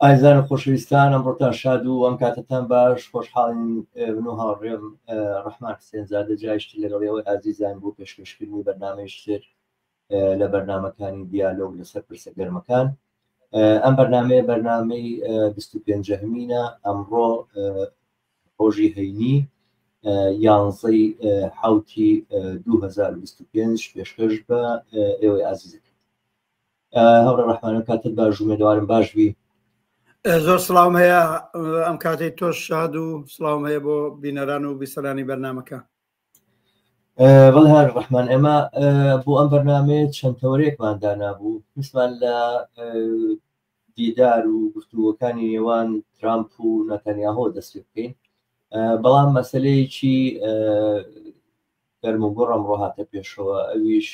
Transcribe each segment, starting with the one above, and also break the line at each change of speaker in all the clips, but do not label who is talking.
ئازیزان و خۆشەویستان ئەمڕۆتان شاد و ئەم کاتەتان باش. خۆشحاڵین من و هاوڕێم ڕەحمان حسێن زادە جایشتی لەگەڵ ئێوەی ئازیزان بۆ پێشکەشکردنی بەرنامەی تر لە بەرنامەکانی دیالۆگ لەسەر پرسە گەرمەکان. ئەم بەرنامەیە بەرنامەی 25 هەمینە. ئەمڕۆ ڕۆژی هەینی یانزەی حوتی 2025 پێشکەش بە ئێوەی ئازیزەکە. هاوڕێ ڕەحمانم، کاتت باش، ئومێدەوارم باش بی.
زۆر سڵاوم هەیە، ئەم کاتەی تۆش شاد و سڵاوم هەیە بۆ بینەران و بیسەرانی بەرنامەکە.
بەڵێ هاوڕێ ڕەحمان، ئێمە بۆ ئەم بەرنامەیە چەند تەوەرێکمان دانابوو. ویستمان لە دیدار و گفتوگۆکانی نێوان ترامپ و ناتانیاهۆ دەست پێ بکەین، بەڵام مەسلەیەکی گەرم و گوڕ ئەمڕۆ هاتە پێشەوە، ئەویش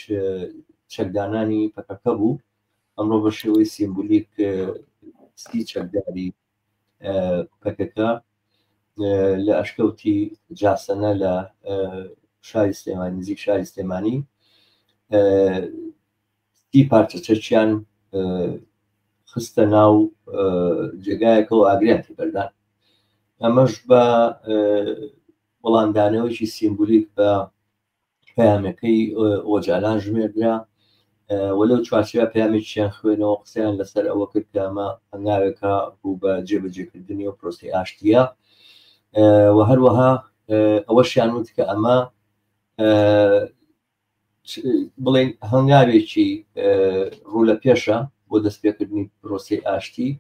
چەکدانانی پەکەکە بوو. ئەمڕۆ بە شێوەی سیمبولیک 30 چەکداری پەکەکە لە ئەشکەوتی جاسەنە لە شاری سلێمانی، نزیک شاری سلێمانی، 30 پارچە چەکیان خستە ناو جێگایەکەوە، ئاگریان تێبەردان. ئەمەش بە وەڵامدانەوەیکی سیمبولیک بە پەیامەکەی ئۆجالان ژمێردرا و لەو چوارچێوە پەیامێکیان خوێنەوە، قسەیان لەسەر ئەوە کرد کە ئەمە هەنگاوێکە بوو بە جێبەجێکردنی و پرۆسەی ئاشتیە و هەروەها ئەوەشیان وت کە ئەمە بڵێن هەنگاوێکی ڕوو لە پێشە بۆ دەستپێکردنی پرۆسەی ئاشتی.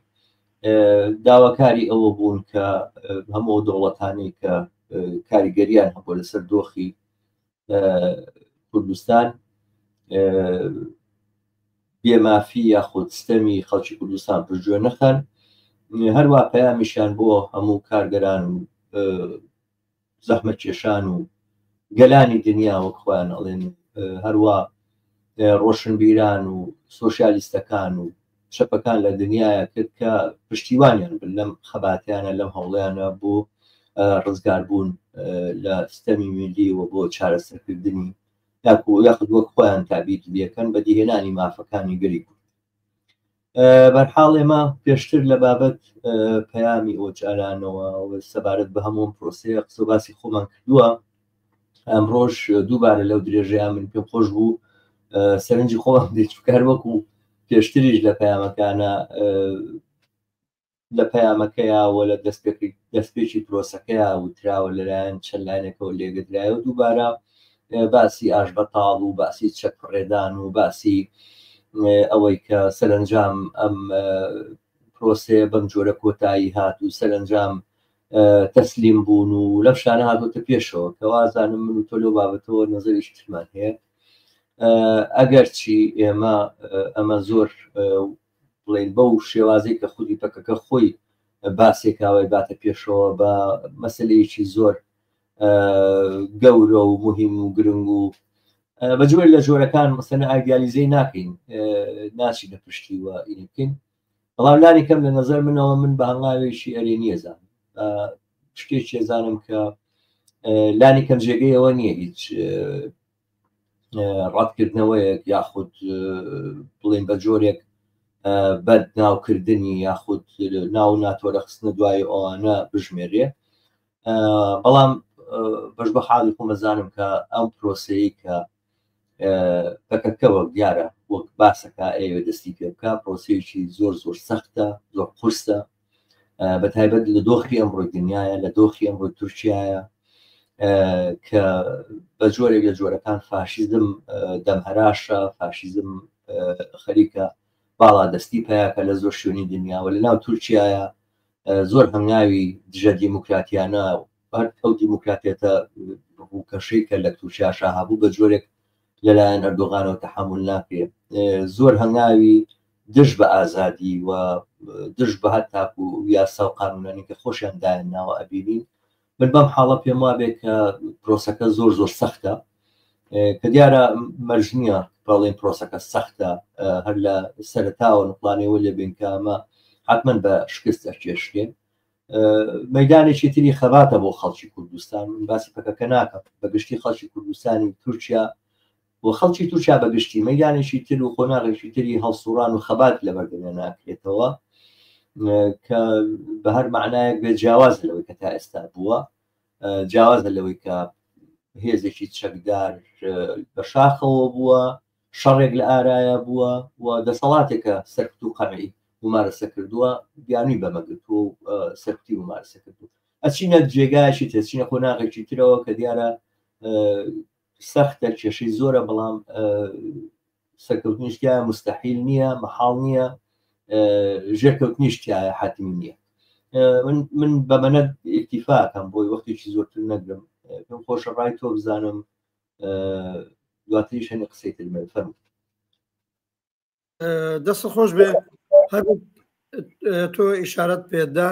داواکاری ئەوە بوون کە هەموو دەوڵەتانی کە کاریگەریان هەبوو لەسەر دۆخی کوردستان بێمافی یاخود ستەمی خەڵکی کوردستان پشتگوێ نەخەن. هەروە پەیامیشیان بۆ هەموو کارگەران و زەحمەتکێشان و گەلانی دنیا وەک خۆیان ئەڵێن، هەروە ڕۆشنبیران و سۆسیالیستەکان و چەپەکان لە دنیاە کرد کە پشتیوانیان بن لەم خەباتیانە، لەم هەوڵیانە بۆ ڕزگاربوون لە ستەمی میلی و بۆ چارەسەرکردنی یاخود وەک خۆیان تابیر لەکەن بەدیهێنانی مافەکانی گەلی کورد. بەرحاڵ ئێمە پێشتر لە بابەت پەیامی ئۆجالانەوە سەبارەت بە هەموو پرۆسەیە قسە باسی خۆمان کردووە. ئەمڕۆژ دووبارە لەو درێژەیە من پێم خۆش بوو سەرنجی خۆمان دێت، چونکە وەکو پێشتریش لە پەیامەکانە، لە پەیامەکەیا و لە دەستپێکی پرۆسەکەیا وتراوە، لەلایەن چەند لایەنێکەوە لێگەدرایە و دووبارە باسی ئاشبەتاڵ و باسی چەک ڕێدان و باسی ئەوەی کە سەرنجام ئەم پرۆسەیە بەم جۆرە کۆتایی هات و سەرنجام تەسلیم بوون و لەم شانە هاتۆتە پێشەوە، کە وازانم من و تۆ لەو بابەتەوە نەزەرێکی ترمان هەیە. ئەگەرچی ئێمە ئەمە زۆر بڵێن بەو شێوازەی کە خودی پەکەکە خۆی باسێکاوای باتە پێشەوە بە مەسلەیەکی زۆر گەورە و مهم و گرنگ و بە جۆر لە جۆرەکان مەسەنە ئایدیالیزەی ناکەین، ناچینە پشتی و ئینی بکەین، بەڵام لانی کەم لە نظر منەوە من بە هەنگاوێکی ئەرێنیە زانم، شتێکی زانم کە لانی کەم جێگەیەوە نییە هیچ ڕەتکردنەوەیەک یاخود بڵێن بە جۆرێک بەد ناوکردنی یاخود ناو ناتۆرە خستنە دوای ئەوانە بژمێرێ. بەڵام بەش بە حاڵی خۆمەزانم کە ئەم پرۆسەیە کە پەکەکە وەک دیارە وەک باسەکە ئەیەوێ دەستی پێ بکە، پرۆسەیەکی زۆر زۆر سەختە، زۆر قورسە، بە تایبەت لە دۆخی ئەمڕۆی دنیاە، لە دۆخی ئەمڕۆی تورکیایە کە بە جۆرێک لە جۆرەکان فاشیزم دەمهراشە، فاشیزم خەریکە باڵا دەستی پیاکە لە زۆر شوێنی دنیاوە. لە ناو تورکیایە زۆر هەنگاوی دژە دیموکراتیانە، هەر ئەو دیموکراتێتە ڕووکەشەی کە لە تورکیاشا هەبوو بە جۆرێک لەلایەن ئەردۆغانەوە تەحمل ناکرێ. زۆر هەنگاوی دژ بە ئازادی و دژ بە هەر تاکو یاسا و قانونانی کە خۆشیان دایان ناوە ئەبینین. من بەم حاڵە پێم وابێ کە پرۆسەکە زۆر زۆر سەختە، کە دیارە مەرج نییە بەڵێن پرۆسەکە سەختە هەر لە سەرتاوە نقڵانەوە لێ بین کە ئەمە حتمما بە شکست ئەکێشرێن. مەدانێکی تری خەباتە بۆ خەڵکی کوردستان. من باسی پەکەکە ناکەم، بە گشتی خەڵکی کوردستانی تورکیا و خەڵکی تورکیا بە گشتی مەدانێکی تر و قۆناغێکی تری هەڵسوڕان و خەبات لە بەردەمێ ناکرێتەوە. کە بە هەر معنایەک بێ جیاوازە لەوەی کە تا ئێستا بووە، جیاوازە لەوەی کە هێزێکی چەکدار بە شاخەوە بووە، شەڕێک لە ئارایا بووە و دەسەڵاتێکە سەرکوت و قەمعی ممارەسە کردووە، بیانووی بەمە گرتووە و سەرکوتی ممارەسە کردووە. ئەچینە جێگایەکی تر، چینە قۆناغێکی ترەوە کە دیارە سەختە، کێشەی زۆرە، بەڵام سەرکەوتنیش تایە مستحیل نییە، مەحاڵ نییە، ژێرکەوتنیش تایە حتمی نییە. من بەمەنە ئیکتیفاکەم بۆی وەختێکی زۆرتر نەگرم، پێم خۆشە ڕای تۆ بزانم، دواتریش هەنێ قسەی تر بێت. فەرموو.
دەست خۆش بێ. هەر تۆ ئیشارەت پێدا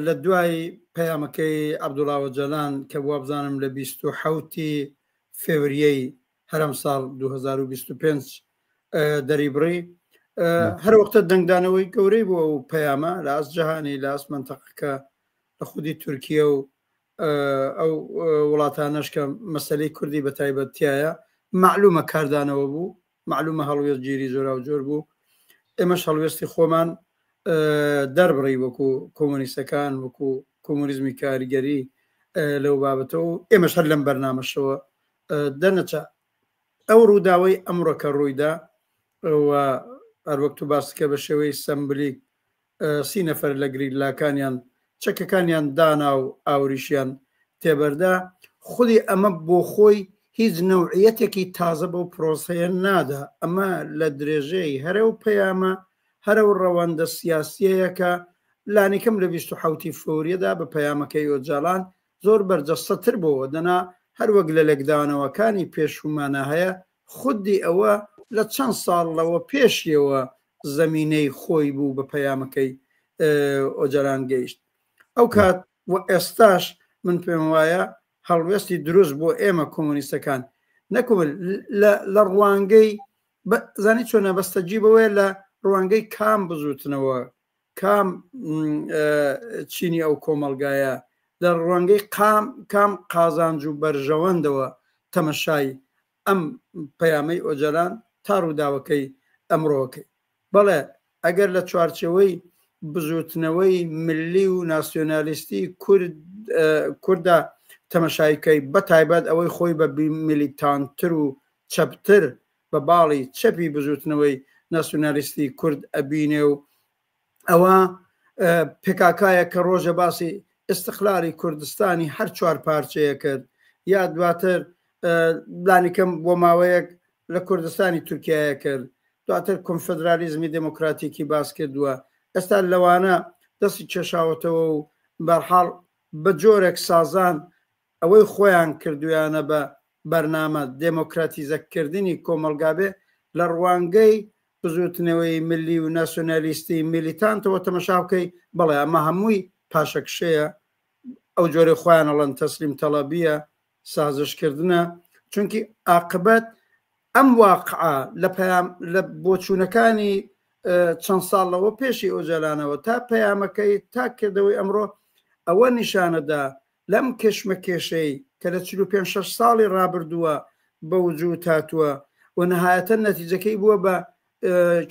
لە دوای پەیامەکەی عەبدوڵا ئۆجالان کە وابزانم لە 27 فێوریەی هەرم ساڵ 2025 دەریبڕی، هەر وەختە دەنگدانەوەی گەورەی بووە و پەیامە لە ئاست جەهانی، لە ئاست مەنتەقەکە، لە خودی تورکیە و ئەو وڵاتانەش کە مەسەلەی کوردی بە تایبەت تایە، معلومە کاردانەوە بوو، معلومە هەڵوێست گیری جۆراوجۆر بوو. ئێمەش هەڵوێستی خۆمان دەربڕی وەکو کۆمۆنیستەکان، وەکو کۆمۆنیزمی کاریگەری لەو بابەتەوە، و ئێمەش هەر لەم بەرنامەشەوە دەنەچە ئەو ڕووداوەی ئەمڕۆ کە ڕوویدا و هەروەک تو باستکە بە شێوەی سەمبلیک سی نەفەر لە گریلاکانیان چەکەکانیان دانا و ئاوریشیان تێبەردا، خودی ئەمە بۆ خۆی هیچ نەوعیەتێکی تازە بەو پرۆسەیە نادا. ئەمە لە درێژەی هەرەو پەیامە، هەرەو ڕەوەندە سیاسیەیە کە لانیکەم لە 27 فەوریەدا بە پەیامەکەی ئۆجالان زۆر بەرجەستەتر بۆوە، دەنا هەروەک لە لێکدانەوەکانی پێشوومانا هەیە، خودی ئەوە لە چەند ساڵ لەوە پێشیەوە زەمینەی خۆی بوو بە پەیامەکەی ئۆجالان گەیشت ئەو کات و ئێستاش من پێم وایە هەڵوێستی دروست بۆ ئێمە کۆمۆنیستەکان نەکۆ لە ڕوانگەی زانی چۆنە بەستەجی بەوەیە لە ڕوانگەی کام بزوتنەوە، کام چینی ئەو کۆمەڵگایە، لە ڕوانگەی قام کام قازانج و بەرژەوەندەوە تەمەشای ئەم پەیامەی ئۆجەلان تا ڕووداوەکەی ئەمڕۆکەی. بەڵێ ئەگەر لە چوارچێوەی بزووتنەوەی ملی و ناسیۆنالیستی کورد کورددا تەمەشای بکەی، بە تایبەت ئەوەی خۆی بە میلیتانتر و چەپتر بە باڵی چەپی بزووتنەوەی ناسیۆنالیستی کورد ئەبینێ و ئەوە پێکاکایە کە ڕۆژە باسی ئیستقلالی کوردستانی هەر چوار پارچەیە کرد، یا دواتر لانیکەم بۆ ماوەیەک لە کوردستانی تورکایە کرد، دواتر کۆنفدرالیزمی دێمۆکراتیکی باس کردووە، ئێستا لەوانە دەستی کێشاوەتەوە و بەرحاڵ بە جۆرێک سازان ئەوەی خۆیان کردویانە بە بەرنامە دێمۆکراتیزەکردنی کۆمەڵگا بێ لە ڕوانگەی بزووتنەوەی ملی و ناسیۆنالیستی میلیتانتەوە تەمەشا بکەی، بەڵێ ئەمە هەمووی پاشەکشەیە، ئەو جۆرەی خۆیان ئەڵێن تەسلیم تەڵەبییە، سازشکردنە، چونکی ئاقبەت ئەم واقعە لە پەیام لە بۆچوونەکانی چەند ساڵ لەوە پێشی ئۆجالانەوە تا پەیامەکەی تا کردەوەی ئەمڕۆ ئەوە نیشانەدا لەم کێشمەکێشەی کە لە 45 شەش ساڵی ڕابردووە بە وجود هاتووە و نهایەتەن نەتیجەکەی بووە بە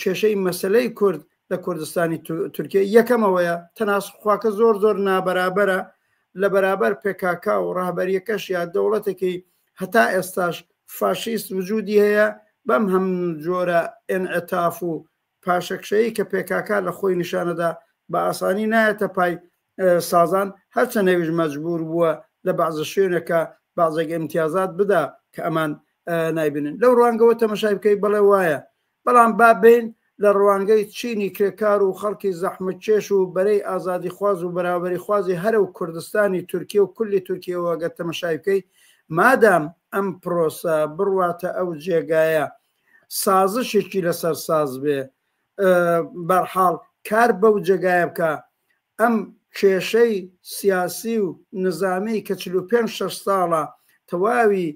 کێشەی مەسلەی کورد لە کوردستانی تورکیا. یەکەمەوەیە تەناسخواکە زۆر زۆر نابەرابەرە لە بەرابەر پێکاکا و ڕەهبەریەکەش یا دەوڵەتێکی هەتا ئێستاش فاشیست وجودی هەیە، بەم هەم جۆرە ئینعتاف و پاشەکشەیی کە پێکاکا لە خۆی نیشانەدا بە ئاسانی نایەتە پای سازان، هەرچەند ئەویش مەجبور بووە لە بەعزە شوێنێکە بەعزێک ئیمتیازات بدا کە ئەمان نایبینن. لەو ڕوانگەوە تەمەشای بکەی بەڵێ وایە، بەڵام با بین لە ڕوانگەی چینی کرێکار و خەڵکی زەحمەتکێش و بەرەی ئازادیخواز و بەرابەریخوازی هەرە و کوردستانی تورکیە و کولی تورکیەوە گەر تەمەشای بکەی، مادام ئەم پرۆسە بڕواتە ئەو جێگایە سازشێکی لەسەر ساز بێ، بەرحاڵ کار بەو جێگایە بکا، ئەم کێشەی سیاسی و نزامی کە 45 شەش ساڵە تەواوی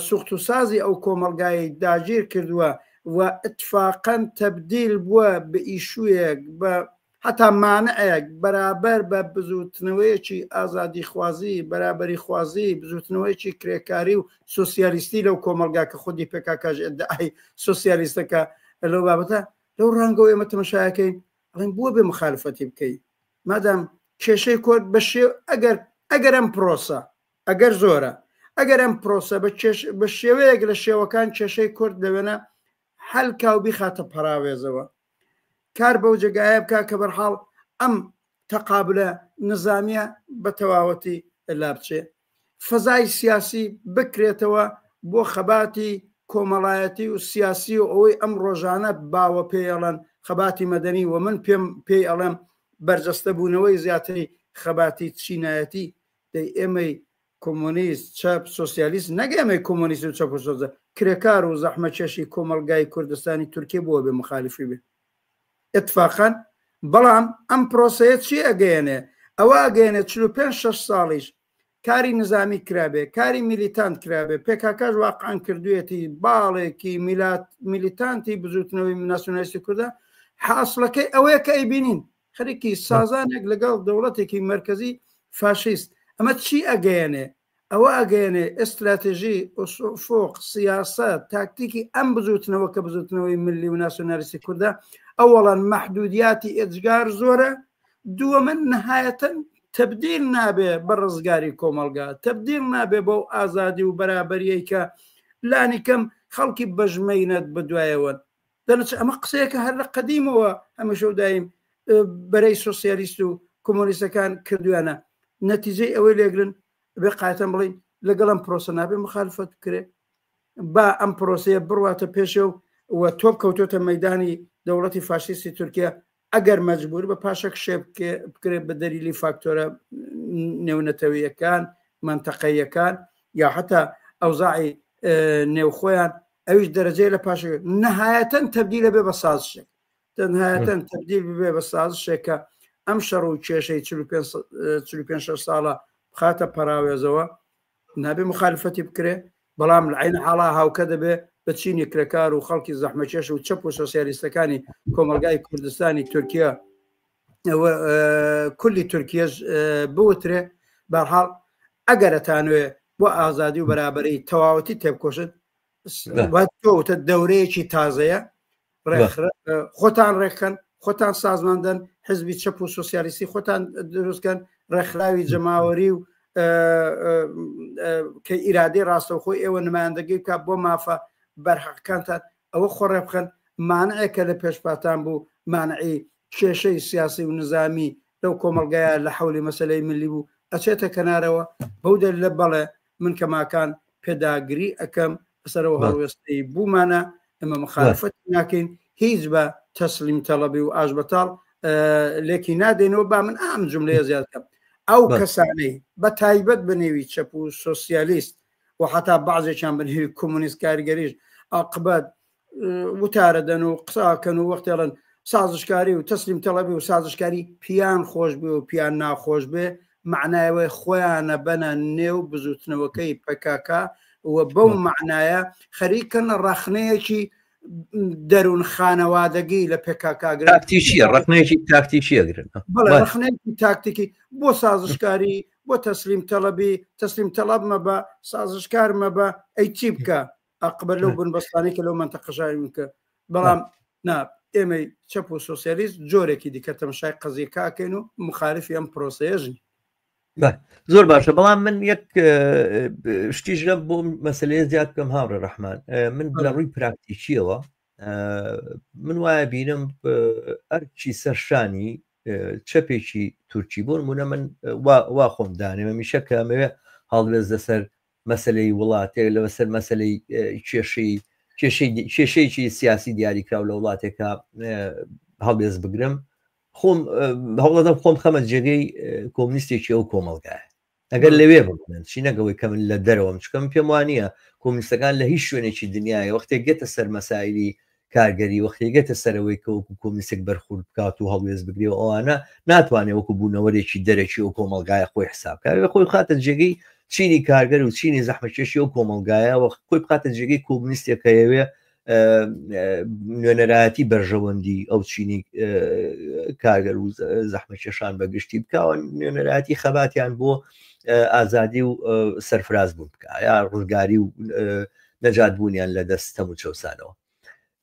سوخت و سازی ئەو کۆمەڵگایەی داگیر کردووە و ئیتفاقەن تەبدیل بووە بە ئیشویەک، بە هەتا مانعێک بەرابەر بە بزووتنەوەیەکی ئازادیخوازی، بەرابەریخوازی، بزووتنەوەیەکی کرێکاری و سۆسیالیستی لەو کۆمەڵگا کە خودی پێکاکاش ئیدعای سۆسیالیستەکە لەو بابەتە، لەو ڕەنگەوە ئێمە تەمەشایەکەین. ئەڵێن بۆ بێ مخالفەتی بکەی مادام کێشەی کۆرد بە شێ ئەگەر ئەگەر ئەم پرۆسە ئەگەر زۆرە ئەگەر ئەم پرۆسە بە کێش بە شێوەیەک لە شێوەکان کێشەی کورد لەوێنە هەلکا و بیخاتە پەراوێزەوە کار بەو جێگایە بکە کە بەرحاڵ ئەم تەقابلە نزامیە بە تەواوەتی لابچێ فەزای سیاسی بکرێتەوە بۆ خەباتی کۆمەڵایەتی و سیاسی و ئەوەی ئەم ڕۆژانە باوە پێی ئەڵێن خەباتی مەدەنی و من پێم پێی ئەڵێم بەرجەستە بوونەوەی زیاتری خەباتی چینایەتی دەی ئێمەی کۆمۆنیست چەپ سۆسیالیست نەک ئێمەی کۆمۆنیست و چەپ و سۆزە کرێکار و زەحمەتکێشی کۆمەڵگای کوردستانی تورکیە بۆ بێ مخالفی بێ ئیتفاقەن بەڵام ئەم پرۆسەیە چی ئەگەیەنێ؟ ئەوە ئەگەیەنێ 45 شەش ساڵیش کاری نزامی کرابێ کاری میلیتانت کرابێ پێکاکاش واقعا کردوێتی باڵێکی میلات میلیتانتی بزوتنەوەی ناسیۆنالیستی کوردە حاصلەکەی ئەوەیە کە ئەیبینین خەریکی سازانێک لەگەڵ دەوڵەتێکی مەرکەزی فاشیست ئەمە چی ئەگەیەنێ ئەوە ئەگەیەنێ ئێستراتێژی، ئوفوق، سیاسەت، تاکتیکی ئەم بزووتنەوە کە بزووتنەوەی ملی و ناسیۆنالیستی کوردە، ئەوەڵەن مەحدودیاتی ئێجگار زۆرە، دووەمەن نەهایەتەن تەبدیل نابێ بە ڕزگاری کۆمەڵگا، تەبدیل نابێ بەو ئازادی و بەرابەریەی کە لانیکەم خەڵکی بەژمەینەت بەدوایەوەن. دەنەچ ئەمە قسەیەکە هەر لە قەدیمەوە هەمیشە و دایم بەرەی سۆسیالیست و کۆمۆنیستەکان کردویانە نەتیجەی ئەوەی لێگرن بێ قایتەن بڵین لەگەڵ ئەم پرۆسە نابێ مخالفەت بکرێ با ئەم پرۆسەیە بڕواتە پێشێ و و تۆپ کەوتۆتە مەدانی دەوڵەتی فاشیستی تورکیا ئەگەر مەجبور بە پاشەکشێ بکرێت بە دەلیلی فاکتۆرە نێونەتەویەکان منتەقەیەکان یا حتا ئەوزاعی نێوخۆیان ئەویش دەرەجەی لە پاش نەهایەتەن تەبدیلە بێ بە سازشێک تەنهایەتەن تەبدیل ببێ بە سازشێک کە ئەم شەڕ و کێشەی 45 ساڵە بخاتە پەراوێزەوە نابێ مخالفەتی بکرێ بەڵام لە عین حاڵا هاوکە دەبێ بە چینی کرێکار و خەڵکی زەحمەکێش و چەپ و سۆسیالیستەکانی کۆمەلگای کوردستانی تورکیا کولی تورکیەش بوترێ بەرحاڵ ئەگەرەتانوێ بۆ ئازادی و بەرابەری تەواوەتی تێبکۆشن تۆوتە دەورەیەکی تازەیە خۆتان ڕێکخەن خۆتان سازماندەن حزبی چەپ و سوسیالیستی خۆتان دروستکەن ڕێکخراوی جەماوەری و کە ئیرادەی ڕاستەوخۆی ئێوە نمایندەگەی بکات بۆ مافە بەرحەقەکانتان ئەوە خۆ ڕێبخەن مانعێکە لە پێشپاتان بوو مانعی کێشەی سیاسی و نزامی لەو کۆمەڵگایە لە حەولی مەسلەی ملی بوو ئەچێتە کەنارەوە بەو دەلیلە بەڵێ من کەماکان پێداگری ئەکەم لەسەرەوە هەڵوێستەی بوومانە ئەمە مخالفەت ناکەین هیچ بە تەسلیم تەڵەبی و ئاش بەتاڵ لێکی نادەینەوە با من ئەم جملەیە زیاد بکەم ئەو کەسانەی بە تایبەت بە نێوی چەپ و سۆسیالیست و حتا بەعزێکیان بە نێوی کۆمۆنیست کاریگەریش ئاقبەت وتارە دەن و قساکەن و وەختێڵن سازشکاری و تەسلیم تەڵەبی و سازشکاری پیان خۆش بێ و پیان ناخۆش بێ معنایەوەی خۆیانە بەنە نێو بزوتنەوەکەی پەکاکە و بەو معنایە خەریکن ڕەخنەیەکی دەروون خانەوادەگی لە پێکاکاگرن
تاکتیکیە ڕەخنەیەکی تاکتیکیە گرن
بەڵێ ڕەخنەیەکی تاکتیکی بۆ سازشکاری بۆ تەسلیم تەڵەبی تەسلیم تەڵەب مەبە سازشکار مەبە ئەی چی بکە ئەقبەر لەو بنبەستانەی کە لەو مەنتەقەشاوین کە بەڵام نا ئێمەی چەپ و سۆسیالیست جۆرێکی دیکە تەمەشای قەزیەکە ئەکەین و مخالفی ئەم پرۆسەیەژین
زۆر باشە بەڵام من یەک شتیش لە بۆ مەسلەیە زیاد بکەم هاوڕێ ڕەحمان من لە ڕووی پراکتیکیەوە من وایە بینم ئەرکی سەرشانی چەپێکی تورکی بۆ نمونە من وا خۆم دانێمە میشە کە ئەمەوێ هەڵوێست لەسەر مەسلەی وڵاتێک لە بەسەر مەسلەی کێشەی کێشەیەکی سیاسی دیاریکراو لە وڵاتێکە هەڵوێست بگرم خۆم هەوڵەدەم خۆم خەمە جێگەی کۆمنیستێکی ئەو کۆمەڵگایە ئەگەر لەوێ بمن چی نەگەوەی کە من لە دەرەوەم چکەم پێم وانە کۆمنیستەکان لە هیچ شوێنێکی دنیاە وەختێک گێتە سەر مەسایلی کارگەری وەختێ گێتە سەرەوەی کە وەکو کۆمنیستێک بەرخورد بکات و هەڵوێست بگرێ و ئەوانە ناتوانێت وەکو بوونەوەرێکی دەرەکی ئەو کۆمەڵگایە خۆی حساب بکات خۆی بخاتە جێگەی چینی کارگەر و چینی زەحمەتکێشی ئەو کۆمەڵگایە و خۆی بخاتە جێگەی کۆمنیستێک کە ئەیەوێ نوێنەرایەتی بەرژەوەندی ئەو چینی کارگەر و زەحمەتکێشان بە گشتی بکەوە نوێنەرایەتی خەباتیان بۆ ئازادی و سەرفراز بوون بکە یا ڕزگاری و نەجات بوونیان لە دەست ستەم و چەوسانەوە.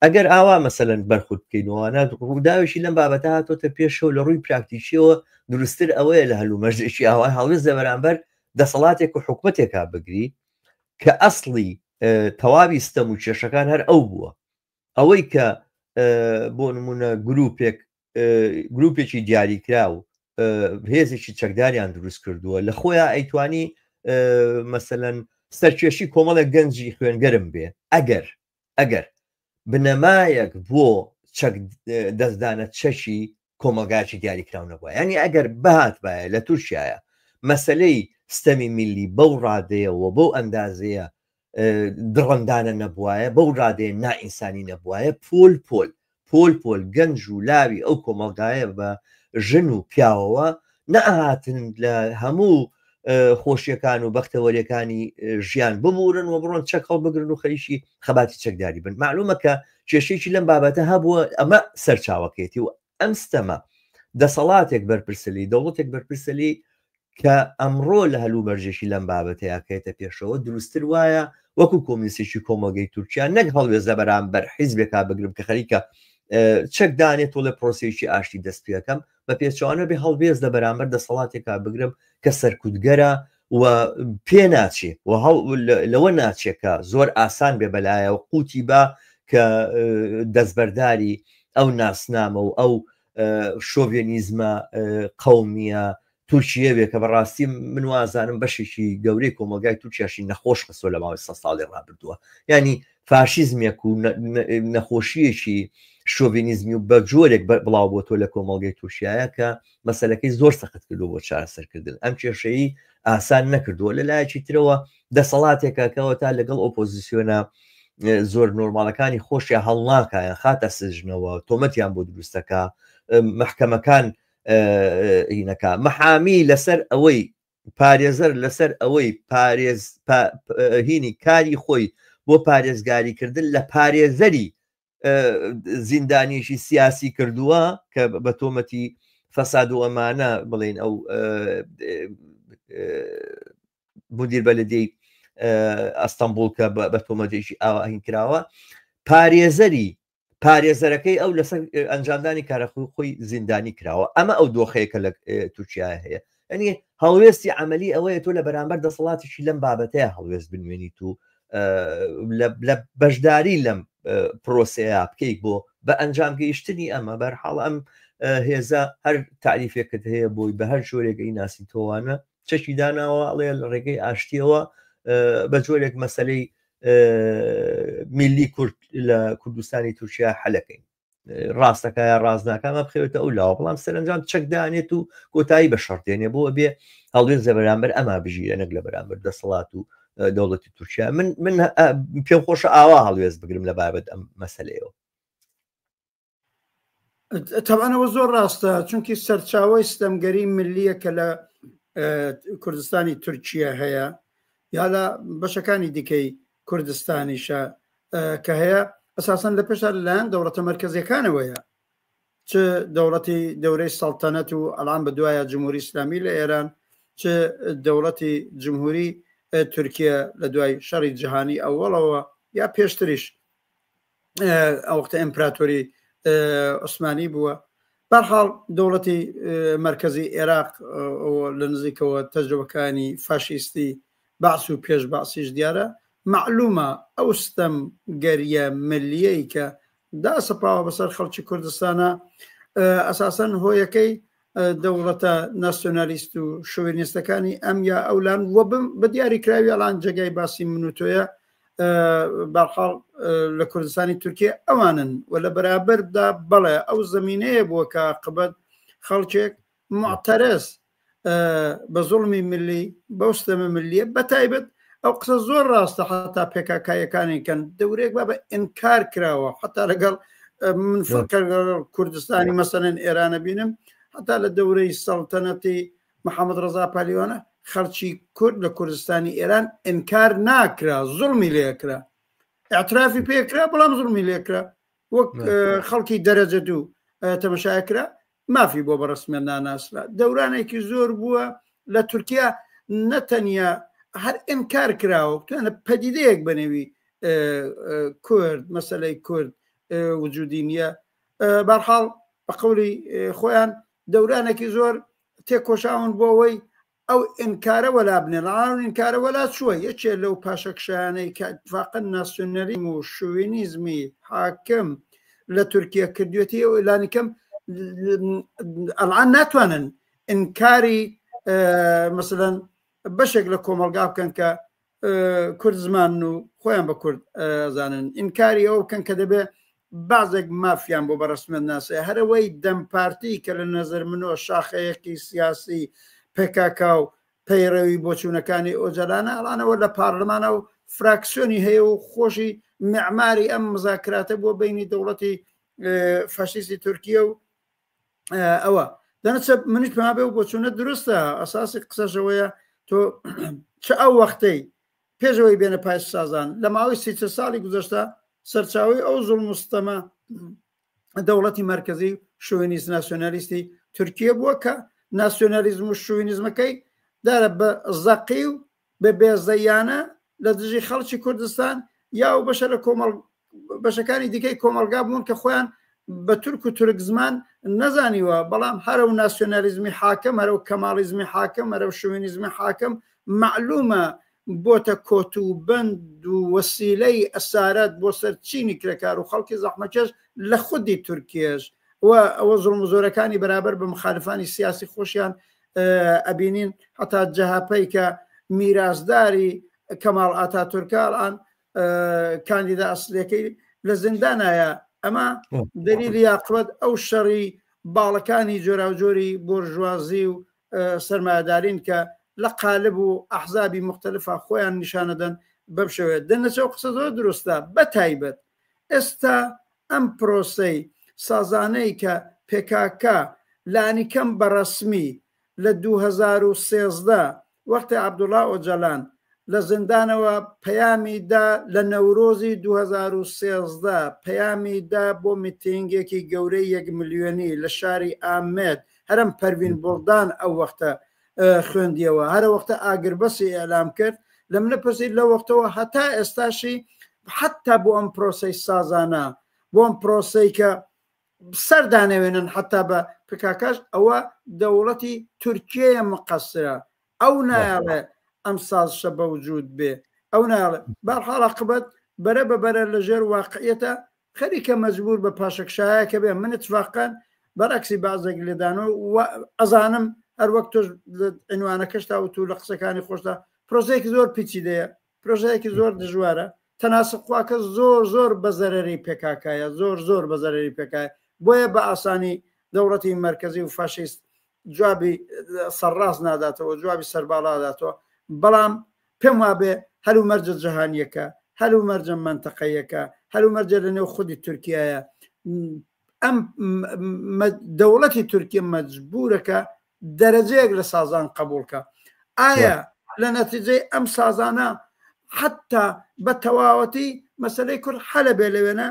ئەگەر ئاوا مەسەلەن بەرخورد بکەینەوە ڕووداوێکی لەم بابەتە هاتۆتە پێشەوە لە ڕووی پراکتیکیەوە دروستتر ئەوەیە لە هەلومەرجێکی ئاوا هەڵوێست لە بەرامبەر دەسەڵاتێک و حکومەتێکا بگری کە ئەسڵی تەواوی ستەم و کێشەکان هەر ئەو بووە ئەوەی کە بۆ نمونە گروپێک گروپێکی دیاریکراو هێزێکی چەکداریان دروست کردووە لە خۆیان ئەیتوانی مەسەەن سەرکێشی کۆمەڵێک گەنجی خوێنگەرم بێ ئەگەر ئەگەر بنەمایەک بۆ چەک دەستدانە چەکی کۆمەڵگایەکی دیاریکراو نەبووە یعنی ئەگەر بهاتبایە لە تورکایە مەسلەی ستەمی میلی بەو ڕادەیە و بەو ئەندازەیە دڕندانە نەبوایە بەو ڕادەیە نائینسانی نەبوایە پۆل پۆل پۆل پۆل گەنج و لاوی ئەو کۆمەڵگایە بە ژن و پیاوەوە نەئەهاتن لە هەموو خۆشیەکان و بەختەوەریەکانی ژیان ببورن و بڕۆن چەک هەڵبگرن و خەریکی خەباتی چەکداری بن معلومە کە کێشەیەکی لەم بابەتە هەبووە ئەمە سەرچاوەکەیەتی و ئەم ستەمە دەسەڵاتێک بەرپرسە لێی دەوڵەتێک بەرپرسە لێی کە ئەمڕۆ لە هەلومەرجێکی لەم بابەتەیا کەێتە پێشەوە دروستتر وایە وەکو کۆمیسێکی کۆمەڵگەی تورکیا نەک هەڵوێست لە بەرامبەر حیزبێکا بگرم کە خەریکە چەک دانێت تۆڵێ پرۆسەیەکی ئاشتی دەست پێەکەم بە پێچەوانە بێ هەڵوێست لە بەرامبەر دەسەڵاتێکا بگرم کە سەرکوتگەرە و پێ ناچێ و لەوە ناچێت کە زۆر ئاسان بێ بەلایە و قوتی با کە دەستبەرداری ئەو ناسنامە و ئەو شۆڤێنیزمە قەومیە تورکیە بێ کە بەڕاستی من وازانم بەشێکی گەورەی کۆمەلگای تورکیاشی نەخۆش خستوە لە ماوەی سە ساڵی ڕابردووە ینی فاشیزمێک و نەخۆشیەکی شۆڤینیزمی و بە جۆرێک بڵاو بۆ تۆ لە کۆمەڵگەی تورکایە کە مەسلەکەی زۆر سەخت کردو بۆ چارەسەرکردن ئەم کێشەی ئاسان نەکردووە لە لایەکی ترەوە دەسەڵاتێکە کەەوە تا لەگەڵ ئۆپۆزیسیۆنە زۆر نۆرمالەکانی خۆشیان هەڵناکایان خاتە سژنەوە تۆمەتیان بۆ دروستەکە محکەمەکان هینەکە محامی لەسەر ئەوەی پارێزەر لەسەر ئەوەی پارێز هینی کاری خۆی بۆ پارێزگاریکردن لە پارێزەری زیندانیەکی سیاسی کردووە کە بە تۆمەتی فەساد و ئەمانە بڵین ئەو مدیر بەلدی ئەستەمبول کە بە تۆمەتێکی ئاواهین کراوە پارێزەری پارێزەرەکەی ئەو لەسەر ئەنجامدانی کارەخۆی خۆی زیندانی کراوە ئەمە ئەو دۆخەیە کە لە تورکیا هەیە ئەنی هەڵوێستی عملی ئەوەیە تۆ لە بەرامبەر دەسەڵاتێکی لەم بابەتەیە هەڵوێست بنوێنیت و لە بەشداری لەم پرۆسەیە بکەیت بۆ بە ئەنجام گەیشتنی ئەمە بەرحاڵ ئەم هێزە هەر تعریفێکت هەیە بۆی بە هەر جۆرێک ئەی ناسی تۆوانە چەکی داناوە ئەڵێ لە ڕێگەی ئاشتیەوە بە جۆرێک مەسلەی میلی کورد لە کوردستانی تورکیا حەلەکەین ڕاستەکە یا ڕاست ناکە ئەمە بخەوێتە ئەو لاوە بەڵام سەرەنجام چەک دانێت و کۆتایی بە شەڕ دێنێ بۆ بێ هەڵوێست لە بەرامبەر ئەما بژیرە نەک لە بەرامبەر دەسەڵات و دەوڵەتی تورکیا من من پێم خۆشە ئاوا هەڵوێست بگرم لە بابەت ئەم مەسلەیەوە.
تەبعەن ئەوە زۆر ڕاستە چونکی سەرچاوەی ستەمگەری ملیە کە لە کوردستانی تورکیا هەیە یا لە بەشەکانی دیکەی کوردستانیشە کە هەیە ئەساسەن لە پێشا لەلایەن دەوڵەتە مەرکەزیەکانەوەیە چ دەوڵەتی دەورەی سەڵتەنەت و ئەلان بە دوایە جمهوری ئیسلامی لە ئێران چ دەوڵەتی جمهوری تورکیا لە دوای شەڕی جیهانی ئەوەڵەوە یا پێشتریش ئەوەختە ئیمپراتۆری عوسمانی بووە بەرحاڵ دەوڵەتی مەرکەزی عێراق لە نزیکەوە تەجربەکانی فاشیستی بەعس و پێش بەعسیش دیارە مەعلومە ئەو ستەم گەریە ملیەی کە داسەپاوە بەسەر خەڵکی کوردستانە ئەساسەن هۆیەکەی دەوڵەتە ناسیۆنالیست و شۆڤێنیستەکانی ئەم یا ئەولان و بە دیاری کراوی ئەڵان جێگای باسی من و تۆیە بەرحاڵ لە کوردستانی تورکیا ئەوانن و لە بەرابەردا بەڵێ ئەو زمینەیە بووە کە قبەت خەڵکێک معتەرز بە زوڵمی ملی بەو ستەمە ملیە بە تایبەت ئەو قسە زۆر ڕاستە حتا پێکاکایەکانی کەن دەورێک با بە ئینکار کراوە حتا لەگەڵ من کوردستانی مەسەلەن ئێرانە بینم حتا لە دەورەی سەڵتەنەتی محەممەد ڕەزا پالیوانە خەڵکی کورد لە کوردستانی ئێران ئینکار ناکرا زوڵمی لێکرا اعترافی پێکرا بەڵام زوڵمی لێکرا وەک خەڵکی دەرەجە دوو تەمەشاکرا مافی بۆ بەڕسمیان ناناسرا دەورانێکی زۆر بووە لە تورکیا نەتەنیا هەر ئینکار کراوە توانە پەدیدەیەک بەنێوی کورد مەسلەی کورد وجودی نییە بەرحاڵ بە قەولی خۆیان دەورانێکی زۆر تێکۆشاون بۆ ئەوەی ئەو ئینکارە وەلا بنێن ئەو ئینکارە وەلا چووە یەکێ لەو پاشەکشانەی کە اتفاقا ناسیۆنالیزم و شوینیزمی حاکم لە تورکیا کردوێتی ئەو لانیکەم ئەلان ناتوانن ئینکاری مثلەن بەشێک لە کۆمەڵگا بکەن کە کورد زمان و خۆیان بە کورد زانن ئینکاری ئەو بکەن کە دەبێ بازێک مافیان بۆ بەڕسمەت ناسێ هەرەوەی دەم پارتی کە لە نەزەر منۆ شاخەیەکی سیاسی پکاکا و پەیڕەوی بۆچوونەکانی ئۆجەلانە ئەڵانەوە لە پارلمانە و فراکسیۆنی هەیە و خۆشی معماری ئەم مزاکراتە بۆ بینی دەوڵەتی فاشیستی تورکیە و ئەوە دەنەچە منیش پێما بێ و بۆچوونە دروستە ئەساسی قسەشەوەیە تۆ چ ئەو وەختەی پێشەوەی بێنە پاش سازان لە ماوەی سی ساڵی گوزەشتە سەرچاوی ئەو زوڵم و ستەمە دەوڵەتی مەرکەزی و شوێنیست ناسیۆنالیستی تورکیە بووە کە ناسیۆنالیزم و شوێنیزمەکەی دارە بە زەقی و بە بێزەیانە لە دژی خەڵکی کوردستان یا و بەشە لە کۆمەڵ بەشەکانی دیکەی کۆمەڵگا بوون کە خۆیان بە تورک و تورک زمان نەزانیوە بەڵام هەرە و ناسیۆنالیزمی حاکم هەرە و کەماڵیزمی حاکم هەرە و شوێنیزمی حاکم معلومە بۆتە کۆت و بەند و وەسیلەی ئەسارەت بۆ سەر چینی کرێکار و خەڵکی زەحمەکێش لە خودی تورکیەش و ئەوە زوڵم و زۆرەکانی بەرابەر بە مخالفانی سیاسی خۆشیان ئەبینین هەتا جەهەپەی کە میراسداری کەماڵ ئاتاتورکە ئەڵان کاندیدا ئەسلەکەی لە زیندانایە ئەمە دەلیلی یاقوت ئەو شەڕی باڵەکانی جۆراوجۆری بۆرژوازی و سەرمایەدارین کە لە قالب و ئەحزابی مختلفا خۆیان نیشانەدەن بەم شێوەیە دەنەچەوە قسە زۆر دروستە بە تایبەت ئێستا ئەم پرۆسەی سازانەی کە پێکاکە لانیکەم بە ڕەسمی لە 2013 وەختی عەبدوڵا ئۆجەلان لە زیندانەوە پەیامی دا لە نەورۆزی 2013 پەیامی دا بۆ میتینگێکی گەورەی یەک ملیۆنی لە شاری ئامێد هەرم پەروین بوڵدان ئەو وەختە خوێندیەوە هەرە وەختە ئاگربەسی ئیعلام کرد لە منە پرسی لە وەختەوە هەتا ئێستاشی حتا بۆ ئەم پرۆسەی سازانە بۆ ئەم پرۆسەی کە سەر دانەوێنن حتا بە پکاکاش ئەوە دەوڵەتی تورکیەیە مقەسرە ئەو نایەڵێ ئەم سازشە بە وجود بێ ئەو نایەڵێ بەرحاڵ عاقبەت بەرە بە بەرە لە ژێر واقعیەتە خەریکە مەجبور بە پاشەکشایەکە بێ من اتفاقا بەرعکسی بازێک لێدانەوە و ئەزانم هەر وەک تۆش عنوانەکەشتا وتو لە قسەکانی خۆشدا پرۆسەیەکی زۆر پیچیدەیە پرۆژەیەکی زۆر دژوارە تەناسقواکە زۆر زۆر بە زەرەری پێکاکایە زۆر زۆر بە زەرەری پێکایە بۆیە بە ئاسانی دەوڵەتی مەرکەزی و فاشیست جوابی سەرڕاست ناداتەوە جوابی سەرباڵاداتەوە بەڵام پێم وابێ هەلومەرجە جەهانیەکە هەلومەرجە مەنتەقەیەکە هەلومەرجە لە نێو خودی تورکیایە ئەم دەوڵەتی تورکیە مەجبورەکە دەرەجەیەک لە سازان قبوڵکە ئایا لە نەتیجەی ئەم سازانە حتا بە تەواوەتی مەسلەی کورد حەلە بێ لەوێنە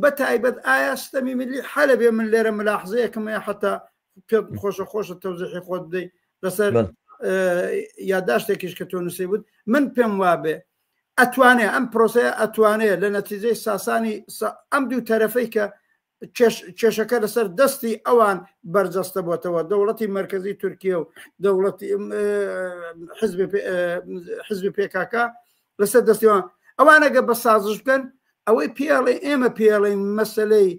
بە تایبەت ئایا ستەمی ملی حەلە بێ من لێرە ملاحزەیەکم هەیە حتا پێت خۆشە خۆشە تەوزیحی خۆت بدەیت لەسەر یاداشتێکیش کە تۆ نووسی بوت من پێم وابێ ئەتوانێ ئەم پرۆسەیە ئەتوانێ لە نەتیجەی ساسانی ئەم دوو تەرەفەی کە کێشەکە لەسەر دەستی ئەوان بەرجەستە بۆتەوە دەوڵەتی مرکزی تورکیە و دەوڵەتی حزبی پێکاکە لەسەر دەستیوان ئەوانەگە بە سازش بکەن ئەوەی پێڵێ ئێمە پێڵین مەسلەی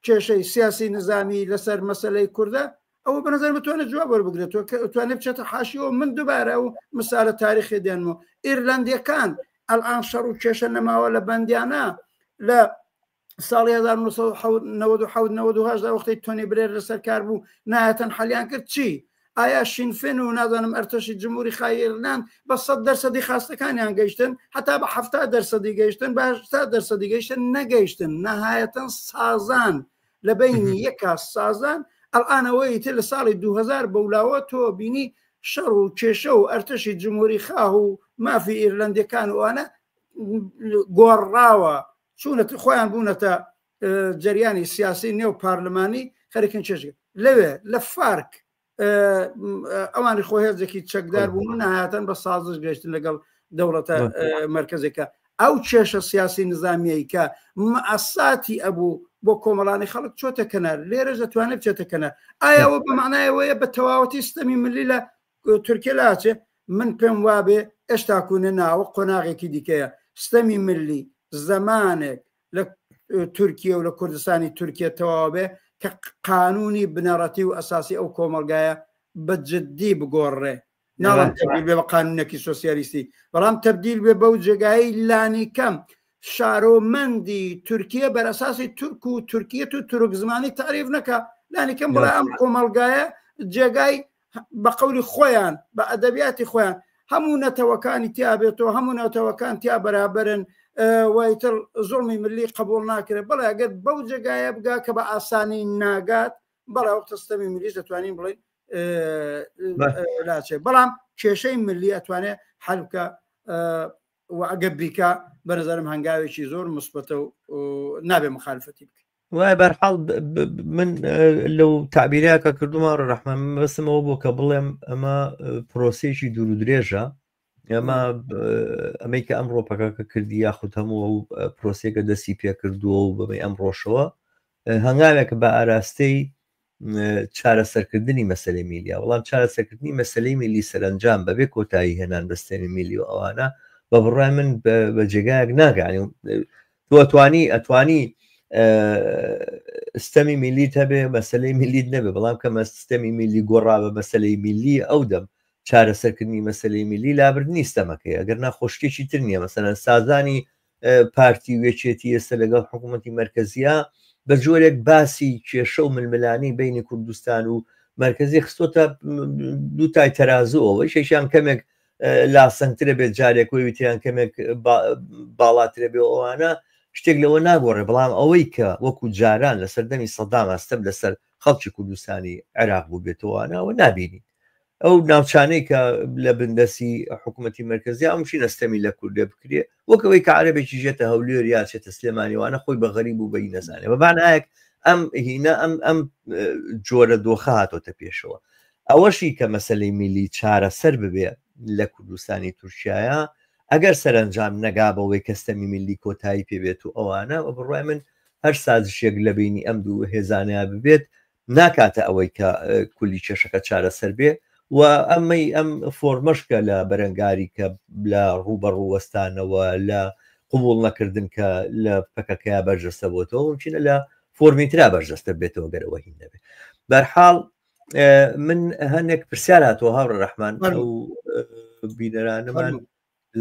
کێشەی سیاسی نظامی لەسەر مەسلەی کوردە ئەوە بە نظر بتوانێت جواب وەربگرێتەوە کە توانێت بچێتە حاشیەوە من دووبارە ئەو مسالە تاریخی دێنمەوە ئیرلەندیەکان ئەلان شەڕ و کێشە نەماوە لە بەندیانە لە ساڵی 1997 98 وەختی تۆنی برێر لەسەر کار بوو نایەتەن حەلیان کرد چی ئایا شینفێن و نازانم ئەرتەشی جمهوری خای ئێرلەند بە سەد دەرسەدی خاستەکانیان گەیشتن هەتا بە 70 دەرسەدی گەیشتن بە 80 دەرسەدی گەیشتن نەگەیشتن نەهایەتەن سازان لە بینی یەکا سازان ئەلئانەوەی تر لە ساڵی 2000 بەولاوە تۆ بینی شەڕ و کێشە و ئەرتەشی جمهوری خاه و مافی ئیرلەندیەکان و ئەوانە گۆڕاوە چوونەتە خۆیان بوونەتە جەریانی سیاسی نێو پارلمانی خەریکن چێژ لەوێ لە فارک ئەوانی خۆ هێزێکی چەکدار بوون و نهایەتەن بە سازش گەشتن لەگەڵ دەوڵەتە مەرکەزێکە ئەو کێشە سیاسی نظامیەی کە مەساتی ئەبوو بۆ کۆمەڵانی خەڵک چۆتە کەنار، لێرەش دەتوانێت بچێتە کەنار. ئایا ئەوە بە مەعنای ئەوەیە بە تەواوەتی ستەمی ملی لە تورکیە لاچێ؟ من پێم وابێ ئێشتا کوونە ناوە قۆناغێکی دیکەیە. ستەمی ملی زەمانێک لە تورکیە و لە کوردستانی تورکیە تەواو بێ کە قانونی بنەڕەتی و ئەساسی ئەو کۆمەڵگایە بە جددی بگۆڕێ. ناڵم تەبدیل بێ بە قانونێکی سۆسیالیستی، بەڵام تەبدیل بێ بەو جێگایەی لانیکەم شارۆمەندی تورکیە بەرەساسی تورک و تورکیەت و تورک زمانی تعریف نەکا، لانیکەم بڵێ ئەم کۆمەڵگایە جێگای بە قەولی خۆیان بە ئەدەبیاتی خۆیان هەموو نەتەوەکانی تیا بێتەوە، هەموو نەتەوەکان تیا بەرابەرن، وایتر زوڵمی ملی قبول ناکرێت. بەڵێ ئەگەر بەو جێگایە بگا کە بە ئاسانی ناگات، بەڵێ وەختە ستەمی ملیش دەتوانین بڵێین لاچێ، بەڵام کێشەی ملی ئەتوانێت حل بکە و ئەگەر بیکە بە نظرم هەنگاوێکی زۆر مثبەتە و نابێ مخالفەتی بکە.
وای بەرحاڵ من لەو تعبیرەیە کە کردومە ڕەحمان بەسمەوە بۆ کە بڵێم ئەمە پرۆسەیەکی دوور و درێژە. ئەمە ئەمەی کە ئەمڕۆ پەکەکە کردی یاخود هەموو ئەو پرۆسەیەکە دەستی پێکردووە و بەمەی ئەمڕۆشەوە هەنگاوێک بە ئاراستەی چارەسەرکردنی مەسلەی میلیا، بەڵام چارەسەرکردنی مەسلەی میلی سەرەنجام بەبێ کۆتایی هێنان بە ستەمی میلی و ئەوانە بە بڕای من بە جێگایەک ناگانی. تۆ ئەتوانی ئەتوانی ستەمی میلیت هەبێ مەسلەی میلیت نەبێ، بەڵام کە ستەمی میلی گۆڕا بە مەسلەی میلی ئەو دەم چارەسەرکردنی مەسلەی میلی لابردنی ستەمەکەی، ئەگەر ناخۆشتێکی تر نییە. مەسەلەن سازانی پارتی و یەکێتی ئێستا لەگەڵ حکوومەتی مرکزیە بە جۆرێک باسی کێشە و ململانی بینی کوردستان و مرکزی خستۆتە دوو تای تەرازووەوە، یەکێکیان کەمێک لاسەنگترە بێت جارێک و وتیان کەمێک باڵاترە بێ ئەوانە شتێک لەوە ناگۆڕێ. بەڵام ئەوەی کە وەکو جاران لە سەردەمی سەدام ئەستەم لەسەر خەڵکی کوردستانی عێراق بوو بێتەوەوانە ئەوە نابینین. ئەو ناوچانەی کە لە بندەسی حکوومەتی مرکزی ئەم چی نەستەمی لە کوردێ بکرێ، وەک ئەوەی کە عەرەبێکی ژێتە هەولێر یا چێتە سلێمانیوانە خۆی بە غەریب و بەی نەزانێ. بە مانایەک ئەم هینە ئەم ئەم جۆرە دۆخە هاتۆتە پێشەوە. ئەوەشی کە مەسلەی میلی چارەسەر ببێ لە کوردستانی تورکیایە، ئەگەر سەرەنجام نەگا بەوەی کە ستەمی میلی کۆتایی پێبێت و ئەوانە، بە بڕوای من هەر سازشێک لە بینی ئەم دوو هێزانەیە ببێت ناکاتە ئەوەی کە کولی کێشەکە چارەسەر بێ. و ئەمەی ئەم فۆرمەش کە لە بەرەنگاری کە لە ڕووبەڕوو وەستانەوە لە قبوڵ نەکردن کە لە پەکەکەیا بەرجەستە بۆتەوە، ممکنە لە فۆرمی ترا بەرجەستە بێتەوە گەرەوە هین نەبێ. بەرحاڵ من هەندێک پرسیار هاتووە هاوڕێ ڕەحمان ئەو بینەرانەمان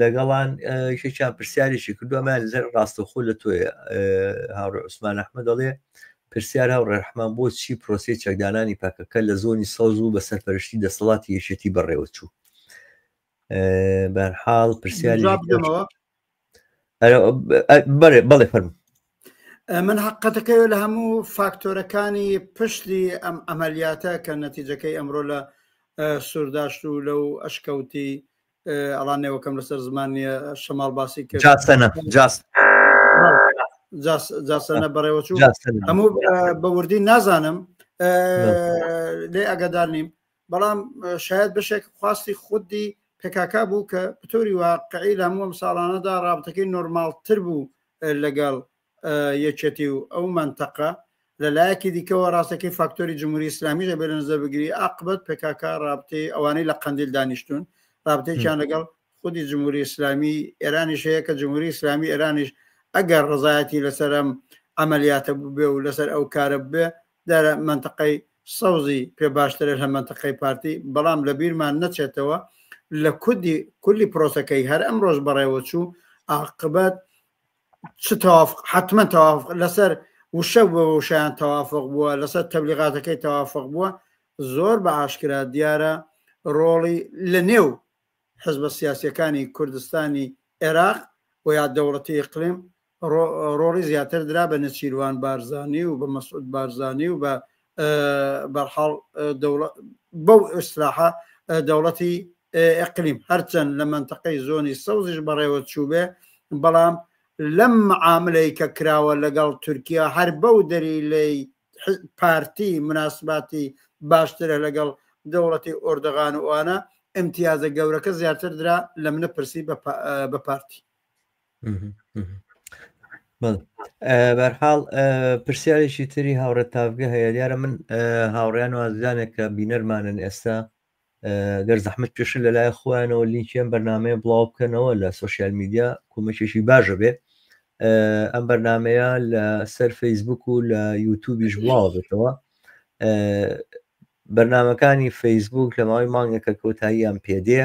لەگەڵان یەکێکیان پرسیارێکی کردو ئەمە لەسەر ڕاستەوخۆ لە تۆیە هاوڕێ عوسمان ئەحمەد دەڵێ پرسیار هاوڕێ ڕەحمان بۆ چی پرۆسەی چەکدانانی پەکەکە لە زۆنی سەوز و بە سەرپەرشتی دەسەڵاتی یەکێتی بەڕێوە چوو؟ بەرحاڵ پرسیاری بەڵێ بەڵێ فەرموو.
من حقەتەکەی لە هەموو فاکتۆرەکانی پشتی ئەم ئەمەلیاتە کە نەتیجەکەی ئەمڕۆ لە سوورداشت و لەو ئەشکەوتی ئەڵان نێوەکەم لەسەر زمان نییە شەماڵ باسی
کرد جاسەنە جاس
جاسەنە بەڕێوەچوو هەموو بە وردی نازانم لێ ئەگەدار نیم، بەڵام شاید بەشێک خواستی خودی پکاکا بوو کە بەتۆری واقعی لە هەموو ئەم ساڵانەدا ڕابتەکەی نۆرماڵتر بوو لەگەڵ یەکێتی و ئەو مەنتەقە. لە لایەکی دیکەوە ڕاستەکەی فاکتۆری جمهوری ئیسلامیش ئەبێ لە نظر بگری، عاقبەت پکاکا ڕابتەی ئەوانەی لە قەندیل دانیشتون ڕابتەیەکیان لەگەڵ خودی جمهوری ئیسلامی ئێرانیش هەیە کە جمهوری ئیسلامی ئێرانیش ئەگەر ڕزایەتی لەسەر ئەم عەمەلیاتە ببێ و لەسەر ئەو کارە ببێ دارە مەنتەقەی سەوزی پێ باشترە لە مەنتەقەی پارتی، بەڵام لە بیرمان نەچێتەوە لە کودی کولی پرۆسەکەی هەر ئەمڕۆژ بەڕێوە چوو عاقبەت چ توافق حتمما توافق لەسەر وشە بە وشیان توافق بووە، لەسەر تەبلیغاتەکەی توافق بووە، زۆر بە ئاشکرا دیارە ڕۆڵی لە نێو حزبە سیاسیەکانی کوردستانی عێراق و یا دەوڵەتی ئیقلیم ڕۆڵی زیاتر درا بە نەچیروان بارزانی و بە مەسعود بارزانی و بە بەرحاڵ بەو ئیسلاحە دەوڵەتی ئەقلیم هەرچەند لە مەنتەقەی زۆنی سەوزیش بەڕێوە چووبێ، بەڵام لەم معاملەی کە کراوە لەگەڵ تورکیا هەر بەو دەلیلەی پارتی مناسباتی باشترە لەگەڵ دەوڵەتی ئۆردەغان و ئەوانە، ئیمتیازە گەورەکە زیاتر درا لە منە پرسی بە پارتی.
بەرحاڵ پرسیارێکی تری هاوڕێ تاڤگە هەیە دیارە من هاوڕیان و ئازیزانێک کە بینەرمانن ئێستا گەر زەحمت پێشن لەلای خۆیانەوە لینکی ئەم بەرنمەیە بڵاو بکەنەوە لە سوسیال میدیا کۆمەکێکی باشە بێ ئەم بەرنمەیە لە سەر فەیسبوک و لە یوتوبیش بڵاو بێتەوە بەرنمەکانی فەیسبوک لە ماوەی مانگێکە کۆتاییان پێدێ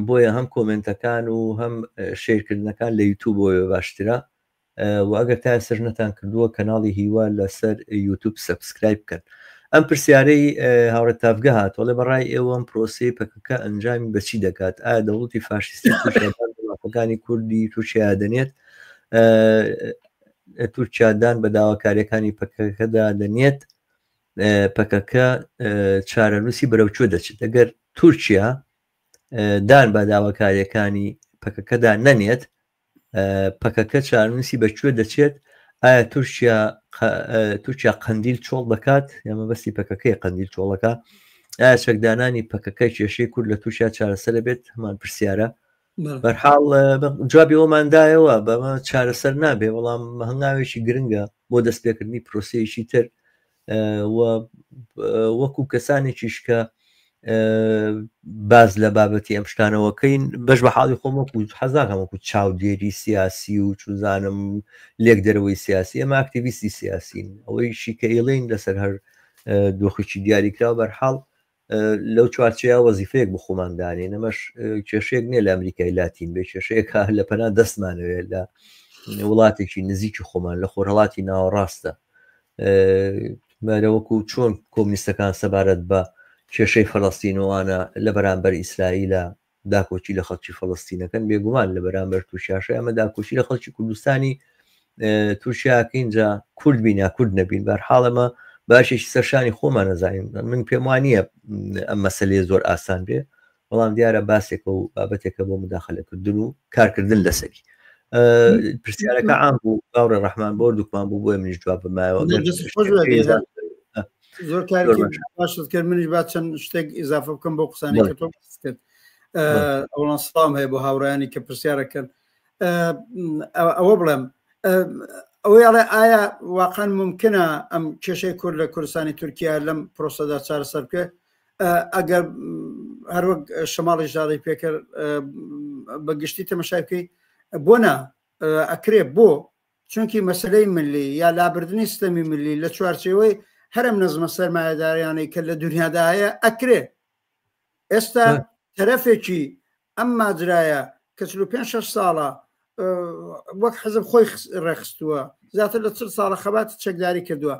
بۆیە هەم کۆمنتەکان و هەم شێرکردنەکان لە یوتوب بۆیە باشترە و ئەگەر تا ئێستاش نەتان کردووە کەناڵی هیوا لەسەر یوتوب subscribe بکەن. ئەم پرسیارەی هاوڕێ تاڤگە هاتووە، ئەڵێ بەڕای ئێوە ئەم پرۆسەی پەکەکە ئەنجامی بەچی دەگات؟ ئایا دەوڵەتی فاشیستی تورکیا دان بە مافەکانی کوردی تورکیا دەنێت؟ تورکیا دان بە داواکاریەکانی پەکەکەدا دەنێت؟ پەکەکە چارەنووسی بەرەو کوێ دەچێت؟ ئەگەر تورکیا دان بە داواکاریەکانی پەکەکەدا نەنێت پەکەکە چارنووسی بە کوێ دەچێت ئایا تورکیا تورکیا قەندیل چۆڵ دەکات یا مەبەستی پەکەکەی قەندیل چۆڵەکە ئایا چەکدانانی پەکەکە کێشەی کورد لە تورکیا چارەسەر بێت هەمان پرسیارە بەرحاڵ جوابی ئەوماندایەوە بەمە چارەسەر نابێ بەڵام هەنگاوێکی گرنگە بۆ دەستپێکردنی پرۆسەیەکی تر و وەکو کەسانێکیش کە باز لە بابەتی ئەم شتانەوەکەین بەش بە حاڵی خۆم وەکو حەزاکەم وەکو چاودێری سیاسی و چوزانم لێک دەرەوەی سیاسی ئەمە ئاکتیویستی سیاسین ئەوەیشی کە ئیڵین لەسەر هەر دۆخێکی دیاریکراو بەرحاڵ لەو چوارچەیە وەزیفەیەک بۆ خۆمان دانێن ئەمەش کێشەیەک نییە لە ئەمریکای لاتین بێ کێشەیەکە لە پەنا دەستمانەوێت لە وڵاتێکی نزیکی خۆمان لە خۆرهڵاتی ناوەڕاستە مەرەوەکو چۆن کۆمنیستەکان سەبارەت بە کێشەی فەلەستینوانە لە بەرامبەر ئیسرائیلە داکۆکی لە خەڵکی فەڵستینەکەن بێگومان لە بەرامبەر تورکیاشە ئەمە داکۆکی لە خەڵکی کوردستانی تورکیاکەین جا کورد بین یا کورد نەبین بەرحاڵ ئەمە باشێکی سەرشانی خۆمان نەزانین من پێم وانە ئەم مەسلەیە زۆر ئاسان بێ بەڵام دیارە باسێکە و بابەتێکە بۆ مداخلەکردن و کارکردن لەسەری پرسیارەکە عام بوو باوڕێ ڕەحمان بۆ دوکمان بوو بۆیە منیش جواب بمایەوە
زۆر کارێکی باشت کرد منیش با چەند شتێک ئیزافە بکەم بۆ قسانی کە تۆ کرد ئەوڵان سڵام هەیە بۆ هاوڕیانی کە پرسیارەکەن ئەوە بڵێم ئەوەی ئەڵێ ئایا واقعا ممکنە ئەم کێشەی کورد لە کوردستانی تورکیا لەم پرۆسەدا چارەسەر بکرێت ئەگەر هەروەک شەماڵی ژاڵی پێکرد بە گشتی تەمەشای بکەی بۆ نا ئەکرێ بۆ چونکی مەسەلەی ملی یا لابردنی ستەمی ملی لە چوارچێوەی هەرم نەزمە سەرمایەداریانەی کە لە دنیادا هەیە ئەکرێ ئێستا تەرەفێکی ئەم ماجرایە کە 45 6 ساڵە وەک حزب خۆی ڕێخستووە زیاتر لە 40 ساڵە خەباتی چەکداری کردووە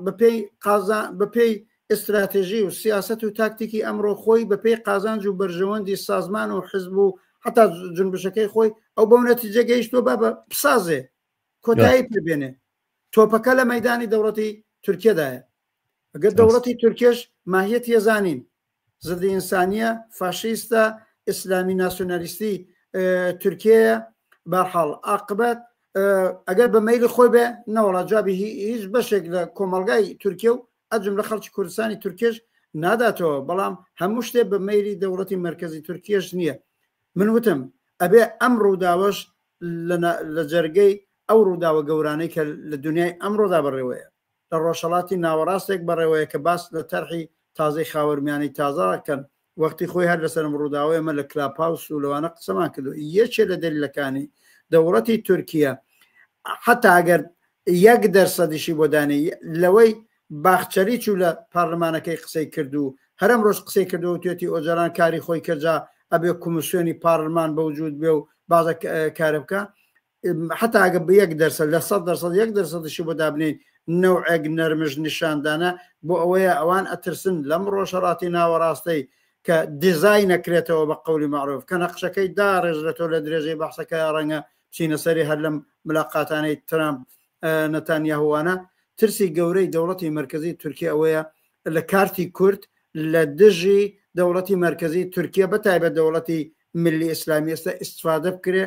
بەپێی قازان بەپێی ئیستراتێژی و سیاسەت و تاکتیکی ئەمڕۆ خۆی بەپێی قازانج و بەرژەوەندی سازمان و حزب و حتا جنبشەکەی خۆی ئەو بەو نەتیجە گەیشتووە با بە بسازێ کۆتایی پێ بێنێ تۆپەکە لە مەدانی دەوڵەتی تورکیەدایە ئەگەر دەوڵەتی تورکێش ماهیەت یەزانین زدی ئینسانیە فاشیستە ئیسلامی ناسیۆنالیستی تورکیەیە بەرحاڵ ئاقبەت ئەگەر بە مەیلی خۆی بێ نەوەڵا جوابی هیچ بەشێک لە کۆمەڵگای تورکیە و ئەجم لە خەڵکی کوردستانی تورکێش ناداتەوە بەڵام هەموو شتێ بە مەیلی دەوڵەتی مرکزی تورکیەش نییە من وتم ئەبێ ئەم ڕووداوەش لە جەرگەی ئەو ڕووداوە گەورانەی کە لە دنیای ئەمڕۆدا بەڕێوەیە لە ڕۆژهەڵاتی ناوەڕاستێک بەڕێوەیە کە باس لە تەرحی تازەی خاوەرمیانەی تازە ئەکەن، وەختی خۆی هەر لەسەر ئەم ڕووداوە ئێمە لە کلاپ هاوس و لەوانە قسەمان کردووە، یەکێ لە دەلیلەکانی دەوڵەتی تورکیە حەتا ئەگەر یەک دەرسەدیشی بۆ دانێی لەوەی باخچەلی چوو لە پارلمانەکەی قسەی کرد و هەر ئەمڕۆش قسەی کردووە وتوێتی ئۆجالان کاری خۆی کرد جا ئەبێ کومسیۆنی پارلمان بەوجود بێ و بازە کارە بکا حتا ئەگە بە یەک دەرسەد لە سەد دەرسەد یەک دەرسەدیشی بۆ دابنێین نەوعێک نەرمش نیشاندانە بۆ ئەوەیە ئەوان ئەترسن لەم ڕۆژهەڵاتی ناوەڕاستەی کە دیزای نەکرێتەوە بە قەولی مەعروف کە نەقشەکەی داڕێژرێتەوە لە درێژەی بەحسەکە ڕەنگە بچینە سەری هەر لەم ملاقاتانەی ترامپ نەتانیاهوانە ترسی گەورەی دەوڵەتی مەرکەزی تورکیا ئەوەیە لە کارتی کورد لە دژی دەوڵەتی مەرکەزی تورکیا بە تایبەت دەوڵەتی ملی ئیسلامی ئێستا ئیستفادە بکرێ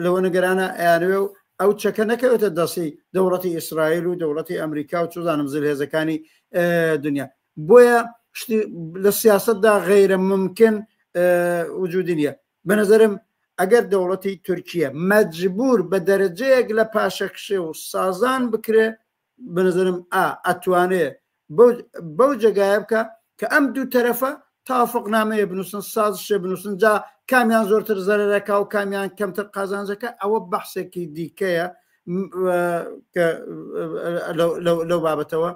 لەوە نگەرانە ئەیانەوێ و ئەو چەکە نەکەوێتە دەستی دەوڵەتی ئیسرائیل و دەوڵەتی ئەمریکا و چزانم زلهێزەکانی دنیا بۆیە لە سیاستدا غیرە ممکن وجودی نییە بە نظرم ئەگەر دەوڵەتی تورکیە مەجبور بە دەرەجەیەک لە پاشەکشێ و سازان بکرێ بەنظرم ئا ئەتوانێ بەو جێگایە بکە کە ئەم دوو تەرەفە تافقنامەیە بنووسن سازشێ بنووسن جا کامیان زۆرتر زەرەرەکە و کامیان کەمتر قازانجەکە ئەوە بەحسێکی دیکەیە لەو بابەتەوە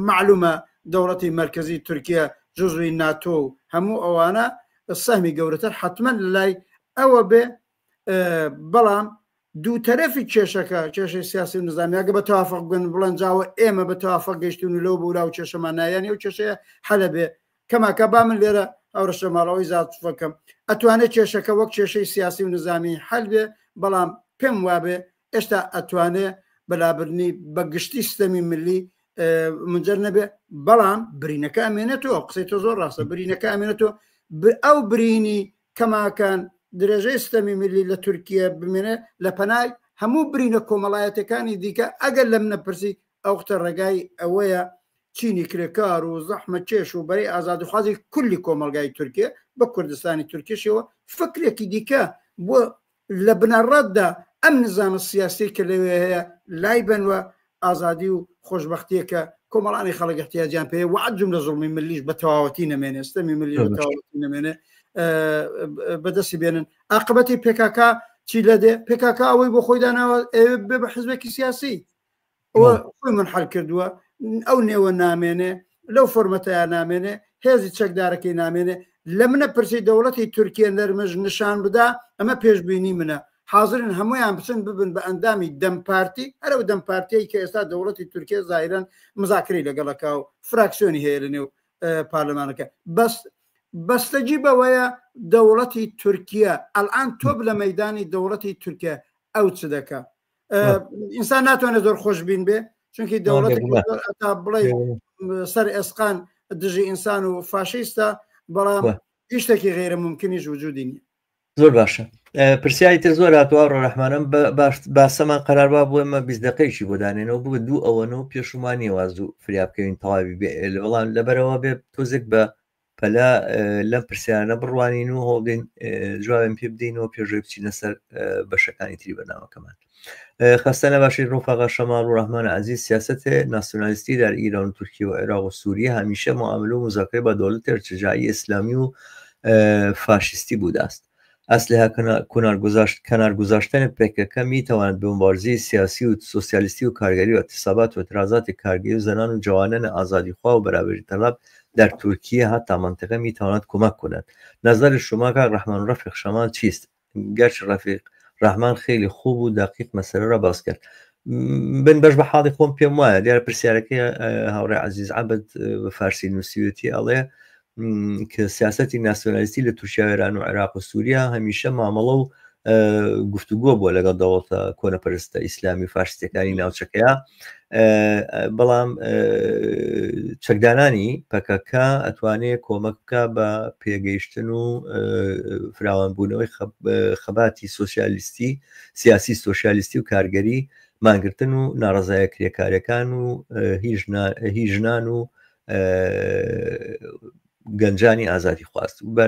معلومە دەوڵەتی مرکزی تورکیا جزوی ناتۆ و هەموو ئەوانە سەهمی گەورەتر حتمما لای ئەوە بێ بەڵام دوو تەرەفی کێشەکە کێشەی سیاسی و نظامی ئەگە بە توافق بن بڵێن جاوە ئێمە بە توافق گەیشتون و لەو بولا و کێشەمان نایانی ئەو کێشەیە حەلە بێ کەماکە با من لێرە ئەو ماڵەوەی زاتفەکەم ئەتوانێت کێشەکە وەک کێشەی سیاسی و نظامی حەل بێ بەڵام پێم وابێ ئێستا ئەتوانێ بەلابرنی بە گشتی ستەمی ملی منجەر نەبێ بەڵام برینەکە ئەمێنێتەوە قسەی تۆ زۆر ڕاستە برینەکە ئەمێنێتەوە ئەو برینی کەماکان درێژەی ستەمی میللی لە تورکیە بمێنێ لە پەنای هەموو برینە کۆمەڵایەتەکانی دیکە ئەگەر لەم نەپرسی ئەوختە ڕێگای ئەوەیە چینی کرێکار و زەحمە کێش و بەرەی ئازادیخوازی کولی کۆمەلگای تورکیە بە کوردستانی تورکیشەوە فکرێکی دیکە بۆ لە بنەڕەتدا ئەم نزامە سیاسیەی کە لەوێ هەیە لای بەن و ئازادی و خۆشبەختیەکە کۆمەڵانی خەڵک احتیاجیان پێ و عجم لە زوڵمی ملیش بە تەواوەتی نەمێنێ ستەمی ملی بە تەواوەتی نەمێنێ بەدەستی بێنن عاقبەتی پێکاکە چی لە دێ پێکاکە ئەوەی بۆ خۆی داناوە بێ بە حزبێکی سیاسی ئەوە خۆی منحل کردووە ئەو نێوە نامێنێ لەو فۆرمەتەیە نامێنێ هێزی چەکدارەکەی نامێنێ لە منە پرسی دەوڵەتی تورکیە نەرمژ نیشان بدا ئەمە پێشبینی منە حاضرن هەمویان بچن ببن بە ئەندامی دەم پارتی هەرەو دەم پارتیی کە ئێستا دەوڵەتی تورکیە زاهیرەن مزاکری لەگەڵەکە و فراکسیۆنی هەیە لە نێو پارلەمانەکە بەس بەستەگی بەوەیە دەوڵەتی تورکیە ئەلان تۆپ لە مەدانی دەوڵەتی تورکیا ئەو چ دەکا ئینسان ناتوانێت زۆر خۆشببین بێ چونکی دەوڵەت تا بڵێ سەر ئێسقان دژی ئینسان و فاشیستە بەڵام هیچ شتێکی غیرە ممکنیش وجودی نییە
زۆر باشە پرسیاری تر زۆر هاتووە ڕۆ ڕەحمانم باسەمان قەرار وا بوو ئێمە 20 دقەیەکی بۆ دانێنەوە بوو دوو ئەوەنە و پێشومان نییە واز و فریا بکەوین تەواوی بێ بەڵام لەبەرەوە بێ تۆزێک بە پەلە لەم پرسیارانە بڕوانین و هەوڵدەین جوابیان پێ بدەینەوە پێشەوەی بچینە سەر بەشەکانی تری بەرنامەکەمان. خسته نباشید رفقا شمال و رحمان عزیز سیاست ناسیونالیستی در ایران و ترکیه و عراق و سوریه همیشه معامله و مذاکره با دولت ارتجاعی اسلامی و فاشیستی بوده است. اسلحه کنار گذاشتن پکک می تواند به مبارزه سیاسی و سوسیالیستی و کارگری و اعتصابات و اعتراضات کارگری و زنان و جوانان آزادیخواه و برابری طلب در ترکیه حتی منطقه می تواند کمک کند. نظر شما که رحمان رفیق شمال چیست؟ گرچه رفیق رحمان خیلی خوب و دقیق مسئله را باز کرد. من بەش بە حاڵی خۆم پێم وایە دیارە پرسیارەکەی هاوڕێ عەزیز عەبد بە فارسی نووسیوێتی ئەڵێ کە سیاسەتی ناسیۆنالیستی لە تورکیا و ئێران و عێراق و سووریا هەمیشە مامەڵە و گفتوگۆ بووە لەگەڵ دەوڵەتە کۆنەپەرستە ئیسلامی و فاشستەکانی ناوچەکەیە بەڵام چەکدانانی پەکەکە ئەتوانێت کۆمەک بکە بە پێگەیشتن و فراوانبوونەوەی خەباتی سوسیالیستی سیاسی سوسیالیستی و کارگەری مانگرتن و ناڕزایە کرێکارەکان و هی ژنان و گەنجانی ئازادی خواست و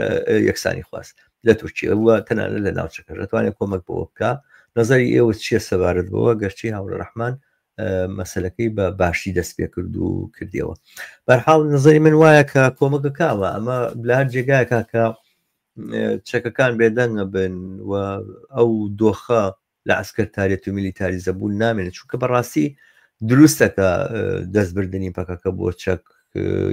یەکسانی خواست لە تورکیا و تەنانەت لە ناوچەکەش دەتوانێت کۆمەک بەوە بکە نظری ئێوە چییە سەبارەت بەوە گەرچی هاوڕێ ڕەحمان مەسلەکەی بە باشی دەست پێ کرد و کردیەوە بەرحاڵ نظری من وایە کە کۆمەکە کامە ئەمە لە هەر جێگایەکە کە چەکەکان بێدەنگە بن و ئەو دۆخە لە عەسکەرتاریەت و میلیتاریزە بوون نامێنێت چونکە بەڕاستی دروستە کە دەستبردنی پەکەکە بۆ چەک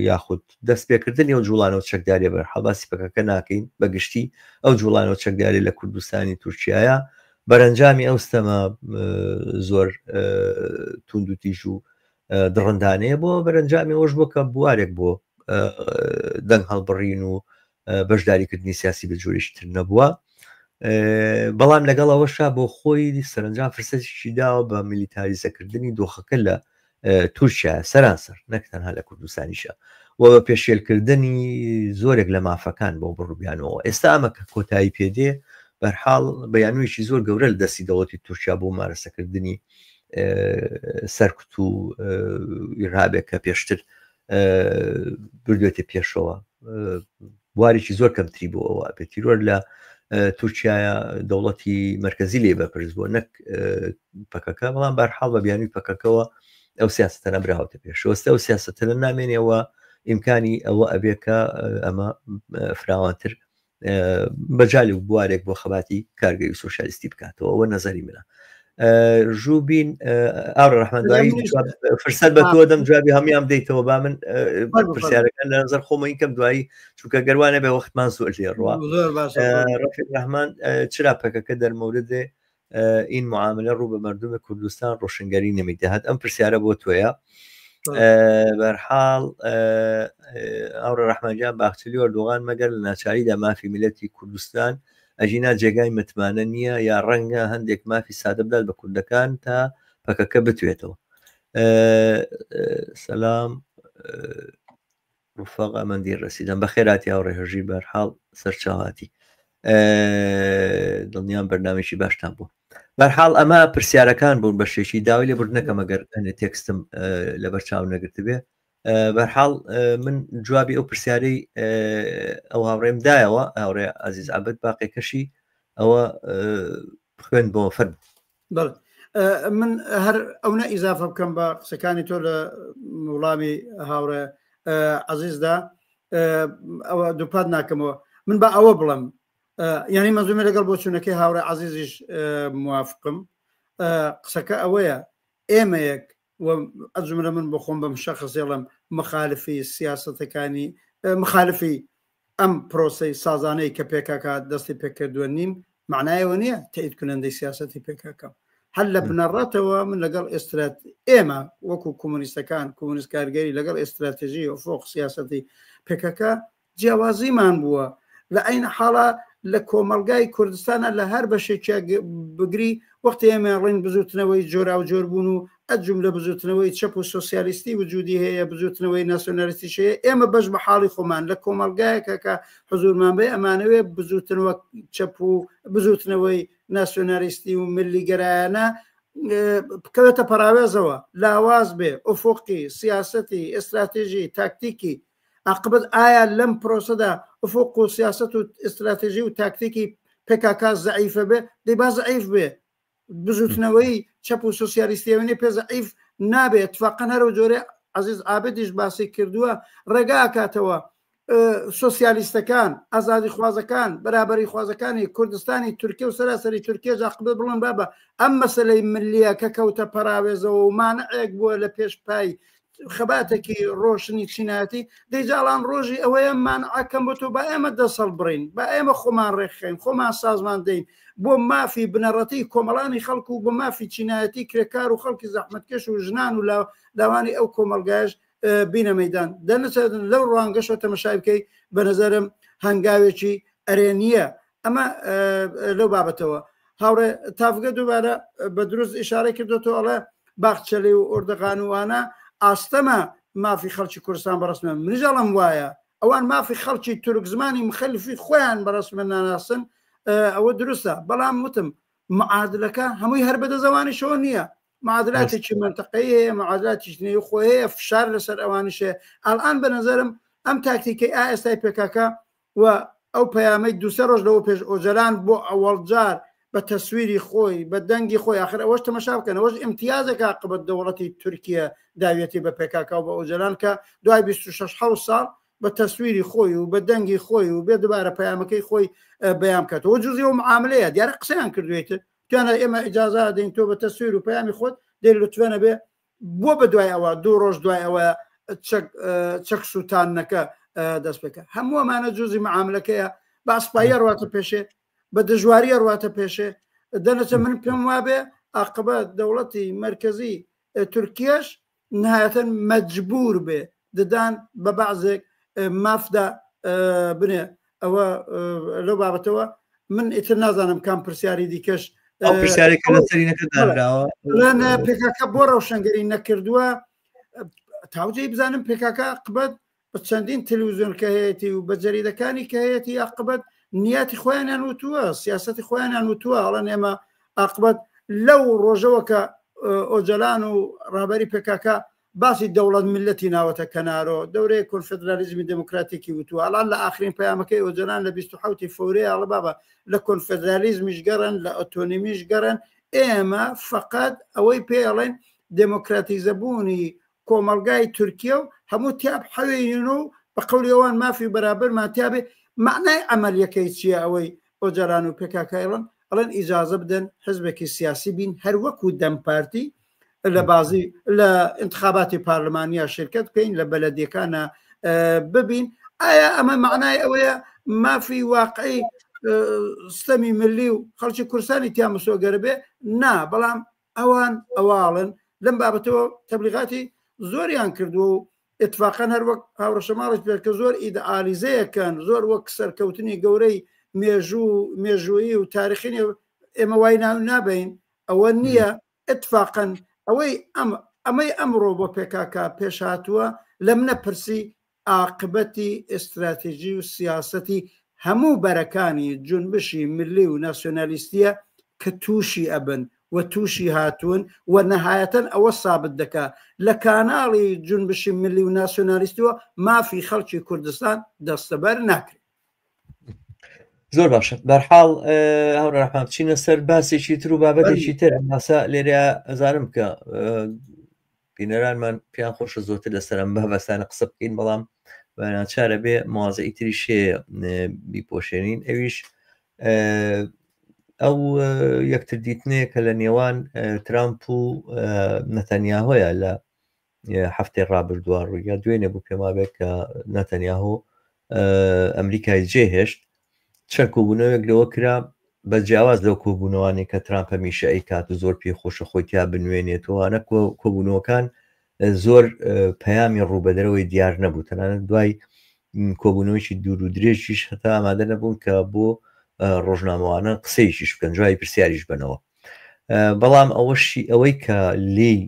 یاخود دەستپێکردنی ئەو جوڵانەوە چەکداریە بەر حەڵ باسی پەکەکە ناکەین بەگشتی ئەو جوڵانەوە چەکداری لە کوردستانی تورکیایە بەرەنجامی ئەو ستەمە زۆر توند و تیژ و دڕندانەیە بۆ بەرەنجامی ئەوش بۆ کە بوارێک بۆ دەنگ هەڵبڕین و بەشداریکردنی سیاسی بە جۆرێکی تر نەبووە بەڵام لەگەڵ ئەوەشا بۆ خۆی سەرنجام فرسەتێکی داوە بە میلیتاریزەکردنی دۆخەکە لە تورکیا سەرانسەر نەک تەنها لە کوردستانیشە و بە پێشێلکردنی زۆرێک لە مافەکان بۆ بڕبیانەوە ئێستا ئەمە کە کۆتایی پێدێ بەرحاڵ بیانوویەکی زۆر گەورە لە دەستی دەوڵەتی تورکیا بۆ مارەسەکردنی سەرکوت و ئیرهابێک کە پێشتر بردوێتە پێشەوە بوارێکی زۆر کەمتری بۆ ئەوە بێت تیرۆر لە تورکایە دەوڵەتی مرکزی لێ بەپرس بووە نەک پەکەکە، بەڵام بەرحاڵ بە بیانوی پەکەکەوە ئەو سیاستەنە براوەتە پێشەوەستە ئەو سیاستەنە نامێنێەوە ئیمکانی ئەوە ئەبێ کە ئەمە فراوانتر مەجای و بوارێک بۆ خەباتی کارگەری سۆسیالیستی بکاتەوە. ئەوە نظری منە. ژوبین ئاڕ ڕەحمان، دوایی فرسەت بە تۆ دەم جوابی هەموان بدەیتەوە. با من پرسیارەکان لە نظر خۆمەی کەم دوایی، چونکە گەروانە بێ وەختمان زۆر لێ ڕوا. ڕەفیق ڕەحمان، چرا پەکەکە دەرمەوردێ این معاملە ڕوو بە مردم کوردستان ڕۆشنگەری نەمیدەهات؟ ئەم پرسیارە بۆ تۆیە. بەرحاڵ ئاوڕ ڕەحمانجان، باخچلی ئەردۆغان مەگەر لە ناچاریدا مافی میلەتی کوردستان ئەژینا جێگای متمانە نییە، یا ڕەنگە هەندێک مافی سادە بدات بە کوردەکان تا پەکەکە بتوێتەوە. سەلام ڕفاق ئەمەندی ڕسیدەم، بە خێراتی هاوڕێ هەژی، بەرحاڵ سەرچاواتی دڵنیام بەرنمێکی باشتان بوو. بەرحاڵ ئەمە پرسیارەکان بوون بە شێکی داوای لێ بردنەکەم ئەگەر تێکستم لەبەر چاو نەگرتبێ. بەرحاڵ من جوابی ئەو پرسیارەی ئەو هاوڕێم دایەوە، هاوڕێ عزیز عبد، باقێکەشی ئەوە خوێن بۆ فەرم.
من هەر ئەو نە ئیزافە بکەم بە قسەکانی تۆ لە وڵامی هاوڕێ عزیزدا، ئەوە دووپات ناکەمەوە. من بە ئەوە بڵم، یعنی مەزومە لەگەڵ بۆچوونەکەی هاوڕێ عزیزیش موافقم. قسەکە ئەوەیە ئێمەیەک و ئەجمرە من بۆ خۆم بەم شەخصێڵم مخالفی سیاستەکانی، مخالفی ئەم پرۆسی سازانەی کە پێکاکە دەستی پێکردووە نیم، معنایەوە نییە تەئید کنەندەی سیاستی پێکاکە. هەر لە بنەڕەتەوە من لەگەڵ ئێسترات ئێمە وەکو کۆمۆنیستەکان، کۆمۆنیست کارگەری، لەگەڵ ئێستراتژی و فۆق سیاستی پێکەکە جیاوازیمان بووە. لە عین حاڵە لە کۆمەلگای کوردستانە لە هەر بەشێکیا بگری، وەختی ئێمە ڕێن بزوتنەوەی جۆرا و جۆر بوون و ئەجوم لە بزوتنەوەی چەپ و سۆسیالیستی وجودی هەیە، بزوتنەوەی ناسیۆنالیستی هەیە. ئێمە بەش بە حاڵی خۆمان لە کۆمەلگایەکە کە حزورمان بێ ئەمانەوێ بزوتنەوە چەپ و بزوتنەوەی ناسیۆنالیستی و ملیگەرایانە بکەوێتە پەراوێزەوە، لاواز بێ ئوفقی سیاسەتی ئێستراتێژی تاکتیکی عقبەت. ئایا لەم پرۆسەدا ئوفق و سیاست و ئستراتێژی و تاکتیکی پێکاکا زەعیفە بێ؟ دەی با زەعیف بێ. بزوتنەوەی چەپ و سوسیالیستیەوەنی پێ زەعیف نابێت. اتفاقا هەرو جۆرێ عزیز عابدیش باسی کردووە، ڕێگا ئاکاتەوە سۆسیالیستەکان، ئازادی خوازەکان، بەرابەری خوازەکانی کوردستانی تورکیا و سەراسەری تورکیا جاقبێ بڵن بابە ئەم مەسلەی ملیە کە کەوتە پەراوێزەوە و مانعێک بووە لە پێش پای خەباتێکی ڕۆشنی چینایەتی، دەیجاڵان ڕۆژی ئەوەیە مانعەکەم بۆ تۆ، با ئێمە دەسەڵ بڕین، با ئێمە خۆمان ڕێکخەین، خۆمان سازمان دەین بۆ مافی بنەڕەتی کۆمەڵانی خەڵک و بۆ مافی چینایەتی کرێکار و خەڵکی زەحمەتکێش و ژنان و لاوانی ئەو کۆمەلگایش بینە مەدان. دەنەچێت لەو ڕوانگەشەوە تەمەشای بکەی، بە نظرم هەنگاوێکی ئەرێنیە. ئەمە لەو بابەتەوە. هاوڕێ تافگە دووبارە بە دروست ئشارە کردوەوە، ئەڵێ باخچەلی و ئۆردەغانوانە ئاستەمە مافی خەڵکی کوردستان بەڕسمە. منیش ئەڵم وایە ئەوان مافی خەڵکی تورک زمانی مخەلفی خۆیان بەڕسمە ناناسن، ئەوە دروستە. بەڵام وتم معادلەکە هەمووی هەر بەدەزەوانیشەوە نییە، معادلاتێکی منطقەی هەیە، معادلاتیش نێو خۆی هەیە، فشار لەسەر ئەوانیش هەیە. ئەلان بە نظرم ئەم تاکتیکەی ئا ئێستای پێکاکە و ئەو پەیامەی دوسێ ڕۆژ لەوە پێش ئۆجەلان بۆ ئەوەڵجار بە تەسویری خۆی، بە دەنگی خۆی، آخر ئەوەش تەمەشا بکەن، ئەوەش ئیمتیازێک عاقبەت دەوڵەتی تورکیا داویەتی بە پێکاکا و بە ئۆجەلان کە دوای 26 حەوت ساڵ بە تەسویری خۆی و بە دەنگی خۆی و بێ دووبارە پەیامەکەی خۆی بەیان بکاتەوە. جزئی ئەو معاملەیە دیارە قسەیان کردوێتر، توانە ئێمە ئیجازە دەین تۆ بە تەسویر و پەیامی خۆت دێ لوتفەنە بێ. بۆ بە دوای ئەوە دوو ڕۆژ دوای ئەوە چەک سووتانەکە دەست پێکە. هەموو ئەمانە جزئی معاملەکەیە. بە ئەسپایی ڕواتە پێشێ، بە دژواری ڕواتە پێشێ. دەنەچە من پێم وابێ عاقبەت دەوڵەتی مرکزی تورکیاش نهایەتەن مەجبور بێ ددان بە بەعزێک مافدا بنێ. ئەوە لەو بابەتەوە. من ئیتر نازانم کام پرسیاری دیکەش.
ئەو پرسیارێک لەسەری نەکردراوە.
پێکاکە بۆ ڕەوشەنگەری نەکردووە؟ تاوجێی بزانم پێکاکە قبەت بە چەندین تەلویزیۆن کە هەیەی و بە جەریدەکانی کە هەیەی عقبەت نیاتی خۆیانیان وتووە، سیاستی خۆیانیان وتووە. ئەڵەن ئێمە عقبەت لەو ڕۆژەوە کە ئۆجەلان و ڕابەری پێکاکە باسی دەوڵەت میللەتی ناوەتە کەنارۆ، دەورەیەک کۆنفێدرالیزمی دێموکراتیکی وتووە، ئەڵان لە ئاخرین پەیامەکەی ئۆجەلان لە 27 ی فەورەیە ئەڵێ بابە لە کۆنفێدرالیزمیش گەڕێن، لە ئۆتۆنیمیش گەڕێن، ئێمە فەقەت ئەوەی پێ ئەڵێن دێموکراتیزەبوونی کۆمەڵگای تورکیە و هەموو تیا بحەوێنین و بە قەولی ئەوان مافی بەرابەرمان تیا بێ، مەعنای عەمەلیەکەی چییە ئەوەی ئۆجالان و پێکاکە ئەڵێن؟ ئەڵێن ئیجازە بدەن حزبێکی سیاسی بین هەر وەکو دەم پارتی لە بازی لە انتخاباتی پارلمانیا شرکت بکەین لە بەلەدیەکانە ببین. ئایا ئەمە معنای ئەوەیە مافی واقعی ستەمی ملی و خەڵکی کوردستانی تیا مسۆگەر بێ؟ نا، بەڵام ئەوان ئەواڵن لەم بابەتەوە تەبلیغاتی زۆریان کردووە و ئیتفاقەن هەر وەک هاوڕێ شەماڵیش پێ کە زۆر ئیدئالیزەیەکەن، زۆر وەک سەرکەوتنی گەورەی مێژوو مێژوویی و تاریخی نیە، ئێمە وای ناو نابەین، ئەوە نییە. ئیتفاقەن ئەوەی ئەم ئەمەی ئەمڕۆ بۆ پێکاکا پێش هاتووە لە منە پرسی ئاقبەتی ئیستراتیجی و سیاسەتی هەموو بەرەکانی جونبشی ملی و ناسیۆنالیستیە کە تووشی ئەبن و تووشی هاتوون و نەهایەتەن ئەوە سابت دەکا لە کاناڵی جونبشی ملی و ناسیۆنالیستیوە مافی خەڵکی کوردستان دەستەبەر ناکرێ.
زۆر باشە بەرحاڵ هاوڕێ ڕەحمان بچینە سەر باسێکی تر و بابەتێکی تر باسە لێرە ئەزانم کە بینەرانمان پێیان خۆشە زۆرتر لەسەر ئەم بابەتانە قسە بکەین، بەڵام ناچارە بێ موازەی تریش هەیە بیپۆشێنین، ئەویش ئەو یەکتر دیتنەیە کە لە نێوان ترامپ و نەتەنیاهۆیە لە هەفتەی ڕابردووە ڕوویا دوێنێ بوو پێم وابێت کە نەتەنیاهۆ ئەمریکای جێهێشت. چەند کۆبوونەوەیەک لەوە کرا بە جیاواز لەو کۆبوونەوانەی کە ترامپ هەمیشە ئەیکات و زۆر پێی خۆشە خۆی تیا بنوێنێتەوە، کۆبوونەوەکان زۆر پەیامی ڕووبەدەرەوەی دیار نەبوو، تەنانەت دوای کۆبوونەوەیکی دوور و درێژیش هەتا ئامادە نەبوون کە بۆ ڕۆژنامەوانان قسەیەکیش بکەن، جوابی پرسیاریش بەنەوە. بەڵام ئەوەشی ئەوەی کە لێی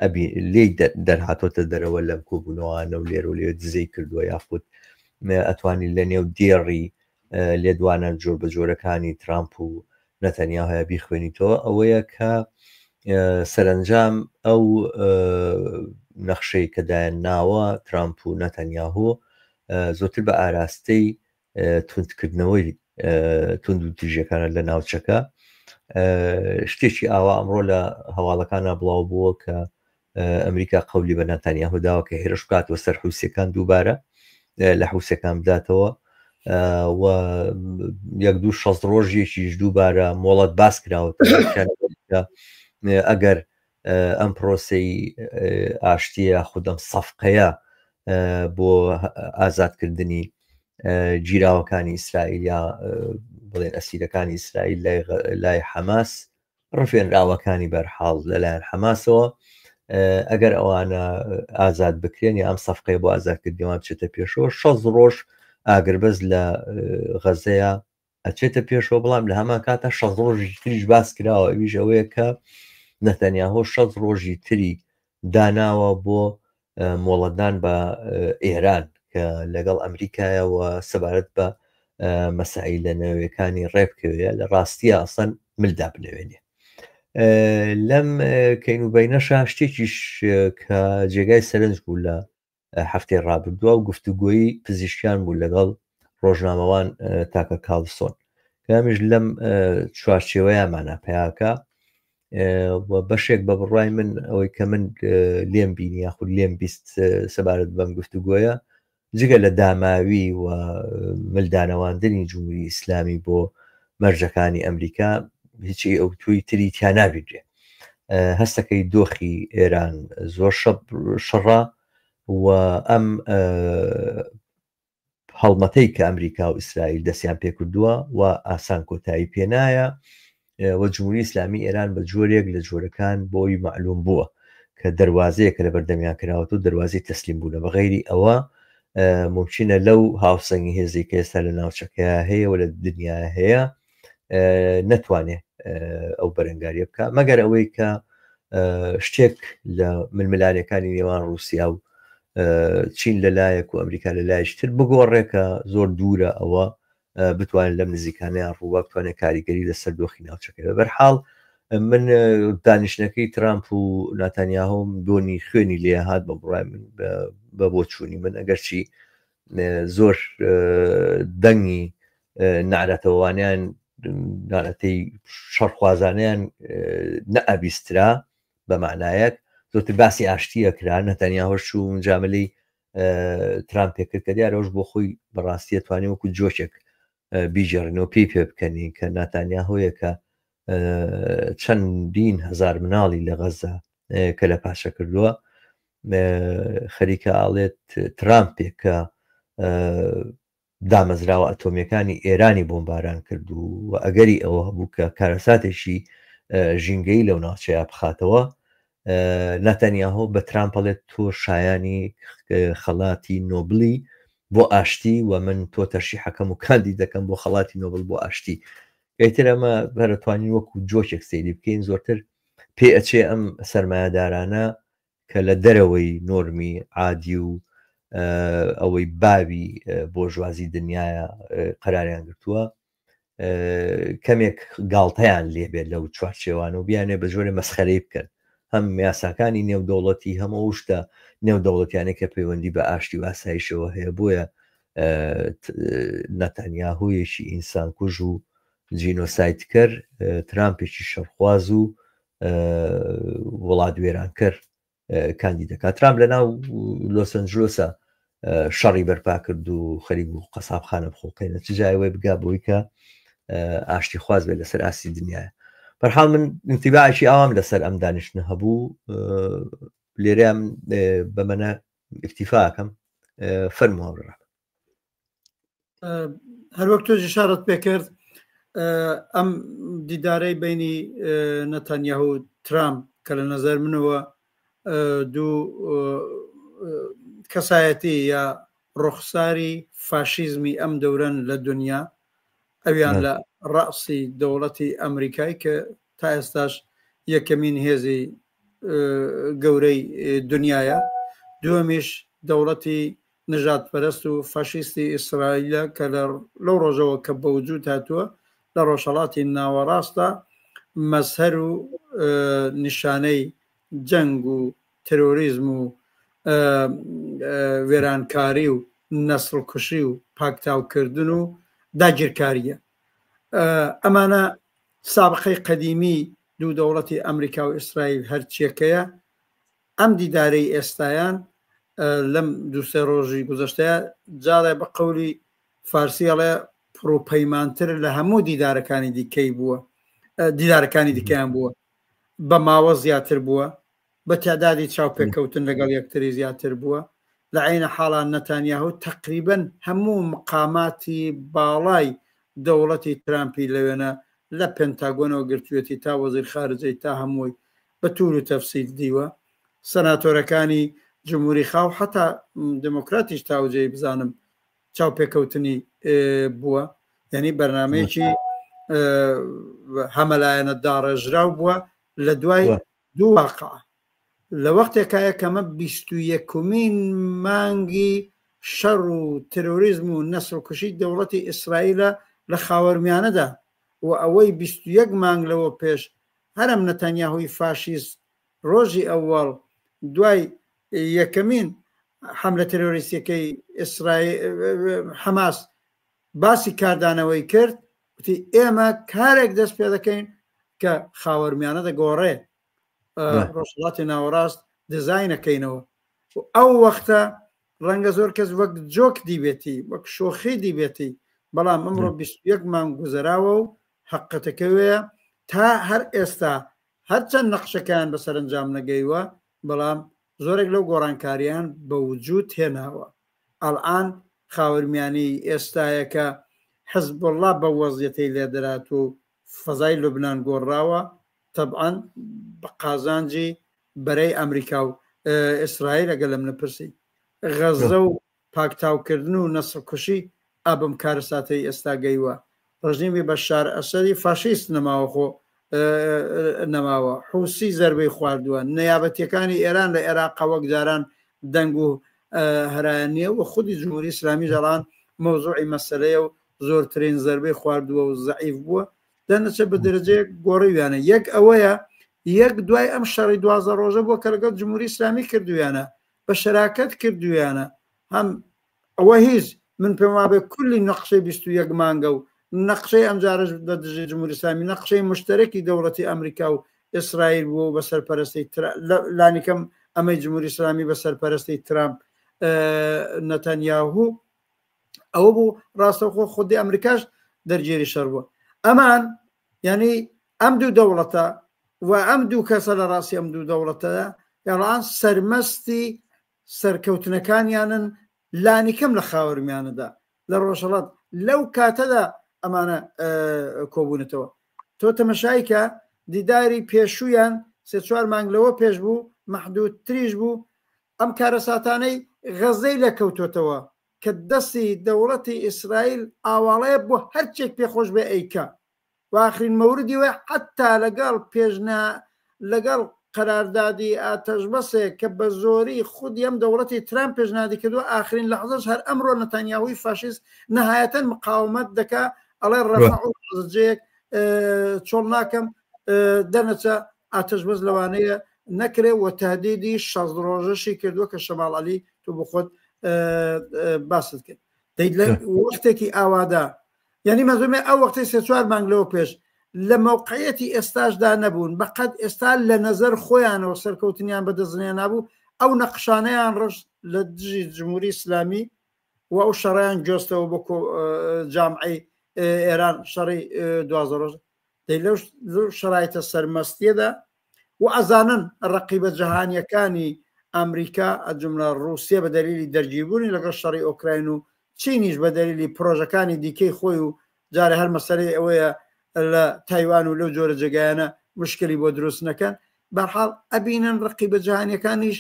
ئەبی لێی دەرهاتۆتە دەرەوە لەم کۆبوونەوانە و لێرە و لێ دزەی کردووە، یاخود ئەتوانی لە نێو دێڕی لێدوانە جۆر بە جۆرەکانی ترامپ و نەتەنیاهۆیا بیخوێنیتەوە، ئەوەیە کە سەرەنجام ئەو نەخشەی کە دایان ناوە ترامپ و نەتەنیاهۆ زۆرتر بە ئاراستەی توندکردنەوەی توند و تیژەکانە لە ناوچەکە. شتێکی ئاوا ئەمڕۆ لە هەواڵەکانە بڵاو بووە کە ئەمریکا قەولی بە ناتانیاهۆ داوە کە هێرش بکاتەوە سەر حوسیەکان، دووبارە لە حوسەکان بداتەوە و یەک دوو شەست ڕۆژێکیش دووبارە مۆڵەت باس کراوە ئەگەر ئەم پرۆسەی ئاشتیە خودەم سەفقەیە بۆ ئازادکردنی گیراوەکانی ئیسرائیل یا بڵێن ئەسیرەکانی ئیسرائیل لای حەماس، ڕفێنراوەکانی بەرحاڵ لەلایەن حەماسەوە، ئەگەر ئەوانە ئازاد بکرێن یا ئەم سەفقەیە بۆ ئازادکردنیوان بچێتە پێشەوە، 6 ڕۆژ ئاگربەست لە غەزەیە ئەچێتە پێشەوە. بەڵام لە هەمان کاتا 6 ڕۆژی تریش باس کراوە، ئەویش ئەوەیە کە نەتەنیاهۆ 6 ڕۆژی تری داناوە بۆ مۆڵەتدان بە ئێران کە لەگەڵ ئەمریکایەوە سەبارەت بە مەسائیلە نەوەیەکانی ڕێبکەوێ، لە ڕاستیە ئەسڵەن ملدا بنەوێنێ. لەم کەین و بینەشا شتێکیش کە جێگای سەرنج بوو لە هەفتەی ڕابردووە و گفتوگۆی پزیشکیان بوو لەگەڵ ڕۆژنامەوان تاکە کاڵسۆن، کامیش لەم چوارچێوەیەمانە پیاکە و بەشێک بە بڕای من ئەوەی کە من لێم بینی یاخود لێم بیست سەبارەت بەم گفتوگۆیە، جگە لە داماوی و ملدانەواندنی جمهوری ئیسلامی بۆ مەرجەکانی ئەمریکا، هیچی ئەو توی تری تیا نابینرێ. هەستەکەی دۆخی ئێران زۆر شەڕە و ئەم هەڵمەتەی کە ئەمریکا و ئیسرائیل دەستیان پێکردووە و ئاسان کۆتایی پێنایە و جمهوری ئیسلامی ئێران بە جۆرێک لە جۆرەکان بۆی معلوم بووە کە دەواازەیە کە لە بەردەمیان کراوەتەوە دەواازەی تەسلیم بوونە، بە غەیری ئەوە ممکنە لەو هاوسەنگی هێزی کە ئێستا لە ناوچەکە هەیە و لە دنیا هەیە نەتوانێ ئەو بەرەنگاریە بکە، مەگەر ئەوەی کە شتێک لە ململانەکانی نێوان رووسیا و چین لەلایەک و ئەمریکا لە لایشتر بگۆڕێکە زۆر دوورە ئەوە بتوانێت لەم نزیکانەیان ڕووبا بتوانێت کاریگەری لەسەر دۆخی ناوچەکە بە بەرحاڵ. من دانیشتنەکەی ترامپ و ناتانیاهۆم دۆنی خوێنی لێ هات بە بڕای من بە بۆچوونی من ئەگەرچی زۆر دەنگی نەعرەتەوانیان نارەتەی شەڕخوازانیان نەئەبیسترا بە معنایەک زۆرتر باسی ئاشتیە کرا نەتەنیا هۆش و مجاملەی ترامپ پێکرد کە دیارەوەش بۆ خۆی بەڕاستیە توانی وەکو جۆکێک بیگێڕینەوە پێی پێ بکەنین کە ناتانیاهۆیە کە چەندین هزار مناڵی لە غەزە کە لە پاشە کردووە خەریکە ئاڵێت ترامپێک کە دامەزراوە ئەتۆمیەکانی ئێرانی بۆمباران کرد و ئەگەری ئەوە هەبوو کە کارەساتێکی ژینگەی لەو ناوچەیە بخاتەوە ناتانیاهۆ بە ترامپ ئەڵێت تۆ شایانی خەڵاتی نۆبڵی بۆ ئاشتی و من تۆ تەرشیحەکەم و کاندید دەکەم بۆ خەڵاتی نۆبڵ بۆ ئاشتی. ئیتر ئەمە هەرەتوانین وەکو جۆکێک سەیری بکەین زۆرتر پێ ئەچێ ئەم سەرمایەدارانە کە لە دەرەوەی نۆرمی عادی و ئەوەی باوی بۆرژوازی دنیاە قەراریان گرتووە کەمێک گاڵتەیان لێبێت لەو چوارچێوانە و بیانێ بە جۆرێ مەسخەرەی بکەن هەم یاساکانی نێودەوڵەتی هەم ئەو شتە نێودەوڵەتیانەی کە پەیوەندی بە ئاشتی و ئاسایشەوە هەیە بۆیە نەتانیاهۆیەکی ئینسانکوژ و جینۆسایدکەر ترامپێکی شەڕخواز و وڵات وێرانکەر کاندید دەکات ترامپ لە ناو لۆسەنجلۆسە شەڕی بەرپا کرد و خەریک بوو قەسابخانە بخڵقێنە چ جایەوەی بگا بۆی کە ئاشتی خواز بێت لەسەر ئاستی دنیاە بەرحاڵ من انتباعێکی ئاوام لەسەر ئەم دانیشتنە هەبوو لێرەیان بەمەە اکتیفاکەم فەرمو هاوڕێ
هەروەک تۆش ئشارەت پێکرد ئەم دیدارەی بینی نەتانیاهو و ترامپ کە لە نظر منەوە دوو کەسایەتی یا ڕوخساری فاشیزمی ئەم دەورەن لە دنیا ئەویان لە ڕەسی دەوڵەتی ئەمریکای کە تا ئێستاش یەکەمین هێزی گەورەی دنیاە دووەمیش دەوڵەتی نەژادپەرست و فاشیستی ئیسرائیلە کە لەو ڕۆژەوە کە بەوجود هاتووە لە ڕۆژهەڵاتی ناوەڕاستدا مەزهەر و نیشانەی جەنگ و ترۆریزم و وێرانکاری و نەسڵکوشی و پاکتاوکردن و داگیرکارییە. ئەمانە سابقەی قەدیمی دوو دەوڵەتی ئەمریکا و ئیسرائیل هەرچیەکەیە ئەم دیدارەی ئێستایان لەم دوو سێ ڕۆژی گوزەشتەیە جارێ بە قەولی فارسی ئەڵێ پڕوپەیمانتر لە هەموو دیدارەکانی دیکەی بووە دیدارەکانی دیکەیان بووە بە ماوە زیاتر بووە بە تعدادی چاوپێکەوتن لەگەڵ یەکتری زیاتر بووە لە عینە حاڵان نەتانیاهو تقریبا هەموو مقاماتی باڵای دەوڵەتی ترامپی لەوێنە لە پنتاگۆنەوە گرتوێتی تا وەزیر خارجەی تا هەمووی بە تور و تەفسیل دیوە سەناتۆرەکانی جمهوری خاو حتا دموکراتیش تاوجێی بزانم چاوپێکەوتنی بووە یعنی بەرنمەیەکی هەمەلایەنە داڕێژراو بووە لە دوای دوو واقع لە وەختێکایە کەمە بیستویەکمین مانگی شەڕ و ترۆریزم و نەسڵکوشی دەوڵەتی ئیسرائیلە لە خاوەرمیانەدا و ئەوەی 21 مانگ لەوە پێش هەرم نەتانیاهوی فاشیست ڕۆژی ئەوەڵ دوای یەکەمین حەملە تێرۆریستیەکەی ئیسرائیل حەماس باسی کاردانەوەی کرد وتی ئێمە کارێک دەست پێ دەکەین کە خاوەرمیانە دەگۆڕێ ڕۆژهەڵاتی ناوەڕاست دیزاینەکەینەوە ئەو وەختە ڕەنگە زۆر کەس وەک جۆک دیبێتی وەک شۆخی دیبێتی بەڵام ئەمڕۆ 21 مانگ گوزەراوە و حەقەتەکە وەیە تا هەر ئێستا هەرچەند نەقشەکەیان بە سەرەنجام نەگەیوە بەڵام زۆرێک لەو گۆڕانکاریان بە وجود هێناوە ئەلئان خاوەرمیانەی ئێستایە کە حزبوڵڵا بەو وەزیەتەی لێدرات و فەزای لوبنان گۆڕراوە تەبعەن بە قازانجی بەرەی ئەمریکا و ئیسرائیل ئەگەر لە منە پرسی غەززە و پاکتاوکردن و نەسڵکوشی ئا بەم کارەساتەی ئێستا گەیوە. ڕژیمی بەشار ئەسەدی فاشیست نەماوە خۆ نەماوە. حوسی زەربەی خواردووە. نەیابەتیەکانی ئێران لە ئێراقا وەک جاران دەنگ و هەرایان نییە و خودی جمهوری ئیسلامیش ئەڵان مەوزوعی مەسەلەیە و زۆرترین زەربەی خواردووە و زەعیف بووە. دەنەچە بە دەرەجەیەک گۆڕیویانە یەک ئەوەیە یەک دوای ئەم شەڕی 12 ڕۆژە بۆ کە لەگەڵ جمهوری ئیسلامی کردویانە بە شەراکەت کردویانە هەم ئەوە هیچ من پێم وابێ کولی نەقشەی 21 مانگە و نەقشەی ئەمجارەش بە دژی جمهوری ئیسلامی نەقشەی مشتەرەکی دەوڵەتی ئەمریکا و ئیسرائیل بووە و بە سەرپەرستی لانیکەم ئەمەی جمهوری ئیسلامی بە سەرپەرستی ترامپ نەتەنیاهو ئەوە بوو ڕاستەوخۆ خودی ئەمریکاش دەرگێری شەڕ بووە ئەمان یعنی ئەم دوو دەوڵەتە و ئەم دوو کەسە لە ڕاستی ئەم دوو دەوڵەتەدا یاڵان سەرمەستی سەرکەوتنەکانیانن لانیکەم لە خاوەرمیانەدا لە ڕۆژهەڵات لەو کاتەدا ئەمانە کۆبوونەتەوە تۆ تەمەشایکە دیداری پێشوویان سێ چوار مانگ لەوە پێش بوو محدود تریش بوو ئەم کارەساتانەی غەزەی لە کەوتۆتەوە کە دەستی دەوڵەتی ئیسرائیل ئاواڵەیە بۆ هەرچێک پێخۆش بێ ئەیکا و ئاخرین مەوردی وەی حەتتا لەگەڵ پێشنا لەگەڵ قەراردادی ئاتەشبەسێک کە بە زۆری خودی ئەم دەوڵەتی ترامپ پێشنادی کردووە ئاخرین لەحزەش هەر ئەمڕۆ نەتانیاهوی فاشیست نەهایەتەن مقاومەت دەکا ئەڵێ ڕەفەع و جێیەک چۆڵ ناکەم دەرنەچە ئاتەشبەس لەوانەیە نەکرێ و تهدیدی شەست ڕۆژەشی کردووە کە شەماڵ عەلی تۆ بخۆت باست کرد دەی لە وەختێکی ئاوادا یعنی مەزومێ ئەو وەختەی سێ چوار مانگ لەوە پێش لە مەوقعیەتی ئێستاشدا نەبوون بەقەد ئێستا لە نەزەر خۆیانەوە سەرکەوتنیان بەدەستنیان نابوو ئەو نەقشانەیان ڕشت لە دژی جمهوری ئیسلامی و ئەو شەڕیان گۆستەوە بۆ جامعەی ئێران شەڕی دوازدە ڕۆژ دەی لەو شەرایتە سەرمەستیەدا و ئەزانن ڕقیبە جەهانیەکانی ئەمریکا ئەجملە ڕووسیە بە دەلیلی دەرگیربوونی لەگەڵ شەڕی ئۆکراین و چینیش بە دەلیلی پرۆژەکانی دیکەی خۆی و جارێ هەر مەسەلەی ئەوەیە لە تایوان و لەو جۆرە جێگایانە مشکلی بۆ دروست نەکەن بەرحاڵ ئەبینن ڕقیبە جەهانیەکانیش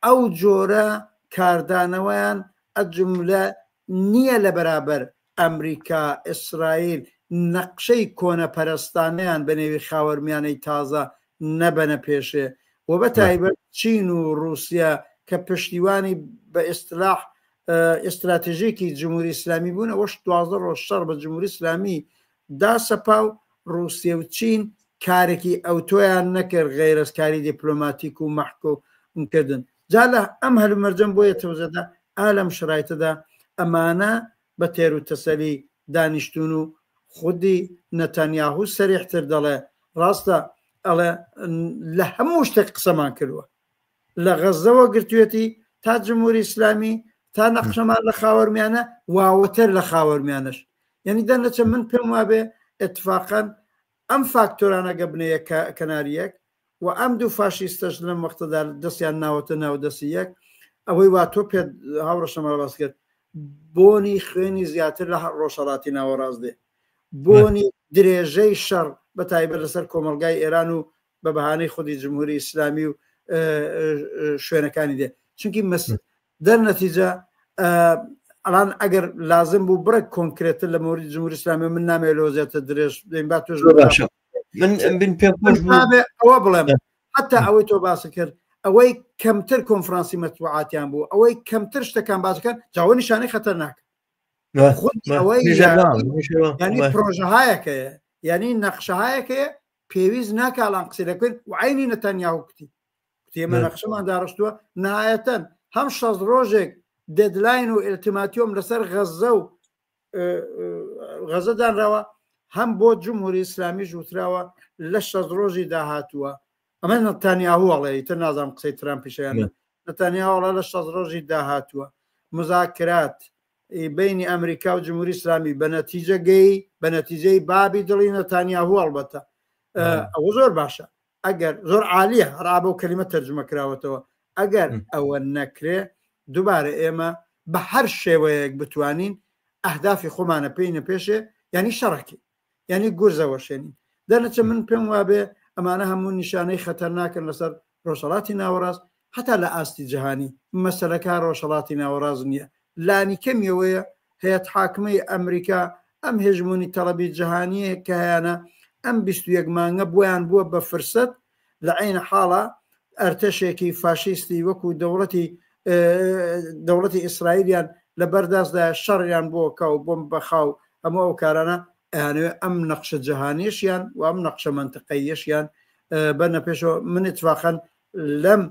ئەو جۆرە کاردانەوەیان ئەجملە نییە لە بەرابەر ئەمریکا، ئیسرائیل نەقشەی کۆنەپەرستانەیان بە نێوی خاوەرمیانەی تازە نەبەنە پێشێ و بە تایبەت چین و ڕووسیە کە پشتیوانی بە ئیستلاح ئیستراتژیکی جمهوری ئیسلامی بوون ئەوەش 12 ڕۆژ شەڕ بە جمهوری ئیسلامی داسەپا و ڕووسیە و چین کارێکی ئەوتۆیان نەکرد غەیرەز کاری دیپلۆماتیک و مەحکوم کردن جا لە ئەم هەلومەرجەم بۆیە تەوزەدا ئا لەم شرایتەدا ئەمانە بە تێروتەسەلی دانیشتوون و خودی نەتانیاهو سەریحتر دەڵێ ڕاستە ئەڵێ لە هەموو شتێک قسەمان کردووە لە غەزەوە گرتوێتی تا جمهوری ئیسلامی تا نەقشەمان لە خاوەرمیانە واوەتر لە خاوەرمیانەش یعنی دەرنەچە من پێم وابێ اتفاقا ئەم فاکتۆرانە گە بنەیە کەناریەک و ئەم دوو فاشیستەش لەم وەختەدا دەستیان ناوەتە ناو دەستی یەک ئەوەی وا تۆ پێت هاوڕەشەمە باس کرد بۆنی خوێنی زیاتر لە ڕۆژهەڵاتی ناوەڕاست دێ بۆنی درێژەی شەڕ بە تایبەت لەسەر کۆمەڵگای ئێران و بە بەهانەی خودی جمهوری ئیسلامی و شوێنەکانی دێ چونکی مس دەرنەتیجە ئەڵان ئەگەر لازم بوو بڕێک کۆنکرێتتر لە مۆری جمهوری ئیسلامی من نامەوێت لەوە زیاتر درێژ بێن با تۆش
باشە من بن پێ خۆش
نابێ ئەوە بڵێم حتا ئەوەی تۆ باس کرد ئەوەی کەمتر کۆنفرانسی مەتبوعاتیان بوو ئەوەی کەمتر شتەکان باسەکان جاوە نیشانەی خەتەرناک ئەوەی ینی پرۆژەهایەکەیە یعنی نەخشەهایەکەیە پێویست ناکاڵان قسە دەکرد و عینی نەتەنیاهو کوتی کوتی ئێمە نەخشەمان داڕشتووە نهایەتەن هەم شەست ڕۆژێک دێدلاین و ئلتیماتیۆم لەسەر غەزە و غەزە دانراوە هەم بۆ جمهوری ئیسلامیش وتراوە لە شەست ڕۆژی داهاتووە ئەمە نەتانیاهو ئەڵێ ئیتر نازانم قسەی ترامپیشیان نەتانیاهو ئەڵێ لە شەست ڕۆژی داهاتووە مزاکرات بینی ئەمریکا و جمهوری ئیسلامی بە نەتیجە گەی بە نەتیجەی بابی دڵی نەتانیاهو ئەڵبەتە ئەوە زۆر باشە ئەگەر زۆر عالیە هەر ئا بەو کەلیمە تەرجمە کراوەتەوە ئەگەر ئەوە نەکرێ دووبارە ئێمە بە هەر شێوەیەک بتوانین ئەهدافی خۆمانە پێینە پێشێ یعنی شەڕەکەی یعنی گورزەوەشێنین دەرنەچە من پێم وابێ ئەمانە هەموو نیشانەی خەتەرناکەن لەسەر ڕۆژهەڵاتی ناوەڕاست هەتا لە ئاستی جیهانی مەسەلەکە ڕۆژهەڵاتی ناوەڕاست نییە لانی کەمیەوەیە هەیەت حاکمەی ئەمریکا ئەم هێژمۆنی تەڵەبی جیهانیە کە هەیانە ئەم 21 مانگە بۆیان بووە بە فرسەت لە عین حاڵا ئەرتەشێکی فاشیستی وەکو دەوڵەتی دەوڵەتی ئیسرائیلیان لە بەردەستدا شەڕیان بۆ کا و بۆم بەخا و هەموو ئەو کارانە ئەیانەوێ ئەم نەقشە جەهانیەشیان و ئەم نەقشە مەنتقەییەشیان بەرنە پێشەوە. من ئیتفاقەن لەم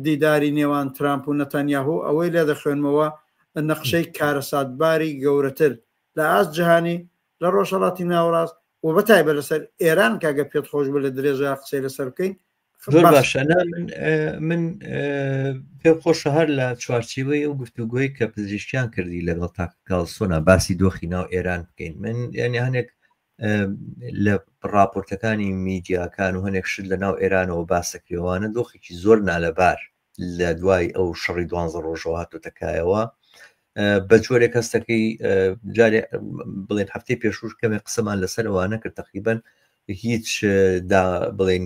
دیداری نێوان ترامپ و نەتانیاهو ئەوەی لێ دەخوێنمەوە نەقشەی کارەساتباری گەورەتر لە ئاست جیهانی لە ڕۆژهەڵاتی ناوەڕاست و بەتایبەت لەسەر ئێران کە گەر پێت خۆش بێت لە درێژە قسەی لەسەر بکەین
زۆر باشە نا من من پێم خۆشە هەر لە چوارچێوەی ئەو گفتوگۆی کە پزیشکیان کردی لەگەڵ تاکە کاڵسۆنا باسی دۆخی ناو ئێران بکەین من یعنی هەنێک لە راپۆرتەکانی میدیاکان و هەنێک شت لە ناو ئێرانەوە باسەکرێوانە دۆخێکی زۆر نالەبار لە دوای ئەو شەڕی دوانزە ڕۆژەوە هاتۆتە کایەوە بە جۆرێک هەستەکەی جارێ بڵێن هەفتەی پێشوش کەمێک قسەمان لەسەر ئەوانە کرد تقریبن هیچ دا بڵێن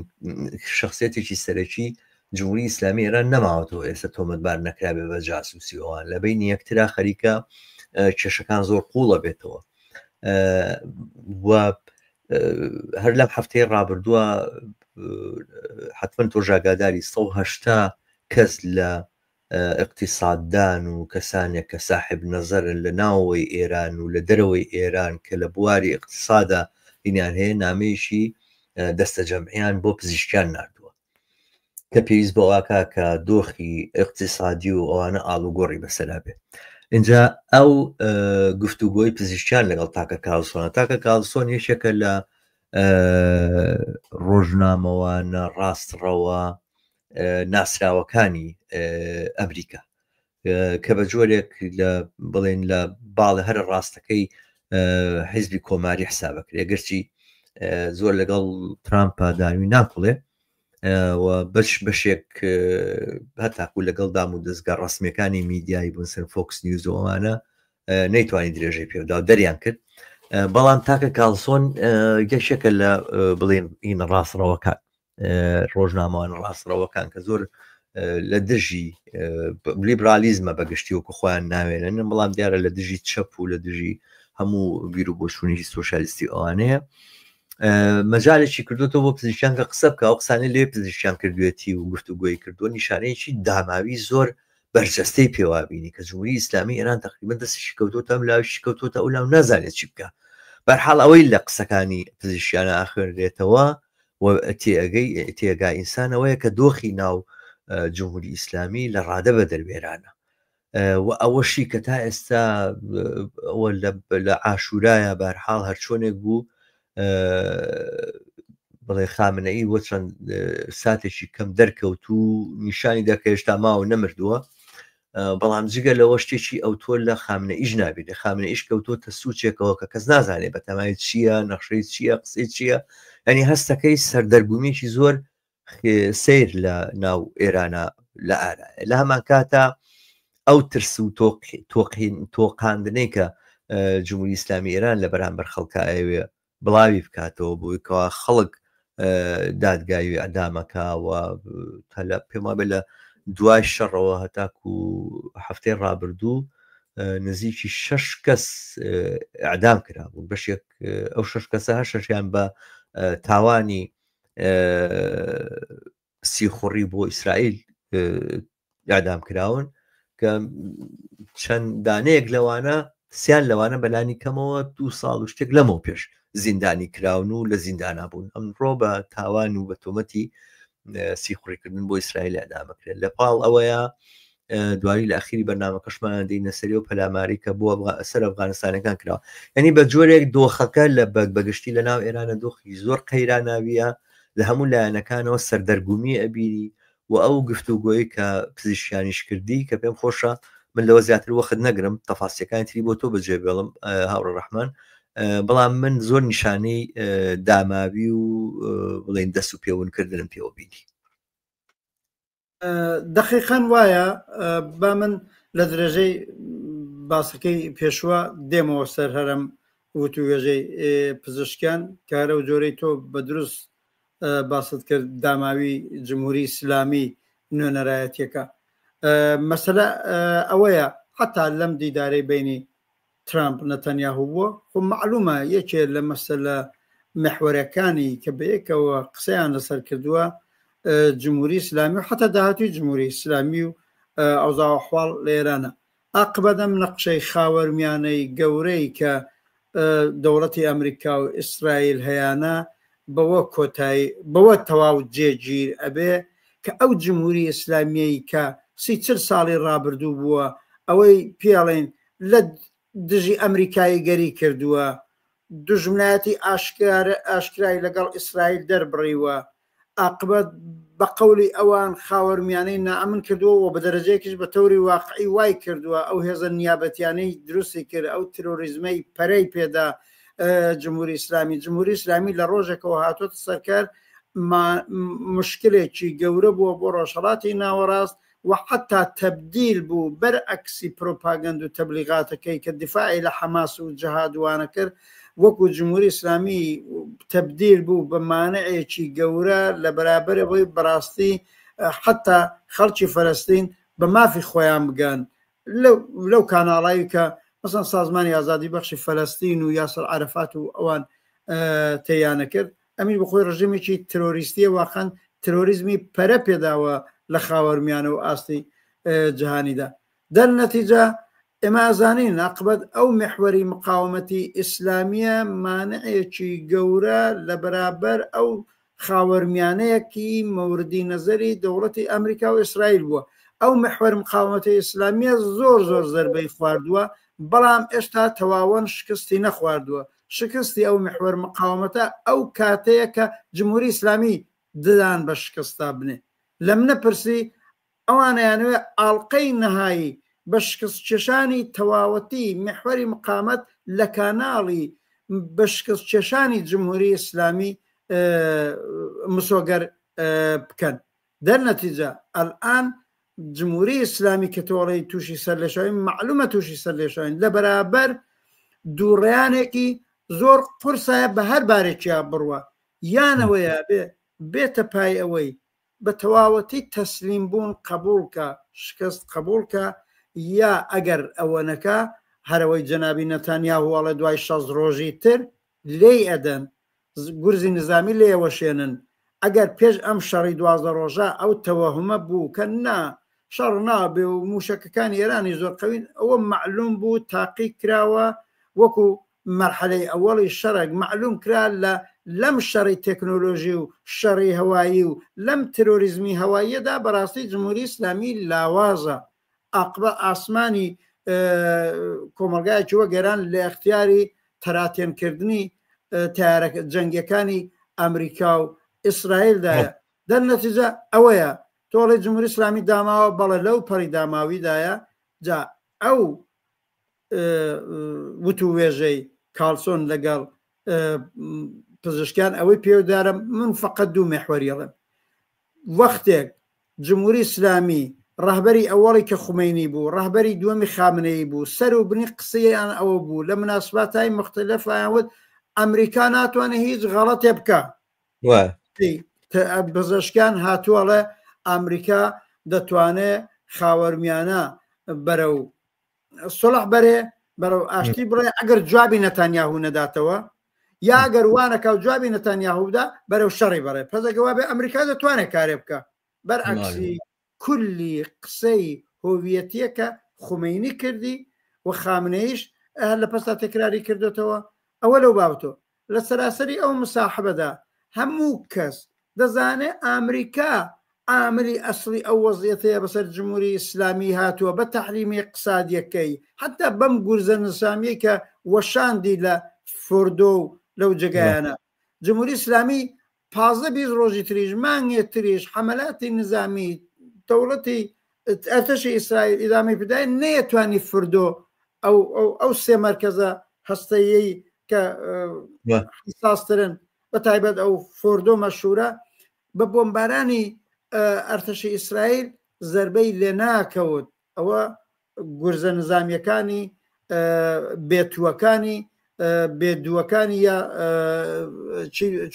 شخصێتێکی سەرەکی جمهوری ئیسلامی ئێران نەماوەتەوە ئێستا تۆمەتبار نەکرابێ بە جاسوسی ئەوان لە بینی یەکترا خەریکە کێشەکان زۆر قوڵە بێتەوە و هەر لەم هەفتەی ڕابردووە حتمما تۆ ژاگاداری 180 کەس لە ئیقتیساددان و کەسانێک کە ساحێب نەزەرن لە ناوەوەی ئێران و لە دەرەوەی ئێران کە لە بواری ئیقتیسادا هینیان هەیە نامەیەکی دەستەجەمعیان بۆ پزیشکیان ناردووە کە پێویست بۆ ئاکا کە دۆخی ئیقتیسادی و ئەوانە ئاڵوگۆڕی بەسەرا بێ اینجا ئەو گفتوگۆی پزیشکیان لەگەڵ تاکە کارلسۆنە تاکە کارلسۆن یەکێکە لە ڕۆژنامەوانە ڕاستڕەوە ناسراوەکانی ئەمریکا کە بە جۆرێک لە بڵێن لە باڵە هەرە ڕاستەکەی حیزبی کۆماری حسابەکرێ گەرچی زۆر لەگەڵ ترامپا داوی ناکوڵێ و بەش بەشێک هەتاکو لەگەڵ دام و دەستگا ڕسمیەکانی میدیایی بوون سەر فۆکس نیوز و ئەوانە نەیتوانی درێژەی پێبدا و دەریان کرد بەڵام تاکە کاڵسۆن یەکێکە لە بڵێن ئینە ڕاستڕەوەکان ڕۆژنامەوان ڕاستڕەوەکان کە زۆر لە دژی لیبرالیزمە بەگشتی وەکو خۆیان ناوێنن بەڵام دیارە لە دژی چەپ و لە دژی هەموو بیر و بۆچوونێکی سۆشیالیستی ئەوانەیە مەجالێکی کردوتەوە بۆ پزیشکیان کە قسە بکە و قسانە لێ پزیشکیان کردوێتی و گفتوگۆی کردووە نیشانەیەکی داماوی زۆر بەرجەستەی پێوابینی کە جمهوری ئیسلامی ئێران تقریبا دەستیشی کەوتۆتە ئەم لاویشی کەوتۆتە ئەو لاو نازانێت چی بکە بەرحاڵ ئەوەی لە قسەکانی پزیشکیانە ئاخوێنرێتەوە و تێئەگەی تێگا ئینسان ئەوەیە کە دۆخی ناو جمهوری ئیسلامی لە ڕادە بە دەروێرانە و ئەوەشی کە تا ئێستا ئەوە لە عاشورایە بارحاڵ هەرچۆنێک بوو بڵێ خامنەئی بۆ چەند ساتێکی کەم دەرکەوت و نیشانی دەکە هێشتا ماوە نەمردووە بەڵام جگە لەوە شتێکی ئەوتۆ لە خامنەئیش نابینێ خامنەئیش کەوتۆتە سوچێکەوە کە کەس نازانێ بەتەمای چییە نەخشەی چییە قسەی چییە ینی هەستەکەی سەردەرگومیی زۆر سیر لە ناو ئێرانە لە ئارایە لە هەمان کاتا ئەو ترس و تۆقین تۆقاندنەی کە جمهوری ئیسلامی ئێران لە بەرامبەر خەڵکایەوێ بڵاوی بکاتەوە بۆی کەوا خەڵک دادگایی ئەدامەکە و تەلە پێم وابێ لە دوای شەڕەوە هەتاکو هەفتەی ڕابردوو نزیکی شش کەس ئەعدام کرابوون بەشێک ئەو شش کەسە هەر شەشیان بە تاوانی سیخوڕی بۆ ئیسرائیل ئەدام کراون کە چەند دانەیەک لەوانە سیان لەوانە بەلانی کەمەوە دو ساڵ و شتێک لەمەوە پێش زیندانی کراون و لە زیندانا بوون ئەمڕۆ بە تاوان و بە تۆمەتی سیخوڕیکردن بۆ ئیسرائیل ئەدامەکرێت لە پاڵ ئەوەیە دوایی لە ئەخیری بەرنمەکەشمان دێینە سەری و پەلاماری کە بۆ سەر ئەفغانستانەکان کراوە یعنی بە جۆرێک دۆخەکە لە بەگشتی لە ناو ئێرانە دۆخی زۆر قەیراناویە لە هەموو لایەنەکانەوە سەردەرگومی ئەبینی و ئەو گفتوگۆی کە پزیشکیانیش کردی کە پێم خۆشە من لەوە زیاتر وەخت نەگرم تەفاسیەکانی تری بۆ تۆ بەجێ بێڵم هاوڕێ ڕەحمان بەڵام من زۆر نیشانەی داماوی و بڵێن دەست و پێونکردنم پێوە بینی.
دەقیقەن وایە با من لە درێژەی باسەکەی پێشوە دێمەوە سەر هەرم وتوێژەی پزیشکیان کە هەرە و جۆرەی تۆ بە دروست باست کرد داماوی جمهوری ئیسلامی نوێنەرایەتیەکە مەسەلە ئەوەیە حتا لەم دیدارەی بینی ترامپ نەتەنیاهو بووە خۆ مەعلومە یەکێ لە مەسەلە محوەرەکانی کە بەیەکەوە قسەیان لەسەر کردووە جمهوری ئیسلامی و حتا داهاتوی جمهوری ئیسلامی و ئەوزا و ئەحواڵ لە ئێرانە ئاقبەت ئەم نەقشەی خاوەرمیانەی گەورەی کە. دەوڵەتی ئەمریکا و ئیسرائیل هەیانە بەوە کۆتایی بەوە تەواو جێگیر ئەبێ کە ئەو جمهوری ئیسلامیەی کە سی چل ساڵی ڕابردوو بووە ئەوەی پێڵێن لە دژی ئەمریکایی گەری کردووە دوژمنایەتی ئاشکرای لەگەڵ ئیسرائیل دەربڕیوە، ئاقبەت بە قەولی ئەوان خاوەرمیانەی نائەمن کردووە و بە دەرەجەیەکیش بە تەوری واقعی وای کردووە ئەو هێزە نیابەتیانەی دروستی کرد، ئەو ترۆریزمەی پەرەی پێدا جمهوری ئیسلامی. جمهوری ئیسلامی لە ڕۆژێکەوە هاتۆتە سەرکار مشکلێکی گەورە بووە بۆ ڕۆژهەڵاتی ناوەڕاست و حەتا تەبدیل بوو بەرعەکسی پرۆپاگەند و تەبلیغاتەکەی کە دیفاعی لە حەماس و جەهاد وانە کرد وەکو جمهوری ئیسلامی تەبدیل بوو بە مانعێکی گەورە لە بەرابەر ئەوەی بەڕاستی حەتا خەڵکی فەلەستین بە مافی خۆیان بگەن لەو کاناڵایی کە مەسەن سازمانی ئازادی بەخشی فەلەستین و یاسر عەرەفات و ئەوان تێیانە کرد ئەمیش بەخۆی ڕژێمێکی ترۆریستیە واقعەن ترۆریزمی پەرە پێداوە لە خاوەرمیانە و ئاستی جهانیدا دەر نەتیجە ئێمە ئەزانین عاقبەت ئەو محوەری مقاومەتی ئیسلامیە مانعێکی گەورە لە بەرابەر ئەو خاوەرمیانەیەکی مەوردی نەزەری دەوڵەتی ئەمریکا و ئیسرائیل بووە ئەو محوەر مقاومەتی ئیسلامیە زۆر زۆر زەربەی خواردووە بەڵام ئێستا تەواوەن شکستی نەخواردووە شکستی ئەو میحوەر مقاومەتە ئەو کاتەیە کە جمهوری ئیسلامی ددان بە شکستا بنێ. لە منە پرسی ئەوان ئەیانەوێ ئاڵقەی نەهایی بە شکست کێشانی تەواوەتی میحوەری مقامەت لە کاناڵی بە شکست کێشانی جمهوری ئیسلامی مسۆگەر بکەن. دەرنەتیجە ئەلئان جمهوری ئیسلامی کە تۆڵەی تووشی سەرلێشاوی مەعلومە تووشی سەرلێشاوین لە بەرابەر دووڕیانێکی زۆر قورسایە بە هەر بارێکیا بڕوە یانەوەیە بێ بێتە پای ئەوەی بە تەواوەتی تەسلیم بوون قبوڵکە شکست قبوڵکە یا ئەگەر ئەوە نەکا هەرەوەی جەنابی نەتانیاهو ئەڵێ دوای 60 ڕۆژی تر لێی ئەدەن گورزی نزامی لێ ئەوەشێنن، ئەگەر پێش ئەم شەڕی 12 ڕۆژە ئەو تەوەهومە بوو کە نا شەڕ نابێ و مووشەکەکانی ئێرانی زۆر قەوین، ئەوە مەعلووم بوو تاقی کراوە وەکو مەرحەلەی ئەوەڵی شەڕێک مەعلووم کرا لە لەم شەڕی تێکنۆلۆژی و شەڕی هەوایی و لەم ترۆریزمی هەواییەدا بەڕاستی جمهوری ئیسلامی لاوازە ئاقبە ئاسمانی کۆمەڵگایەکی وەک ئێران لە ئەختیاری تەراتێنکردنی تارە جەنگەکانی ئەمریکا و ئیسرائیلدایە دەرنەتیجە ئەوەیە تۆڵی جمهوری ئیسلامی داماوە بەڵێ لەو پەڕی داماویدایە جا ئەو وتووێژەی کاڵسۆن لەگەڵ پزیشکیان ئەوەی پێودارە من فقط دوو مێحوەریڵم وەختێک جمهوری ئیسلامی ڕەهبەری ئەوەڵی کە خومەینی بوو، ڕەهبەری دووەمی خامنەیی بوو، سەر و بنی قسەیان ئەوە بوو، لە مناسباتای موختەلەف ئەیان وت ئەمریکا ناتوانێ هیچ غەڵەتێ بکا. پزشکیان هاتووە ئەڵێ ئەمریکا دەتوانێ خاوەرمیانە بەرەو سڵح بەرێ بەرەو ئاشتی بڕێ ئەگەر جوابی نەتانیاهو نەداتەوە یا ئەگەر وانەکە و جوابی نەتانیاهو بدا بەرەو شەڕی بەڕێ پەزەگە وابێ ئەمریکا دەتوانێت کارێ بکە بەرعکسی کولی قسەی هۆویەتیەکە خومینی کردی و خامنەیش لە پەستا تەکراری کردوتەوە ئەوە لەو باوتۆ لە سەراسەری ئەو مساحبەدا هەموو کەس دەزانێ ئامریکا عاملی ئەسڵی ئەو وەزعیەتەیە بەسەر جمهوری ئیسلامی هاتووە بە تەحریمی ئیقتسادیەکەی حەتا بەم گورزە نزامیەی کە وەشاندی لە فۆردۆ و لەو جێگایانە جمهوری ئیسلامی 15 20 ڕۆژی تریش مانگێ تریش حەمەلاتی نزامی دەوڵەتی ئەرتەشی ئیسرائیل ئیدامەی بدای نەیەتوانی فردۆ ئەو ئەو ئەو سێ مەرکەزە هەستەیەی کە حساسترن بە تایبەت ئەو فۆردۆ مەشهورە بە بۆمبارانی ئەرتەشی ئیسرائیل زەربەی لێناکەوت ئەوە گورزە نزامیەکانی بێتووەکانی بێدووەکانی یا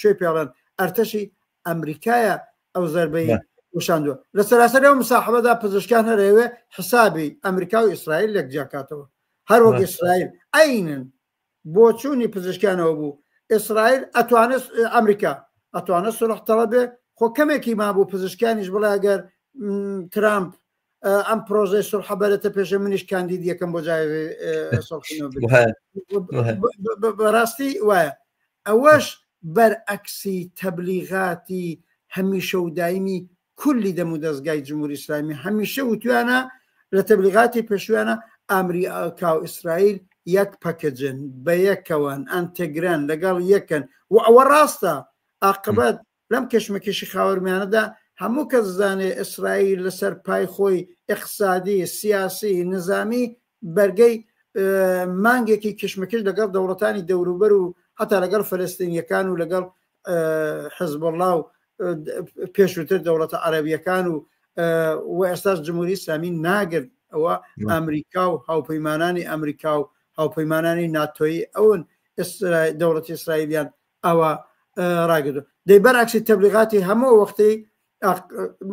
چێ پێڵێن ئەرتەشی ئەمریکایە ئەو زەربەی وشاندووە لە سەراسەر ئەو مساحبەدا پزیشکان هەرەوێ حسابی ئەمریکا و ئیسرائیل لەک جیاکاتەوە هەر وەک ئیسرائیل عینن بۆچوونی پزیشکیانەوە بوو ئیسرائیل ئەتوانێت ئەمریکا ئەتوانێت سڵح تەڵەبێ خۆ کەمێکی مابوو پزیشکیانیش بڵێ ئەگەر ترامپ ئەم پرۆژەی سوڵحە بەرێتە پێشێ منیش کاندید یەکەم بۆ جای سوڵحی نۆبل. بەڕاستی وایە ئەوەش بەرعەکسی تەبلیغاتی هەمیشە و دایمی کولی دەم و دەزگای جمهوری ئیسلامی هەمیشە وتویانە لە تەبلیغاتی پێشویانە ئامریکا و ئیسرائیل یەک پەکەجن بە یەکەوەن ئەنتەگرەن لەگەڵ یەکەن و ئەوە ڕاستە ئاقبەت لەم کێشمەکێشی خاوەرمیانەدا هەموو کەس زانێ ئیسرائیل لەسەر پای خۆی ئیقتسادی، سیاسی، نزامی بەرگەی مانگێکی کشمکش لەگەڵ دەوڵەتانی دەوروبەر و هەتا لەگەڵ فەلەستینیەکان و لەگەڵ حزبوڵڵا و پێشووتر دەوڵەتە عەرەبیەکان و و ئێستاش جمهوری ئیسلامی ناگرت ئەوە ئەمریکا و هاوپەیمانانی ئەمریکا و هاوپەیمانانی ناتۆیی ئەون دەوڵەتی ئیسرائیلیان ئەوە ڕاگردو دەی بەرعکسی تەبلیغاتی هەموو وەختی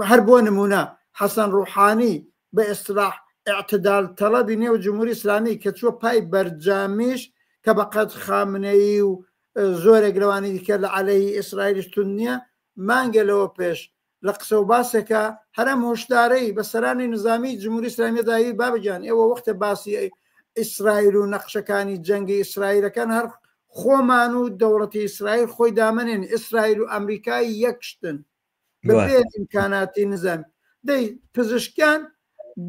هەر بۆ نمونە حەسەن ڕوحانی بە ئیستلاح ئیعتدال تەڵەبی نێو جمهوری ئیسلامی کە چووە پای بەرجامیش کە بە قەد خامنەیی و زۆرێک لەوانی دیکە لە عەلەیهی ئیسرائیلیش توند نییە، مانگێ لەوە پێش لە قسە و باسێکا هەر ئەم هۆشدارەی بە سەرانی نزامیی جمهوری ئیسلامی داوی بابە گیان ئێوە وەختێ باسی ئیسرائیل و نەقشەکانی جەنگی ئیسرائیلەکەن هەر خۆمان و دەوڵەتی ئیسرائیل خۆی دامەنێن ئیسرائیل و ئەمریکا یەک شتن. بەبێ ئیمکاناتی نزامی دەی پزیشکیان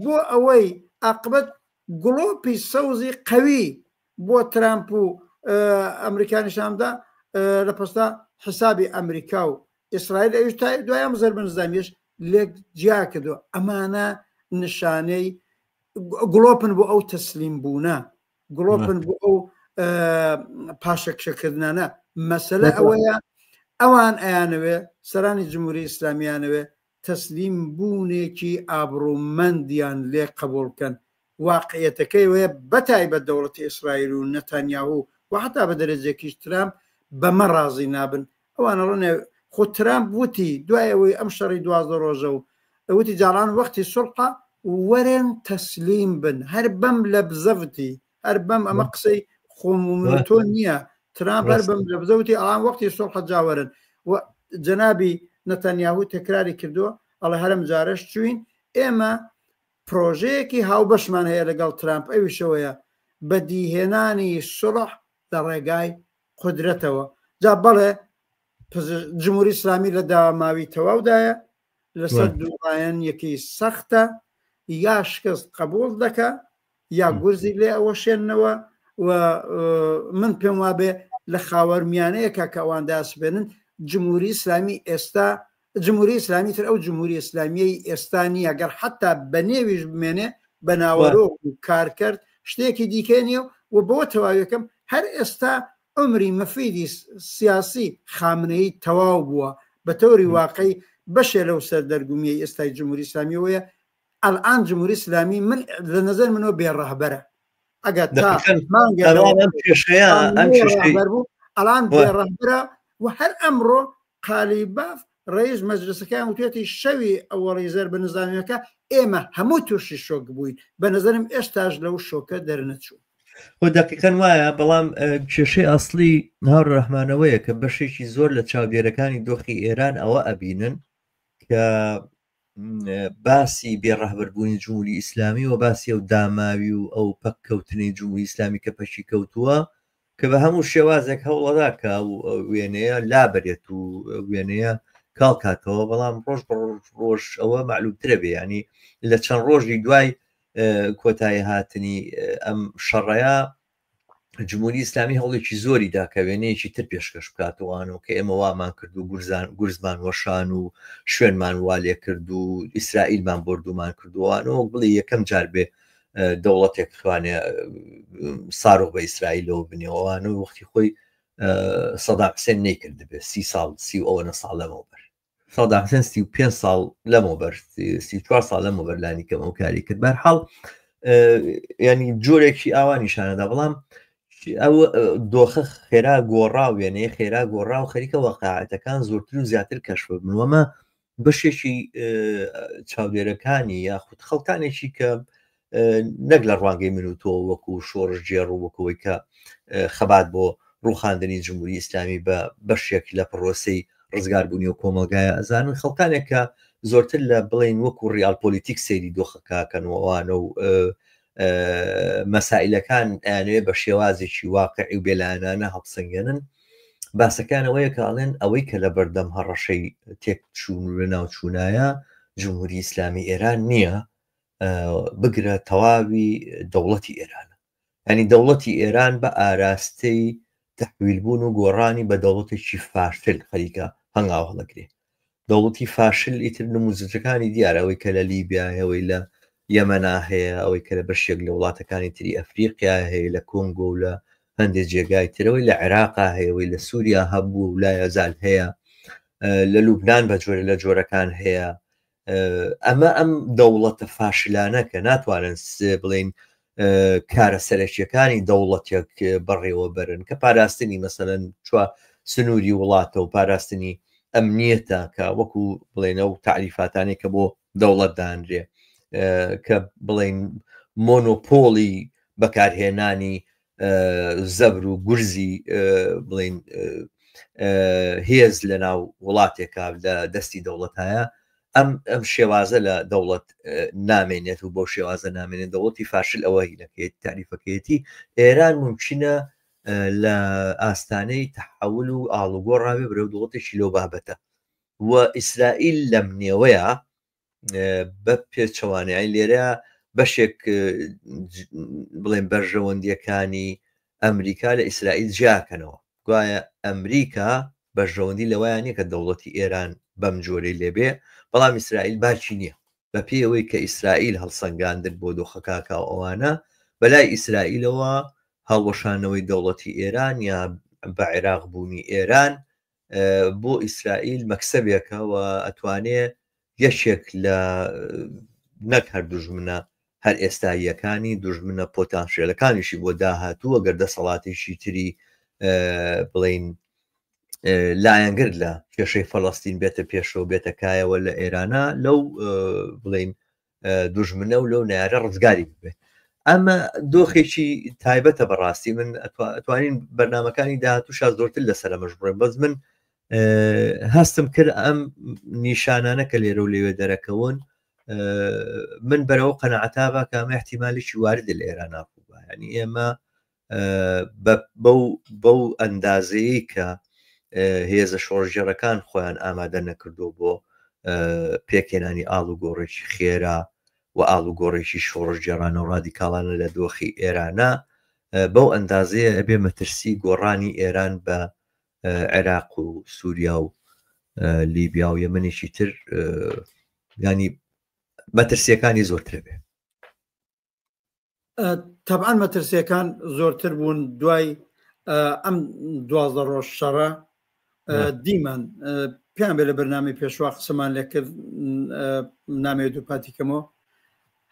بۆ ئەوەی ئاقبەت گڵۆپی سەوزی قەوی بۆ ترامپ و ئەمریکا نیشاندا لە پستا حسابی ئەمریکا و ئیسرائیل ئەویش تا دوای ئەم زەربە نزامیش لێک جیا کردو ئەمانە نیشانەی گڵۆپن بۆ ئەو تەسلیم بوونە گڵۆپن بۆ ئەو پاشەکشەکردنانە مەسەلە ئەوەیە ئەوان ئەیانەوێ سەرانی جمهوری ئیسلامیانەوێ تەسلیم بوونێکی ئابڕوومەندیان لێ قبوڵ بکەن واقعیەتەکەی وەیە بەتایبەت دەوڵەتی ئیسرائیل و نەتانیاهو و حتا بە دەرەجێکیش ترامپ بەمە ڕازی نابن ئەوان ئەڵێن خۆ ترامپ وتی دوای ئەوەی ئەم شەڕی 12 ڕۆژە و وتی جاران وەختی سوڵحە وەرن تەسلیم بن هەر بەم لەبزەوتی هەر بەم ئەمە قسەی خۆم و من تۆ نییە ترامپ هەر بەم لەبزەوتی ئەڵان وەختی سوڵحە جاوەرن و جەنابی نەتەنیاهو تەکراری کردووە ئەڵێ هەرم جارەش چوین ئێمە پرۆژەیەکی هاوبەشمان هەیە لەگەڵ ترامپ ئەویشەوەیە بەدیهێنانی سوڵح لە ڕێگای قودرەتەوە جا بەڵێ جمهوری ئیسلامی لە داواماوی تەواودایە لەسەر دووڕایەن یەکەی سەختە یا شکست قبول دەکا یا گورزی لێ ئەوەشێنەوە و من پێم وابێ لە خاوەرمیانەیەکە کە ئەوان داسبێنن جمهوری ئیسلامی ئێستا جمهوری ئیسلامی تر ئەو جمهوری ئیسلامیەی ئێستا نییە گەر حتا بە نێویش بمێنێ بە ناوەرۆک و کارکرد شتێکی دیکە نییە و بەوە تەواویەکەم هەر ئێستا عمری مفیدی سیاسی خامنەیی تەواو بووە بە تەوری واقعی بەشێ لەو سەردەرگومیەی ئێستای جمهوری ئیسلامیەوەیە ئەلئان جمهوری ئیسلامی من لە نظر منەوە بێ ڕەهبەرە ئەگەر تا بوو ئەلان بێ ڕەهبەرە و هەر ئەمڕۆ قالیباف ڕئیس مەجلسەکەیان وتوێتی شەوی ئەوەڵی زەربە نزامیەکە ئێمە هەموو تووشی شۆک بووین بە نظرم ئێستاش لەو شۆکە دەرنەچوو.
خۆ دەقیقەن وایە بەڵام کێشەی ئەسڵی هاوڕ ڕەحمانەوەیە کە بەشێکی زۆر لە چاودێرەکانی دۆخی ئێران ئەوە ئەبینن کە باسی بێ ڕەهبەربوونی جمهوری ئیسلامی و باسی ئەو داماوی و ئەو پەککەوتنەی جمهوری ئیسلامی کە پەکی کەوتووە کە بە هەموو شێوازێک هەوڵەدا کە ئەو وێنەیە لابرێت و وێنەیە کاڵکاتەوە بەڵام ڕۆژ بە ڕۆژ ئەوە معلومترە بێ ینی لە چەند ڕۆژی دوای کۆتایی هاتنی ئەم شەڕەیە جمهوری ئیسلامی هەوڵێکی زۆری دا کە وێنەیەکی تر پێشکەش بکاتوان و کە ئێمە وامان کرد و گورزان گورزمان وەشان و شوێنمان وا لێ کرد و ئیسرائیلمان بۆردومان کردووانەوە بڵێ یەکەم جار بێ دەوڵەتێک بتوانێ سارۆ بە ئیسرائیلەوە بنێەوەوان و وەختی خۆی سەدام حسێن نەیکردبێ سی ساڵ سی و ئەوەنە ساڵ لەمەوبەر سەدام حسێن 35 ساڵ لەمەوبەر 34 ساڵ لەمەوبەر لانی کەم ئەو کاری کرد بەرحاڵ ینی جۆرێکی ئاوا نیشانەدا بەڵام ئەو دۆخە خێرا گۆڕا وێنەیە خێرا گۆڕا و خەریکە واقعەتەکان زۆرتر و زیاتر کەشف بنوەمە بەشێکی چاودێرەکانی یاخود خەڵکانێکی کە نەک لە ڕوانگەی من و تۆ وەکو شۆڕشگێڕ و وەکەوەی کە خەبات بۆ ڕوخاندنی جمهوری ئیسلامی بە بەشێک لە پرۆسەی ڕزگاربوونی و کۆمەڵگایە ئەزانن خەڵکانێک کە زۆرتر لە بڵێین وەکو ڕیال پۆلیتیک سەیری دۆخەکەکەن و ئەوانە و مەسائلەکان ئەیانەوێ بە شێوازێکی واقعی و بێلایەنانە هەڵسەنگێنن باسەکان ئەوەیە کە ئەڵێن ئەوەی کە لە بەردەم هەڕەشەی تێکچوون و لەناوچوونایە جمهوری ئیسلامی ئێران نییە بگرە تەواوی دەوڵەتی ئێرانە ینی دەوڵەتی ئێران بە ئاراستەی تەحویلبوون و گۆڕانی بە دەوڵەتێکی فاشل خەریکە هەنگاو هەڵەگرێ دەوڵەتی فاشل ئیتر نموزەجەکانی دیارە ئەوەی کە لە لیبیا هەیە ئەوەی لە یەمەنا هەیە ئەوەی کە لە بەشێک لە وڵاتەکانی تری ئەفریقیا هەیە لە کۆنگۆ و لە هەندێک جێگای ترەوەی لە عێراقا هەیە ئەوەی لە سووریا هەبوو و لا یەزال هەیە لە لوبناان بە جۆرە لە جۆرەکان هەیە ئەمە ئەم دەوڵەتە فاشلانە کە ناتوانن بڵین کارە سەرەکیەکانی دەوڵەتێک بەڕێوەبەرن کە پاراستنی مەسەلەن چوە سنووری وڵاتە و پاراستنی ئەمنیەتە کە وەکو بڵێنە و تعریفاتانێک کە بۆ دەوڵەت دانرێ کە بڵین مۆنۆپۆلی بەکارهێنانی زەبر و گورزی بڵین هێز لە ناو وڵاتێکا لە دەستی دەوڵەتایە ئەم ئەم شێوازە لە دەوڵەت نامێنێت و بەو شێوازە نامێنێت دەوڵەتی فاشل ئەوە هینەکەیت تاریفەکەیەتی ئێران ممکنە لە ئاستانەی تەحول و ئاڵوگۆڕاوێ بەرەو دەوڵەتێکی لەو بابەتە و ئیسرائیل لەم نێوەیە بە پێچەوانەی لێرە بەشێک بڵێن بەرژەوەندیەکانی ئەمریکا لە ئیسرائیل جیاکەنەوە گوایە ئەمریکا بەرژەوەندی لەوەیان نیە کە دەوڵەتی ئێران بەم جۆرەی لێبێ بەڵام ئیسرائیل باکی نییە بەپێی ئەوەی کە ئیسرائیل هەڵسەنگاندن بۆ دۆخەکە و ئەوانە بەلای ئیسرائیلەوە هەڵوەشانەوەی دەوڵەتی ئێران یا بە عێراق بوونی ئێران بۆ ئیسرائیل مەکسەبێکە و ئەتوانێ یەکێک لە نەک هەر دوژمنە هەر ئێستاییەکانی دوژمنە پۆتانسیەلەکانیشی بۆ داهاتوو گەر دەسەڵاتێکی تری بڵین لایەنگر لە کێشەی فەڵەستین بێتە پێشەوە بێتە کایەوە لە ئێرانە لەو بڵین دوژمنە و لەو نارە ڕزگاری ببێت ئەمە دۆخێکی تایبەتە بەڕاستی من ئەتوانین بەرنمەکانی داهاتوو شا زۆرتر لەسەر ئەمەش بڕێن بەس من هەستم کرد ئەم نیشانانە کە لێرە و لەوێ دەرەکەون من بەرەوە قەنەعەتا بە کە ئەمە احتیمالێکی وارد لە ئێران ناڕووبا یعنی ئێمە بەو بەو ئەندازەیە کە هێزە شۆڕژێڕەکان خۆیان ئامادە نەکردو بۆ پێکهێنانی ئاڵوگۆڕێکی خێرا و ئاڵوگۆڕێکی شۆڕشگێڕانە و ڕادیکاڵانە لە دۆخی ئێرانە بەو ئەندازەیە ئەبێ مەترسی گۆڕانی ئێران بە عێراق و سووریا و لیبیا و یەمەنێکی تر ینی مەترسیەکانی زۆرتر بێ
تەبعەن مەترسیەکان زۆرتر بوون دوای ئەم دوازدە ڕۆژ شەڕە دیمان پێیان بێ لە بەرنامی پێشوا قسەمان لێ کرد نامەوێت دووپاتی کەمەوە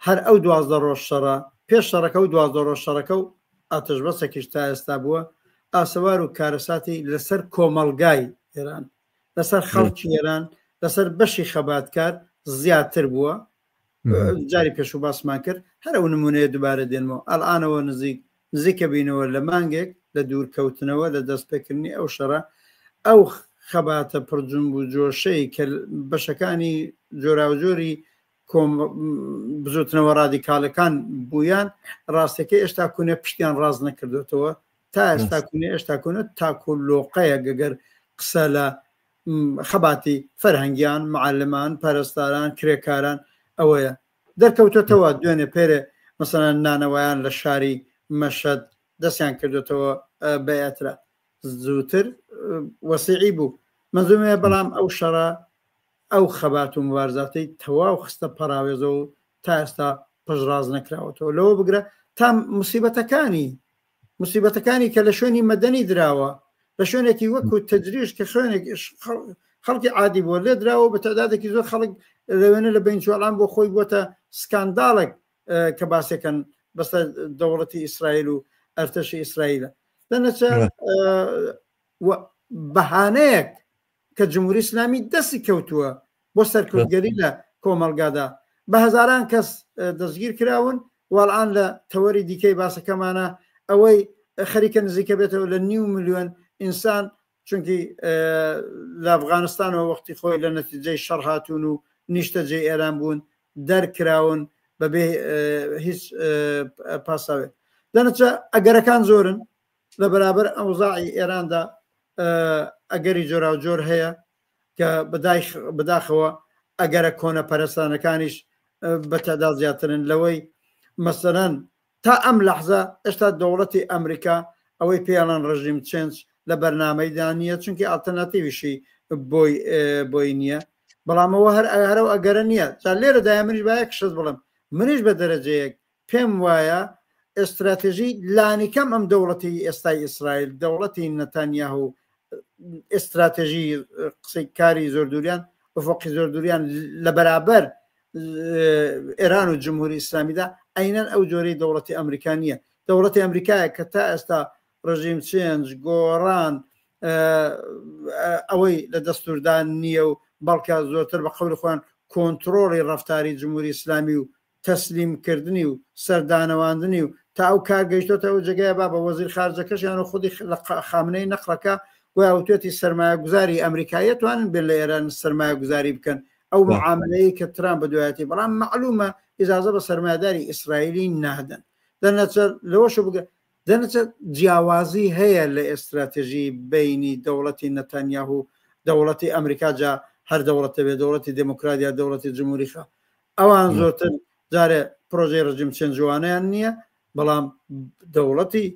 هەر ئەو دوازدە ڕۆژ شەڕە پێش شەڕەکە و دوازدە ڕۆژ شەڕەکە و ئاتەش بەسێکیش تا ئێستا بووە ئاسەوار و کارەساتی لەسەر کۆمەڵگای ئێران لەسەر خەڵکی ئێران لەسەر بەشی خەباتکار زیاتر بووە جاری پێشوو باسمان کرد هەر ئەو نمونەیە دووبارە دێنمەوە ئەلئانەوە نزیک نزیکە بینەوە لە مانگێک لە دوورکەوتنەوە لە دەستپێکردنی ئەو شەڕە ئەو خەباتە پڕجنب و جۆشەی کە بەشەکانی جۆراوجۆری بزوتنەوە ڕادیکالەکان بوویان ڕاستەکەی ئێشتا کونە پشتیان ڕاست نەکردوێتەوە تا ئێستا کونە ئێشتا کونە تاکو لۆقەیە گەگەر قسە لە خەباتی فەرهەنگیان، معەلمان، پەرستاران، کرێکاران ئەوەیە دەرکەوتۆتەوە دوێنێ پێرێ مەسەلەن نانەوایان لە شاری مەشەد دەستیان کردوێتەوە بە ئێترا زووتر وەسیعی بوو مەزومەیە بەڵام ئەو شەڕە ئەو خەبات و مبارزاتەی تەواو خستە پەراوێزەوە و تا ئێستا پشتڕاست نەکراوەتەوە لەوە بگرە تا مسیبەتەکانی مسیبەتەکانی کە لە شوێنی مەدەنی دراوە لە شوێنێکی وەکو تەجریش کە خوێنێک خەڵکی عادی بووە لێ دراوە بە تعدادێکی زۆر خەڵک لەوێنە لە بینجوالان بۆ خۆی بووەتە سکانداڵێک کە باسێکەن بەسەر دەوڵەتی ئیسرائیل و ئەرتەشی ئیسرائیلە دەنەچە بەهانەیەک کە جمهوری ئیسلامی دەستی کەوتووە بۆ سەرکوتگەری لە کۆمەڵگادا بە هەزاران کەس دەستگیر کراون واڵان لە تەوەری دیکەی باسەکەمانە ئەوەی خەریکە نزیکە بێتەوە لە نیو ملیۆن ئینسان چونکی لە ئەفغانستانەوە وەختی خۆی لە نەتیجەی شەڕ هاتوون و نیشتەجێی ئێران بوون دەرکراون بەبێ هیچ پاساوێک. دەنەچە ئەگەرەکان زۆرن لە بەرابەر ئەوزاعی ئێراندا ئەگەری جۆراوجۆر هەیە کە بەداخەوە ئەگەرە کۆنە پەرستانەکانیش بە تەدا زیاترن لەوەی مەسەلەن تا ئەم لەحزە ئێشتا دەوڵەتی ئەمریکا ئەوەی پێیاڵان regime change لە بەرنامەیدا نییە چونکی ئەڵتەرناتیویشی بۆی بۆی نییە بەڵام ئەوە هەر هەرەو ئەگەرە نییە جا لێرەدایە منیش با یەک شت بڵێم منیش بە دەرەجەیەک پێم وایە ئێستراتێژی لانیکەم ئەم دەوڵەتی ئێستای ئیسرائیل دەوڵەتی نەتانیاهو ئێستراتێژی قسەی کاری زۆر دووریان ئوفقی زۆر دووریان لە بەرابەر ئێران و جمهوری ئیسلامیدا ئەینەن ئەو جۆرەی دەوڵەتی ئەمریکا نییە دەوڵەتی ئەمریکایە کە تا ئێستا regime change گۆڕان ئەوەی لە دەستوردان نییە و بەڵکە زۆرتر بە قەولی خۆیان کۆنتترۆڵی ڕفتاری جمهوری ئیسلامی و تەسلیم کردنی و سەردانەواندنی و تا ئەو کار گەیشتۆتە ئەو جێگایە بابە وەزیر خارجەکەشیان و خودی لە خامنەی نەقڵەکە گویا وتوێتی سەرمایەگوزاری ئەمریکاییە توانن بێن لە ئێران سەرمایەگوزاری بکەن ئەو معاملەیە کە ترامپ بەدوایەتی بەڵام معلومە ئیجازە بە سەرمایەداری ئیسرائیلی نادەن دەنەچە لەوەش بگە دەنەچە جیاوازی هەیە لە ئێستراتێژی بینی دەوڵەتی نەتانیاهو دەوڵەتی ئەمریکا جا هەر دەوڵەتە بێ دەوڵەتی دێموکرات یا دەوڵەتی جمهوریخا ئەوان زۆرتر جارێ پرۆژەی regime change وانەیان نییە بەڵام دەوڵەتی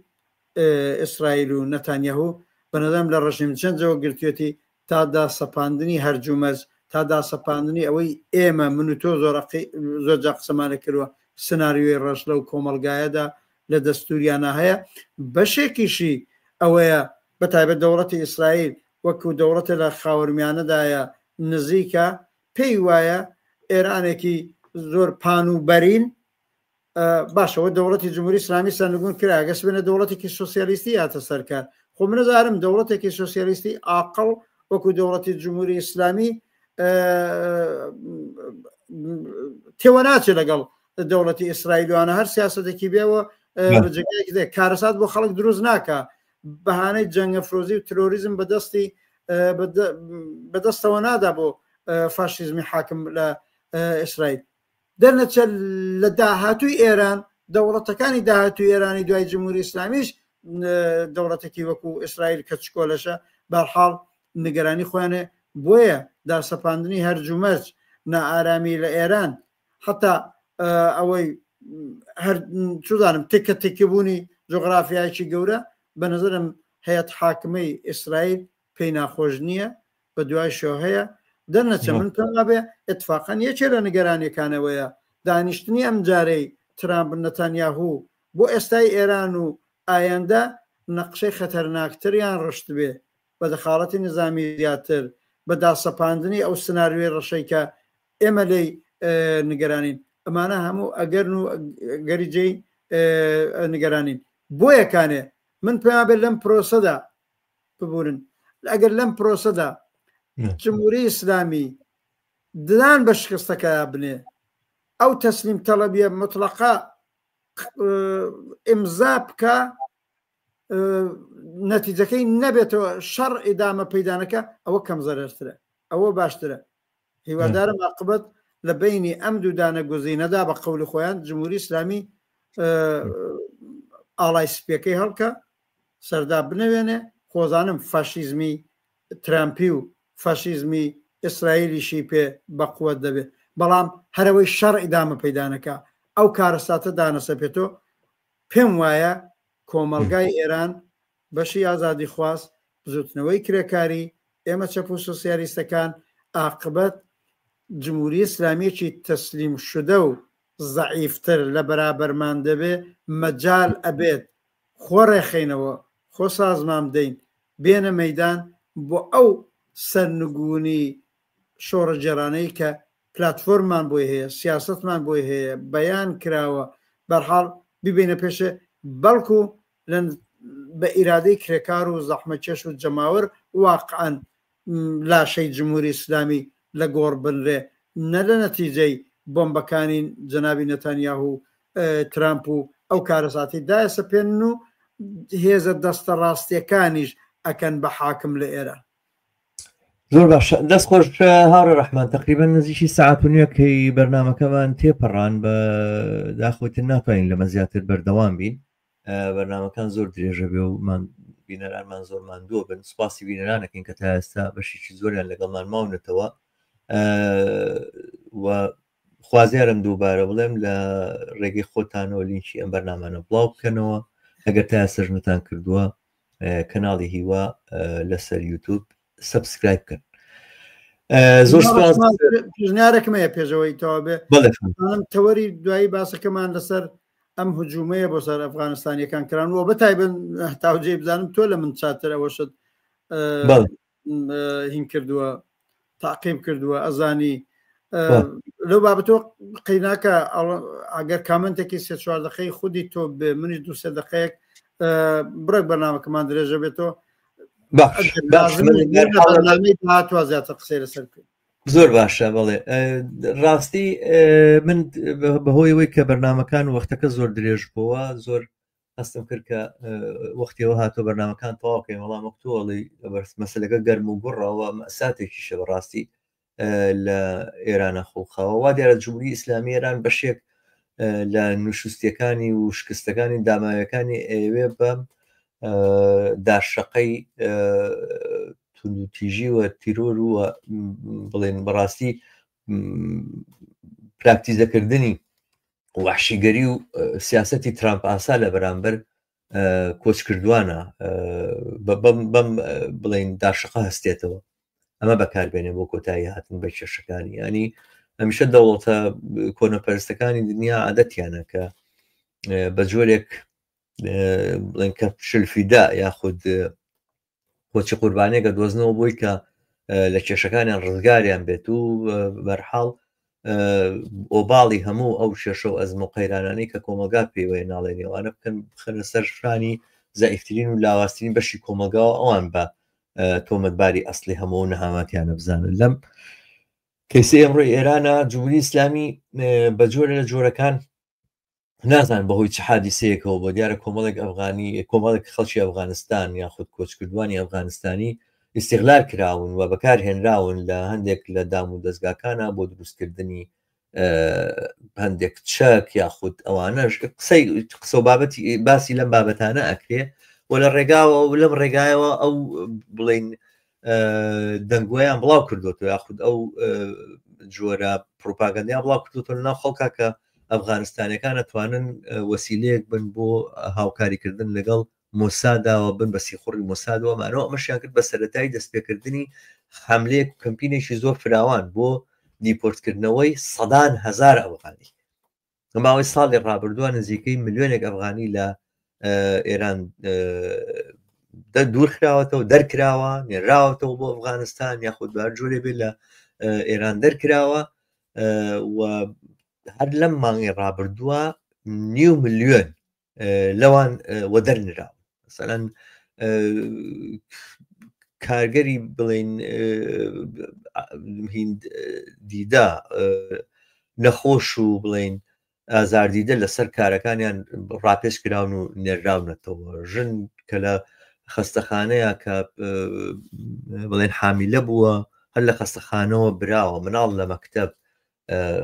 ئیسرائیل و نەتانیاهو بەنەدەم لە regime change ەوە گرتوێتی تا داسەپاندنی هەرجومەرج تا داسەپاندنی ئەوەی ئێمە من و تۆ زۆرەقی زۆر جا قسەمانە کردووە سناریۆی ڕەش لەو کۆمەڵگایەدا لە دەستوریانە هەیە بەشێکیشی ئەوەیە بە تایبەت دەوڵەتی ئیسرائیل وەکو دەوڵەتە لە خاوەرمیانەدایە نزیکە پێی وایە ئێرانێکی زۆر پان و بەرین باشەوە دەوڵەتی جمهوری ئیسلامی سەرنگون کرا گەس بێنە دەوڵەتێکی سوسیالیستی هاتە سەرکار خۆ من نەزارم دەوڵەتێکی سوسیالیستی ئاقڵ وەکو دەوڵەتی جمهوری ئیسلامی تێوە ناچێت لەگەڵ دەوڵەتی ئیسرائیلوانە هەر سیاستێکی بێەوە کارەسات بۆ خەڵک دروست ناکە بەهانەی جەنگەفرۆزی و ترۆریزم بەدەستی بەدەستەوە نادا بۆ فاشیزمی حاکم لە ئیسرائیل دەرنەچە لە داهاتووی ئێران دەوڵەتەکانی داهاتوی ئێرانی دوای جمهوری ئیسلامیش دەوڵەتێکی وەکو ئیسرائیل کە چکۆلەشە بەرحاڵ نیگەرانی خۆیانێ بۆیە داسەپاندنی هەرجومەرج نائارامی لە ئێران حتا ئەوەی هەر چزانم تکە تکبوونی جۆغرافیایەکی گەورە بە نظرم هەیەت حاکمەی ئیسرائیل پێی ناخۆش نییە بە دوایشەوە هەیە دەرنەچە من پێم وابێ اتفاقا یەکێ لە نیگەرانیەکانەوەیە دانیشتنی ئەم جارەی ترامپ نەتانیاهو بۆ ئێستای ئێران و ئایندە نەقشەی خەتەرناکتریان ڕشتبێ بە دەخاڵەتی نزامی زیاتر بە داسەپاندنی ئەو سناریۆی ڕەشەی کە ئێمە لێی نیگەرانین ئەمانە هەموو ئەگەرن و گەری جێی نیگەرانین بۆیە کانێ من پێیان بێت لەم پرۆسەدا ببورن ئەگەر لەم پرۆسەدا جمهوری ئیسلامی ددان بە شکستەکە بنێ ئەو تەسلیم تەڵەبیە مطلقە ئیمزا بکە نەتیجەکەی نەبێتەوە شەڕ ئیدامە پەیدانەکە ئەوە کەم زەرەرترە ئەوە باشترە هیوادارم عاقبەت لە بینی ئەم دوودانە گوزینەدا بە قەولی خۆیان جمهوری ئیسلامی ئاڵای سپیەکەی هەڵکە سەردا بنەوێنێ خۆزانم فاشیزمی ترامپی و فاشیزمی ئیسرائیلیشی پێ بەقوەت دەبێ بەڵام هەرەوەی شەڕ ئیدامە پەیدانەکە ئەو کارەساتە دانەسەپێتۆ پێم وایە کۆمەڵگای ئێران بەشی ئازادیخواز بزوتنەوەی کرێکاری ئێمە چەپ و سۆسیالیستەکان ئاقبەت جمهوری ئیسلامیەکی تەسلیم شدە و زەعیفتر لە بەرابەرمان دەبێ مەجال ئەبێت خۆ ڕێخەینەوە خۆ سازمان بدەین بێنە مەیدان بۆ ئەو سەرنگونی شۆڕشگێڕانەی کە پلاتفۆرممان بۆی هەیە، سیاسەتمان بۆی هەیە، بەیان کراوە، بەرحاڵ بیبەینە پێشێ، بەڵکو لە بە ئیرادەی کرێکار و زەحمەتکێش و جەماوەر واقعەن لاشەی جمهوری ئیسلامی لە گۆڕ بنرێ، نە لە نەتیجەی بۆمبەکانی جەنابی نەتانیاهو و ترامپ و ئەو کارەساتەی دایەسەپێنن و هێزە دەستە ڕاستیەکانیش ئەکەن بە حاکم لە ئێران.
زۆر باشە دەست خۆش هاوڕێ ڕەحمان تقریبا نزیکی ساعت و نوێکەی بەرنمەکەمان تێپەڕان بە داخۆتر ناتوانین لەمە زیاتر بەردەوام بین بەرنمەکان زۆر درێژە بێ و مان بینەرانمان زۆر ماندووە بن سوپاسی بینەرانەکەین کە تا ئێستا بەشێکی زۆریان لەگەڵمان ماونەتەوە و خوازیارم دووبارە بڵێم لە ڕێگەی خۆتانەوە لینکی ئەم بەرنامانە بڵاو بکەنەوە ئەگەر تا ئێستاش نەتان کردووە کەناڵی هیوا لەسەر یوتوب subscribe بکەن زۆر سپاس
پێشنیارێکم هەیە پێشەوەی تەوا بێ
بەڵێ
تەوەری دوایی باسەکەمان لەسەر ئەم هجوومەیە بۆ سەر ئەفغانستانیەکان کران و بەتایبەت تاوجێ بزانم تۆ لە من چاتر ئەوەشت هین کردووە تاقیب کردووە ئەزانی لەو بابەتەوە قەیناکە ئەگەر کامنتێکی سێ چوار دقەی خودی تۆ بێ منیش دو سێ دقەیەک بڕێک بەرنامەکەمان درێژە بێتەوە هاتووە زیاتر قسەی لەسەر بکەین
زۆر باشە بەڵێ ڕاستی من بەهۆی ئەوەی کە بەرنمەکان وەختەکە زۆر درێژ بووە زۆر هەستم کرد کە وەختیەوە هاتۆ بەرنمەکان تەواوکەین وەڵام وەک تۆ ئەڵێی مەسلەکە گەرم و گوڕەوە مەساتێکیشە بەڕاستی لە ئێرانە خوڵقاوە وا دیارە جمهوری ئیسلامی ئێران بەشێک لە نوشوستیەکانی و شکستەکانی داماوەکانی ئەیەوێ بە دارشەقەی توندوتیژی و تیرۆر و بڵێن بەڕاستی پراکتیزەکردنی وەحشیگەری و سیاسەتی ترامپ ئاسا لە بەرامبەر کۆچکردوانە بەم بڵین داشقە هەستێتەوە ئەمە بەکاربێنێ بۆ کۆتایی هاتن بە کێشەکانی ینی هەمیشە دەوڵەتە کۆنەپەرستەکانی دنیا عادەتیانە کە بە جۆرێک بڵێن کە شلفیدا یاخود کۆچی قوربانیەک ئەدۆزنەوە بۆی کە لە کێشەکانیان ڕزگاریان بێت و بەرحاڵ ئۆباڵی هەموو ئەو کێشە و ئەزم و قەیرانانەی کە کۆمەلگا پێوەیە ناڵێنی ئەوانە بکەن بخەنە سەر شانی زەعیفترین و لاوازترین بەشی کۆمەلگاوە ئەوان بە تۆمەتباری ئەسلی هەموو نەهاماتیانە بزانن لەم کەیسی ئەمڕۆی ئێرانە جمهوری ئیسلامی بە جۆرە لە جۆرەکان نازانم بەهۆی چ حادیسەیەکەوە بۆ دیارە کۆمەڵێک ئەفغانی کۆمەڵێک خەڵکی ئەفغانستان یاخود کۆچکردوانی ئەفغانستانی ئیسیغلال کراون و بەکار هێنراون لە هەندێک لە دام و دەستگاکانە بۆ دروستکردنی هەندێک چەک یاخود ئەوانەش قسەی قسە و بابەتی باسی لەم بابەتانە ئەکرێ و لە ڕێگاوە و لەم ڕێگایەوە ئەو بڵین دەنگۆیان بڵاو کردوەوە یاخود ئەو جۆرە پروپاگەندیان بڵاو کردوەوە لەناو خەڵکا کە ئەفغانستانەکان ئەتوانن وەسیلەیەک بن بۆ هاوکاریکردن لەگەڵ مۆساداوە بن بە سیخوڕی مۆسادەوە مانەوە ئەمەشیان کرد بە سەرەتای دەستپێکردنی حملەیەک و کەمپینێکی زۆر فراوان بۆ دیپۆرتکردنەوەی سەدان هەزار ئەفغانی لە ماوەی ساڵی ڕابردووە نزیکەی ملیۆنێک ئەفغانی لە ئێران دوور خراوەتەوە دەرکراوە نێراوەتەوە بۆ ئەفغانستان یاخود بار جۆرێ بێ لە ئێران دەرکراوە و هەر لەم مانگی ڕابردووە نیو ملیۆن لەوان وەدەرنراون مەسەلەن کارگەری بڵین هیند دیدا نەخۆش و بڵین ئازاردیدە لەسەر کارەکانیان ڕاپێچ کراون و نێراونەتەوە ژن کە لە خەستەخانەیە کە بڵێن حامیلە بووە هەر لە خەستەخانەوە براوە مناڵ لە مەکتەب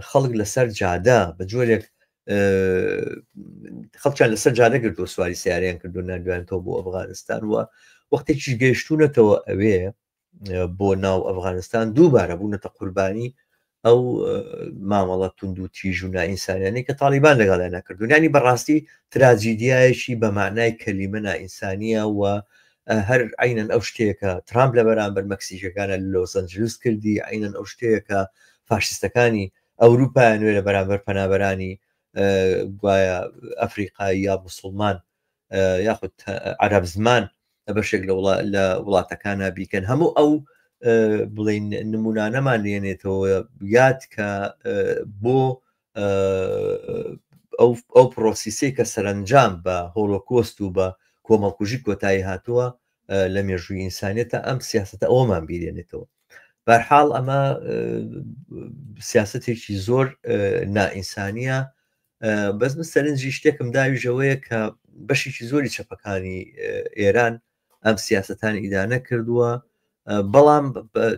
خەڵک لەسەر جادە بە جۆرێک خەڵکیان لەسەر جادە گرتووە سواری سیاریان کردو نردویانەوە بۆ ئەفغانستان و وەختێکیش گەیشتونەتەوە ئەوێ بۆ ناو ئەفغانستان دووبارە بوونەتە قوربانی ئەو مامەڵە توند و تیژ و نائینسانیانەی کە تاڵیبان لەگەڵیان نەکردوون ینی بەڕاستی تراجیدیایەکی بە معنای کەلیمە نائینسانیە و هەر عینەن ئەو شتەیە کە ترامپ لە بەرامبەر مەکسیکەکانە لە لۆس ئەنجلس کردی عینەن ئەو شتەیە کە فاشیستەکانی ئەوروپایان نوێ لە بەرامبەر پەنابەرانی گوایە ئەفریقایی یا مسلمان یاخود عەرەب زمان لە بەشێک لە وڵاتەکانە بیکەن هەموو ئەو بڵین نمونانەمان لێنێتەوە یاد کە بۆ ئەو پرۆسیسەی کە سەرنجام بە هۆلۆکۆست و بە کۆمەڵکوژی کۆتایی هاتووە لە مێژووی ئینسانیەتە ئەم سیاستە ئەومان بیرێنێتەوە بەرحاڵ ئەمە سیاستێکی زۆر نائینسانیە بەس من سەرنجی شتێکم داویژەوەیە کە بەشێکی زۆری چەپەکانی ئێران ئەم سیاستان ئیدانە کردووە. بەڵام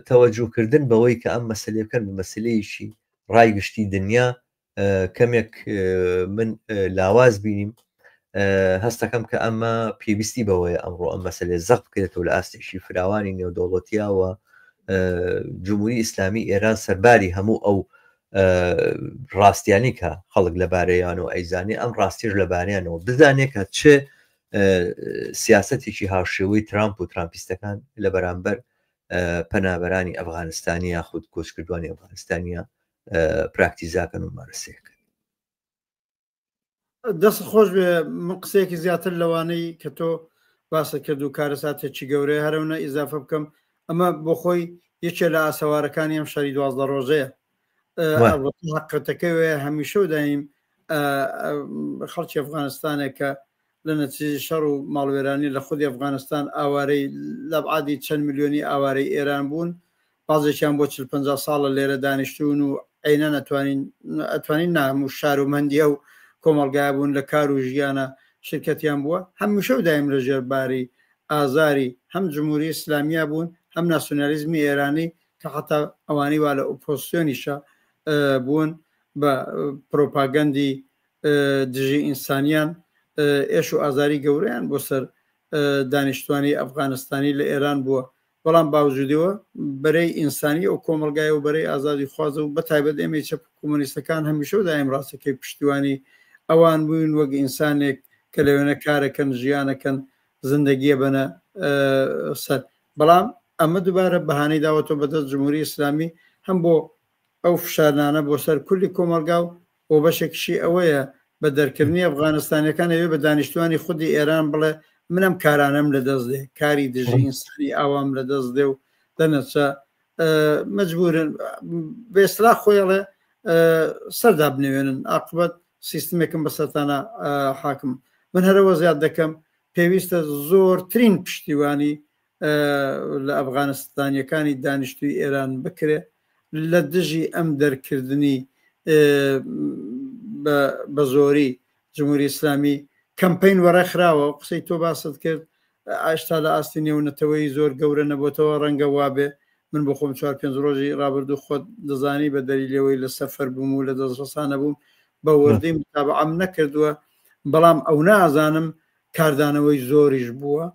تەوەجوهکردن بەوەی کە ئەم مەسلەیە بکەن بە مەسلەیەکی ڕای گشتی دنیا کەمێک من لاواز بینیم هەستەکەم کە ئەمە پێویستی بەوەیە ئەمڕۆ ئەم مەسلێ زەق بکرێتەوە لە ئاستێکی فراوانی نێودەوڵەتیاوە جمهوری ئیسلامی ئێران سەرباری هەموو ئەو ڕاستیانی کە خەڵک لەبارەیان و ئەیزانێ ئەم ڕاستیش لەبارەیانەوە بزانێ کە چ سیاسەتێکی هاوشێوەی ترامپ و ترامپیستەکان لە بەرامبەر پەنابەرانی ئەفغانستانی یاخود کۆچکردوانی ئەفغانستانیە پراکتیزاکەن و مارەسەکەن.
دەست خۆش بێ من قسەیەکی زیاتر لەوانەی کە تۆ باست کرد و کارەساتێکی گەورەیە هەرەونە ئیزافە بکەم ئەمە بۆ خۆی یەکێ لە ئاسەوارەکانی ئەم شەری 12 ڕۆژەیە حقەتەکەی وەیە هەمیشە و دایم خەڵکی ئەفغانستانێک کە لە نەتیجەی شەڕ و ماڵوێرانی لە خودی ئەفغانستان ئاوارەی لەبعادی چەند ملیۆنی ئاوارەی ئێران بوون بازێکیان بۆ چل پەنجا ساڵە لێرە دانیشتوون و عەینەن ئەتوانین ئەتوانین نا هەموو شارۆمەندی ئەو کۆمەڵگایە بوون لە کار و ژیانە شرکەتیان بووە هەمیشە و دایم لە ژێر باری ئازاری هەم جمهوری ئیسلامیە بوون هەم ناسیۆنالیزمی ئێرانی کە حەتا ئەوانەی وا لە ئۆپۆزسیۆنیشە بوون بە پرۆپاگەندی دژی ئینسانیان ئێش و ئازاری گەورەیان بۆ سەر دانیشتوانی ئەفغانستانی لە ئێران بووە بەڵام باوجودیەوە بەرەی ئینسانی ئەو کۆمەڵگایە و بەرەی ئازادی خوازە و بەتایبەت ئێمەی چەپ و کۆمۆنیستەکان هەمیشە و دایم ڕاستەکەی پشتیوانی ئەوان بووین وەک ئینسانێک کە لەوێنە کارەکەن ژیانەکەن زندگیە بەنە سەر بەڵام ئەمە دووبارە بەهانەی داوەتەوە بەدەست جمهوری ئیسلامی هەم بۆ ئەو فشارنانە بۆ سەر کولی کۆمەڵگا و بۆ بەشێکیشی ئەوەیە بە دەرکردنی ئەفغانستانیەکان ئەوێ بە دانیشتوانی خودی ئێران بڵێ من ئەم کارانەم لە دەست دێ کاری دژی ئینسانی ئاوام لە دەست دێ و دەنەچە مەجبورن بێسلا خۆیڵێ سەردا بنوێنن ئاقبەت سیستمێکم بەسەرتانە حاکم من هەرەوە زیاد دەکەم پێویستە زۆرترین پشتیوانی لە ئەفغانستانیەکانی دانیشتوی ئێران بکرێ لە دژی ئەم دەرکردنی بە زۆری جمهوری ئیسلامی کەمپین وەڕێخراوە قسەی تۆ باست کرد ئاشتا لە ئاستی نێونەتەوەی زۆر گەورە نەبێتەوە ڕەنگە وابێ من بۆ خۆم چوار پێنج ڕۆژی ڕابردوو خۆت دەزانی بە دەلیلەوەی لە سەفەر بووم و لە دەستڕسانە بووم بە وردی متابعەم نەکردووە بەڵام ئەو نازانم کاردانەوەی زۆریش بووە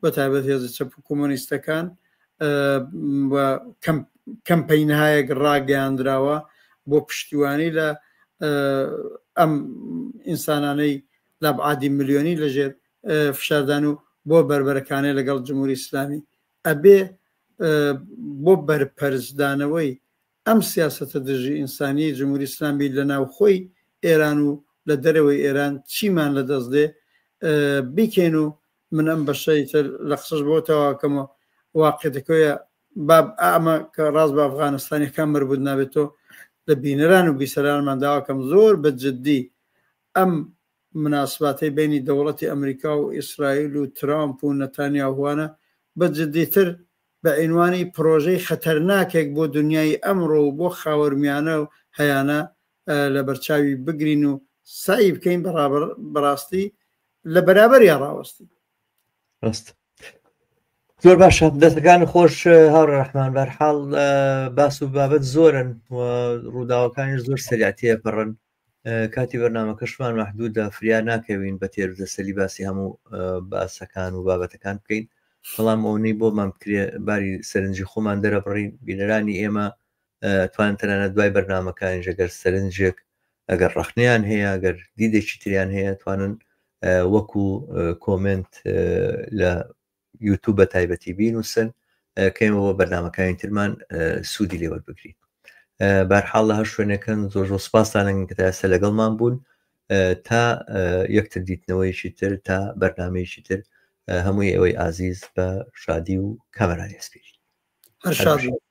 بە تایبەت هێزە چەپ و کۆمۆنیستەکان و کەمپەینهایەک ڕاگەیاندراوە بۆ پشتیوانی لە ئەم ئینسانانەی لابعادی ملیۆنی لەژێر فشاردان و بۆ بەربەرەکانێ لەگەڵ جمهوری ئیسلامی ئەبێ بۆ بەرپەرچدانەوەی ئەم سیاسەتە دژی ئینسانیەی جمهوری ئیسلامی لە ناوخۆی ئێران و لە دەرەوەی ئێران چیمان لە دەست دێ بیکەین و من ئەم بەشەی تر لە قسەش بۆ تەواوکەمەوە واقعەکەیە باب ئەمە کە ڕاست بە ئەفغانستانیەکان مربوط نابێتەوە لە بینەران و بیسەرانمان داواکەم زۆر بە جدی ئەم مناسباتەی بینی دەوڵەتی ئەمریکا و ئیسرائیل و ترامپ و نەتانیاهوانە بە جدیتر بە عینوانی پرۆژەی خەتەرناکێک بۆ دنیای ئەمڕۆ و بۆ خاوەرمیانە و هەیانە لەبەرچاوی بگرین و سەعی بکەین بەڕاستی لە بەرابەریا ڕاوەستین.
ڕاست زۆر باشە دەستەکان خۆش هاوڕێ ڕەحمان بەرحاڵ باس و بابەت زۆرن و ڕووداوەکانیش زۆر سەریع تێپەڕن کاتی بەرنامەکەشمان مەحدودە فریا ناکەوین بە تێر دەسەلی باسی هەموو باسەکان و بابەتەکان بکەین بەڵام ئەوەی بۆمان بکرێ باری سەرنجی خۆمان دەرەبڕین بینەرانی ئێمە توان تەنانەت دوای بەرنامەکانیش ئەگەر سەرنجێک ئەگەر ڕەخنەیان هەیە ئەگەر دیدێکی تریان هەیە توانن وەکو کۆمنت لە یوتوب بە تایبەتی بینوسن کەیمەوە بۆ بەرنامەکانی ترمان سوودی لێ وەربگرین بارحاڵ لە هەر شوێنەکەن زۆر زۆر سپاستانن کە تا ئێستا لەگەڵمان بوون تا یەکتر دیتنەوەیەکی تر تا بەرنمەیەکی تر هەمووی ئەوەی ئازیز بە شادی و کامەرانی ئەسپێری
هەر شاد بن.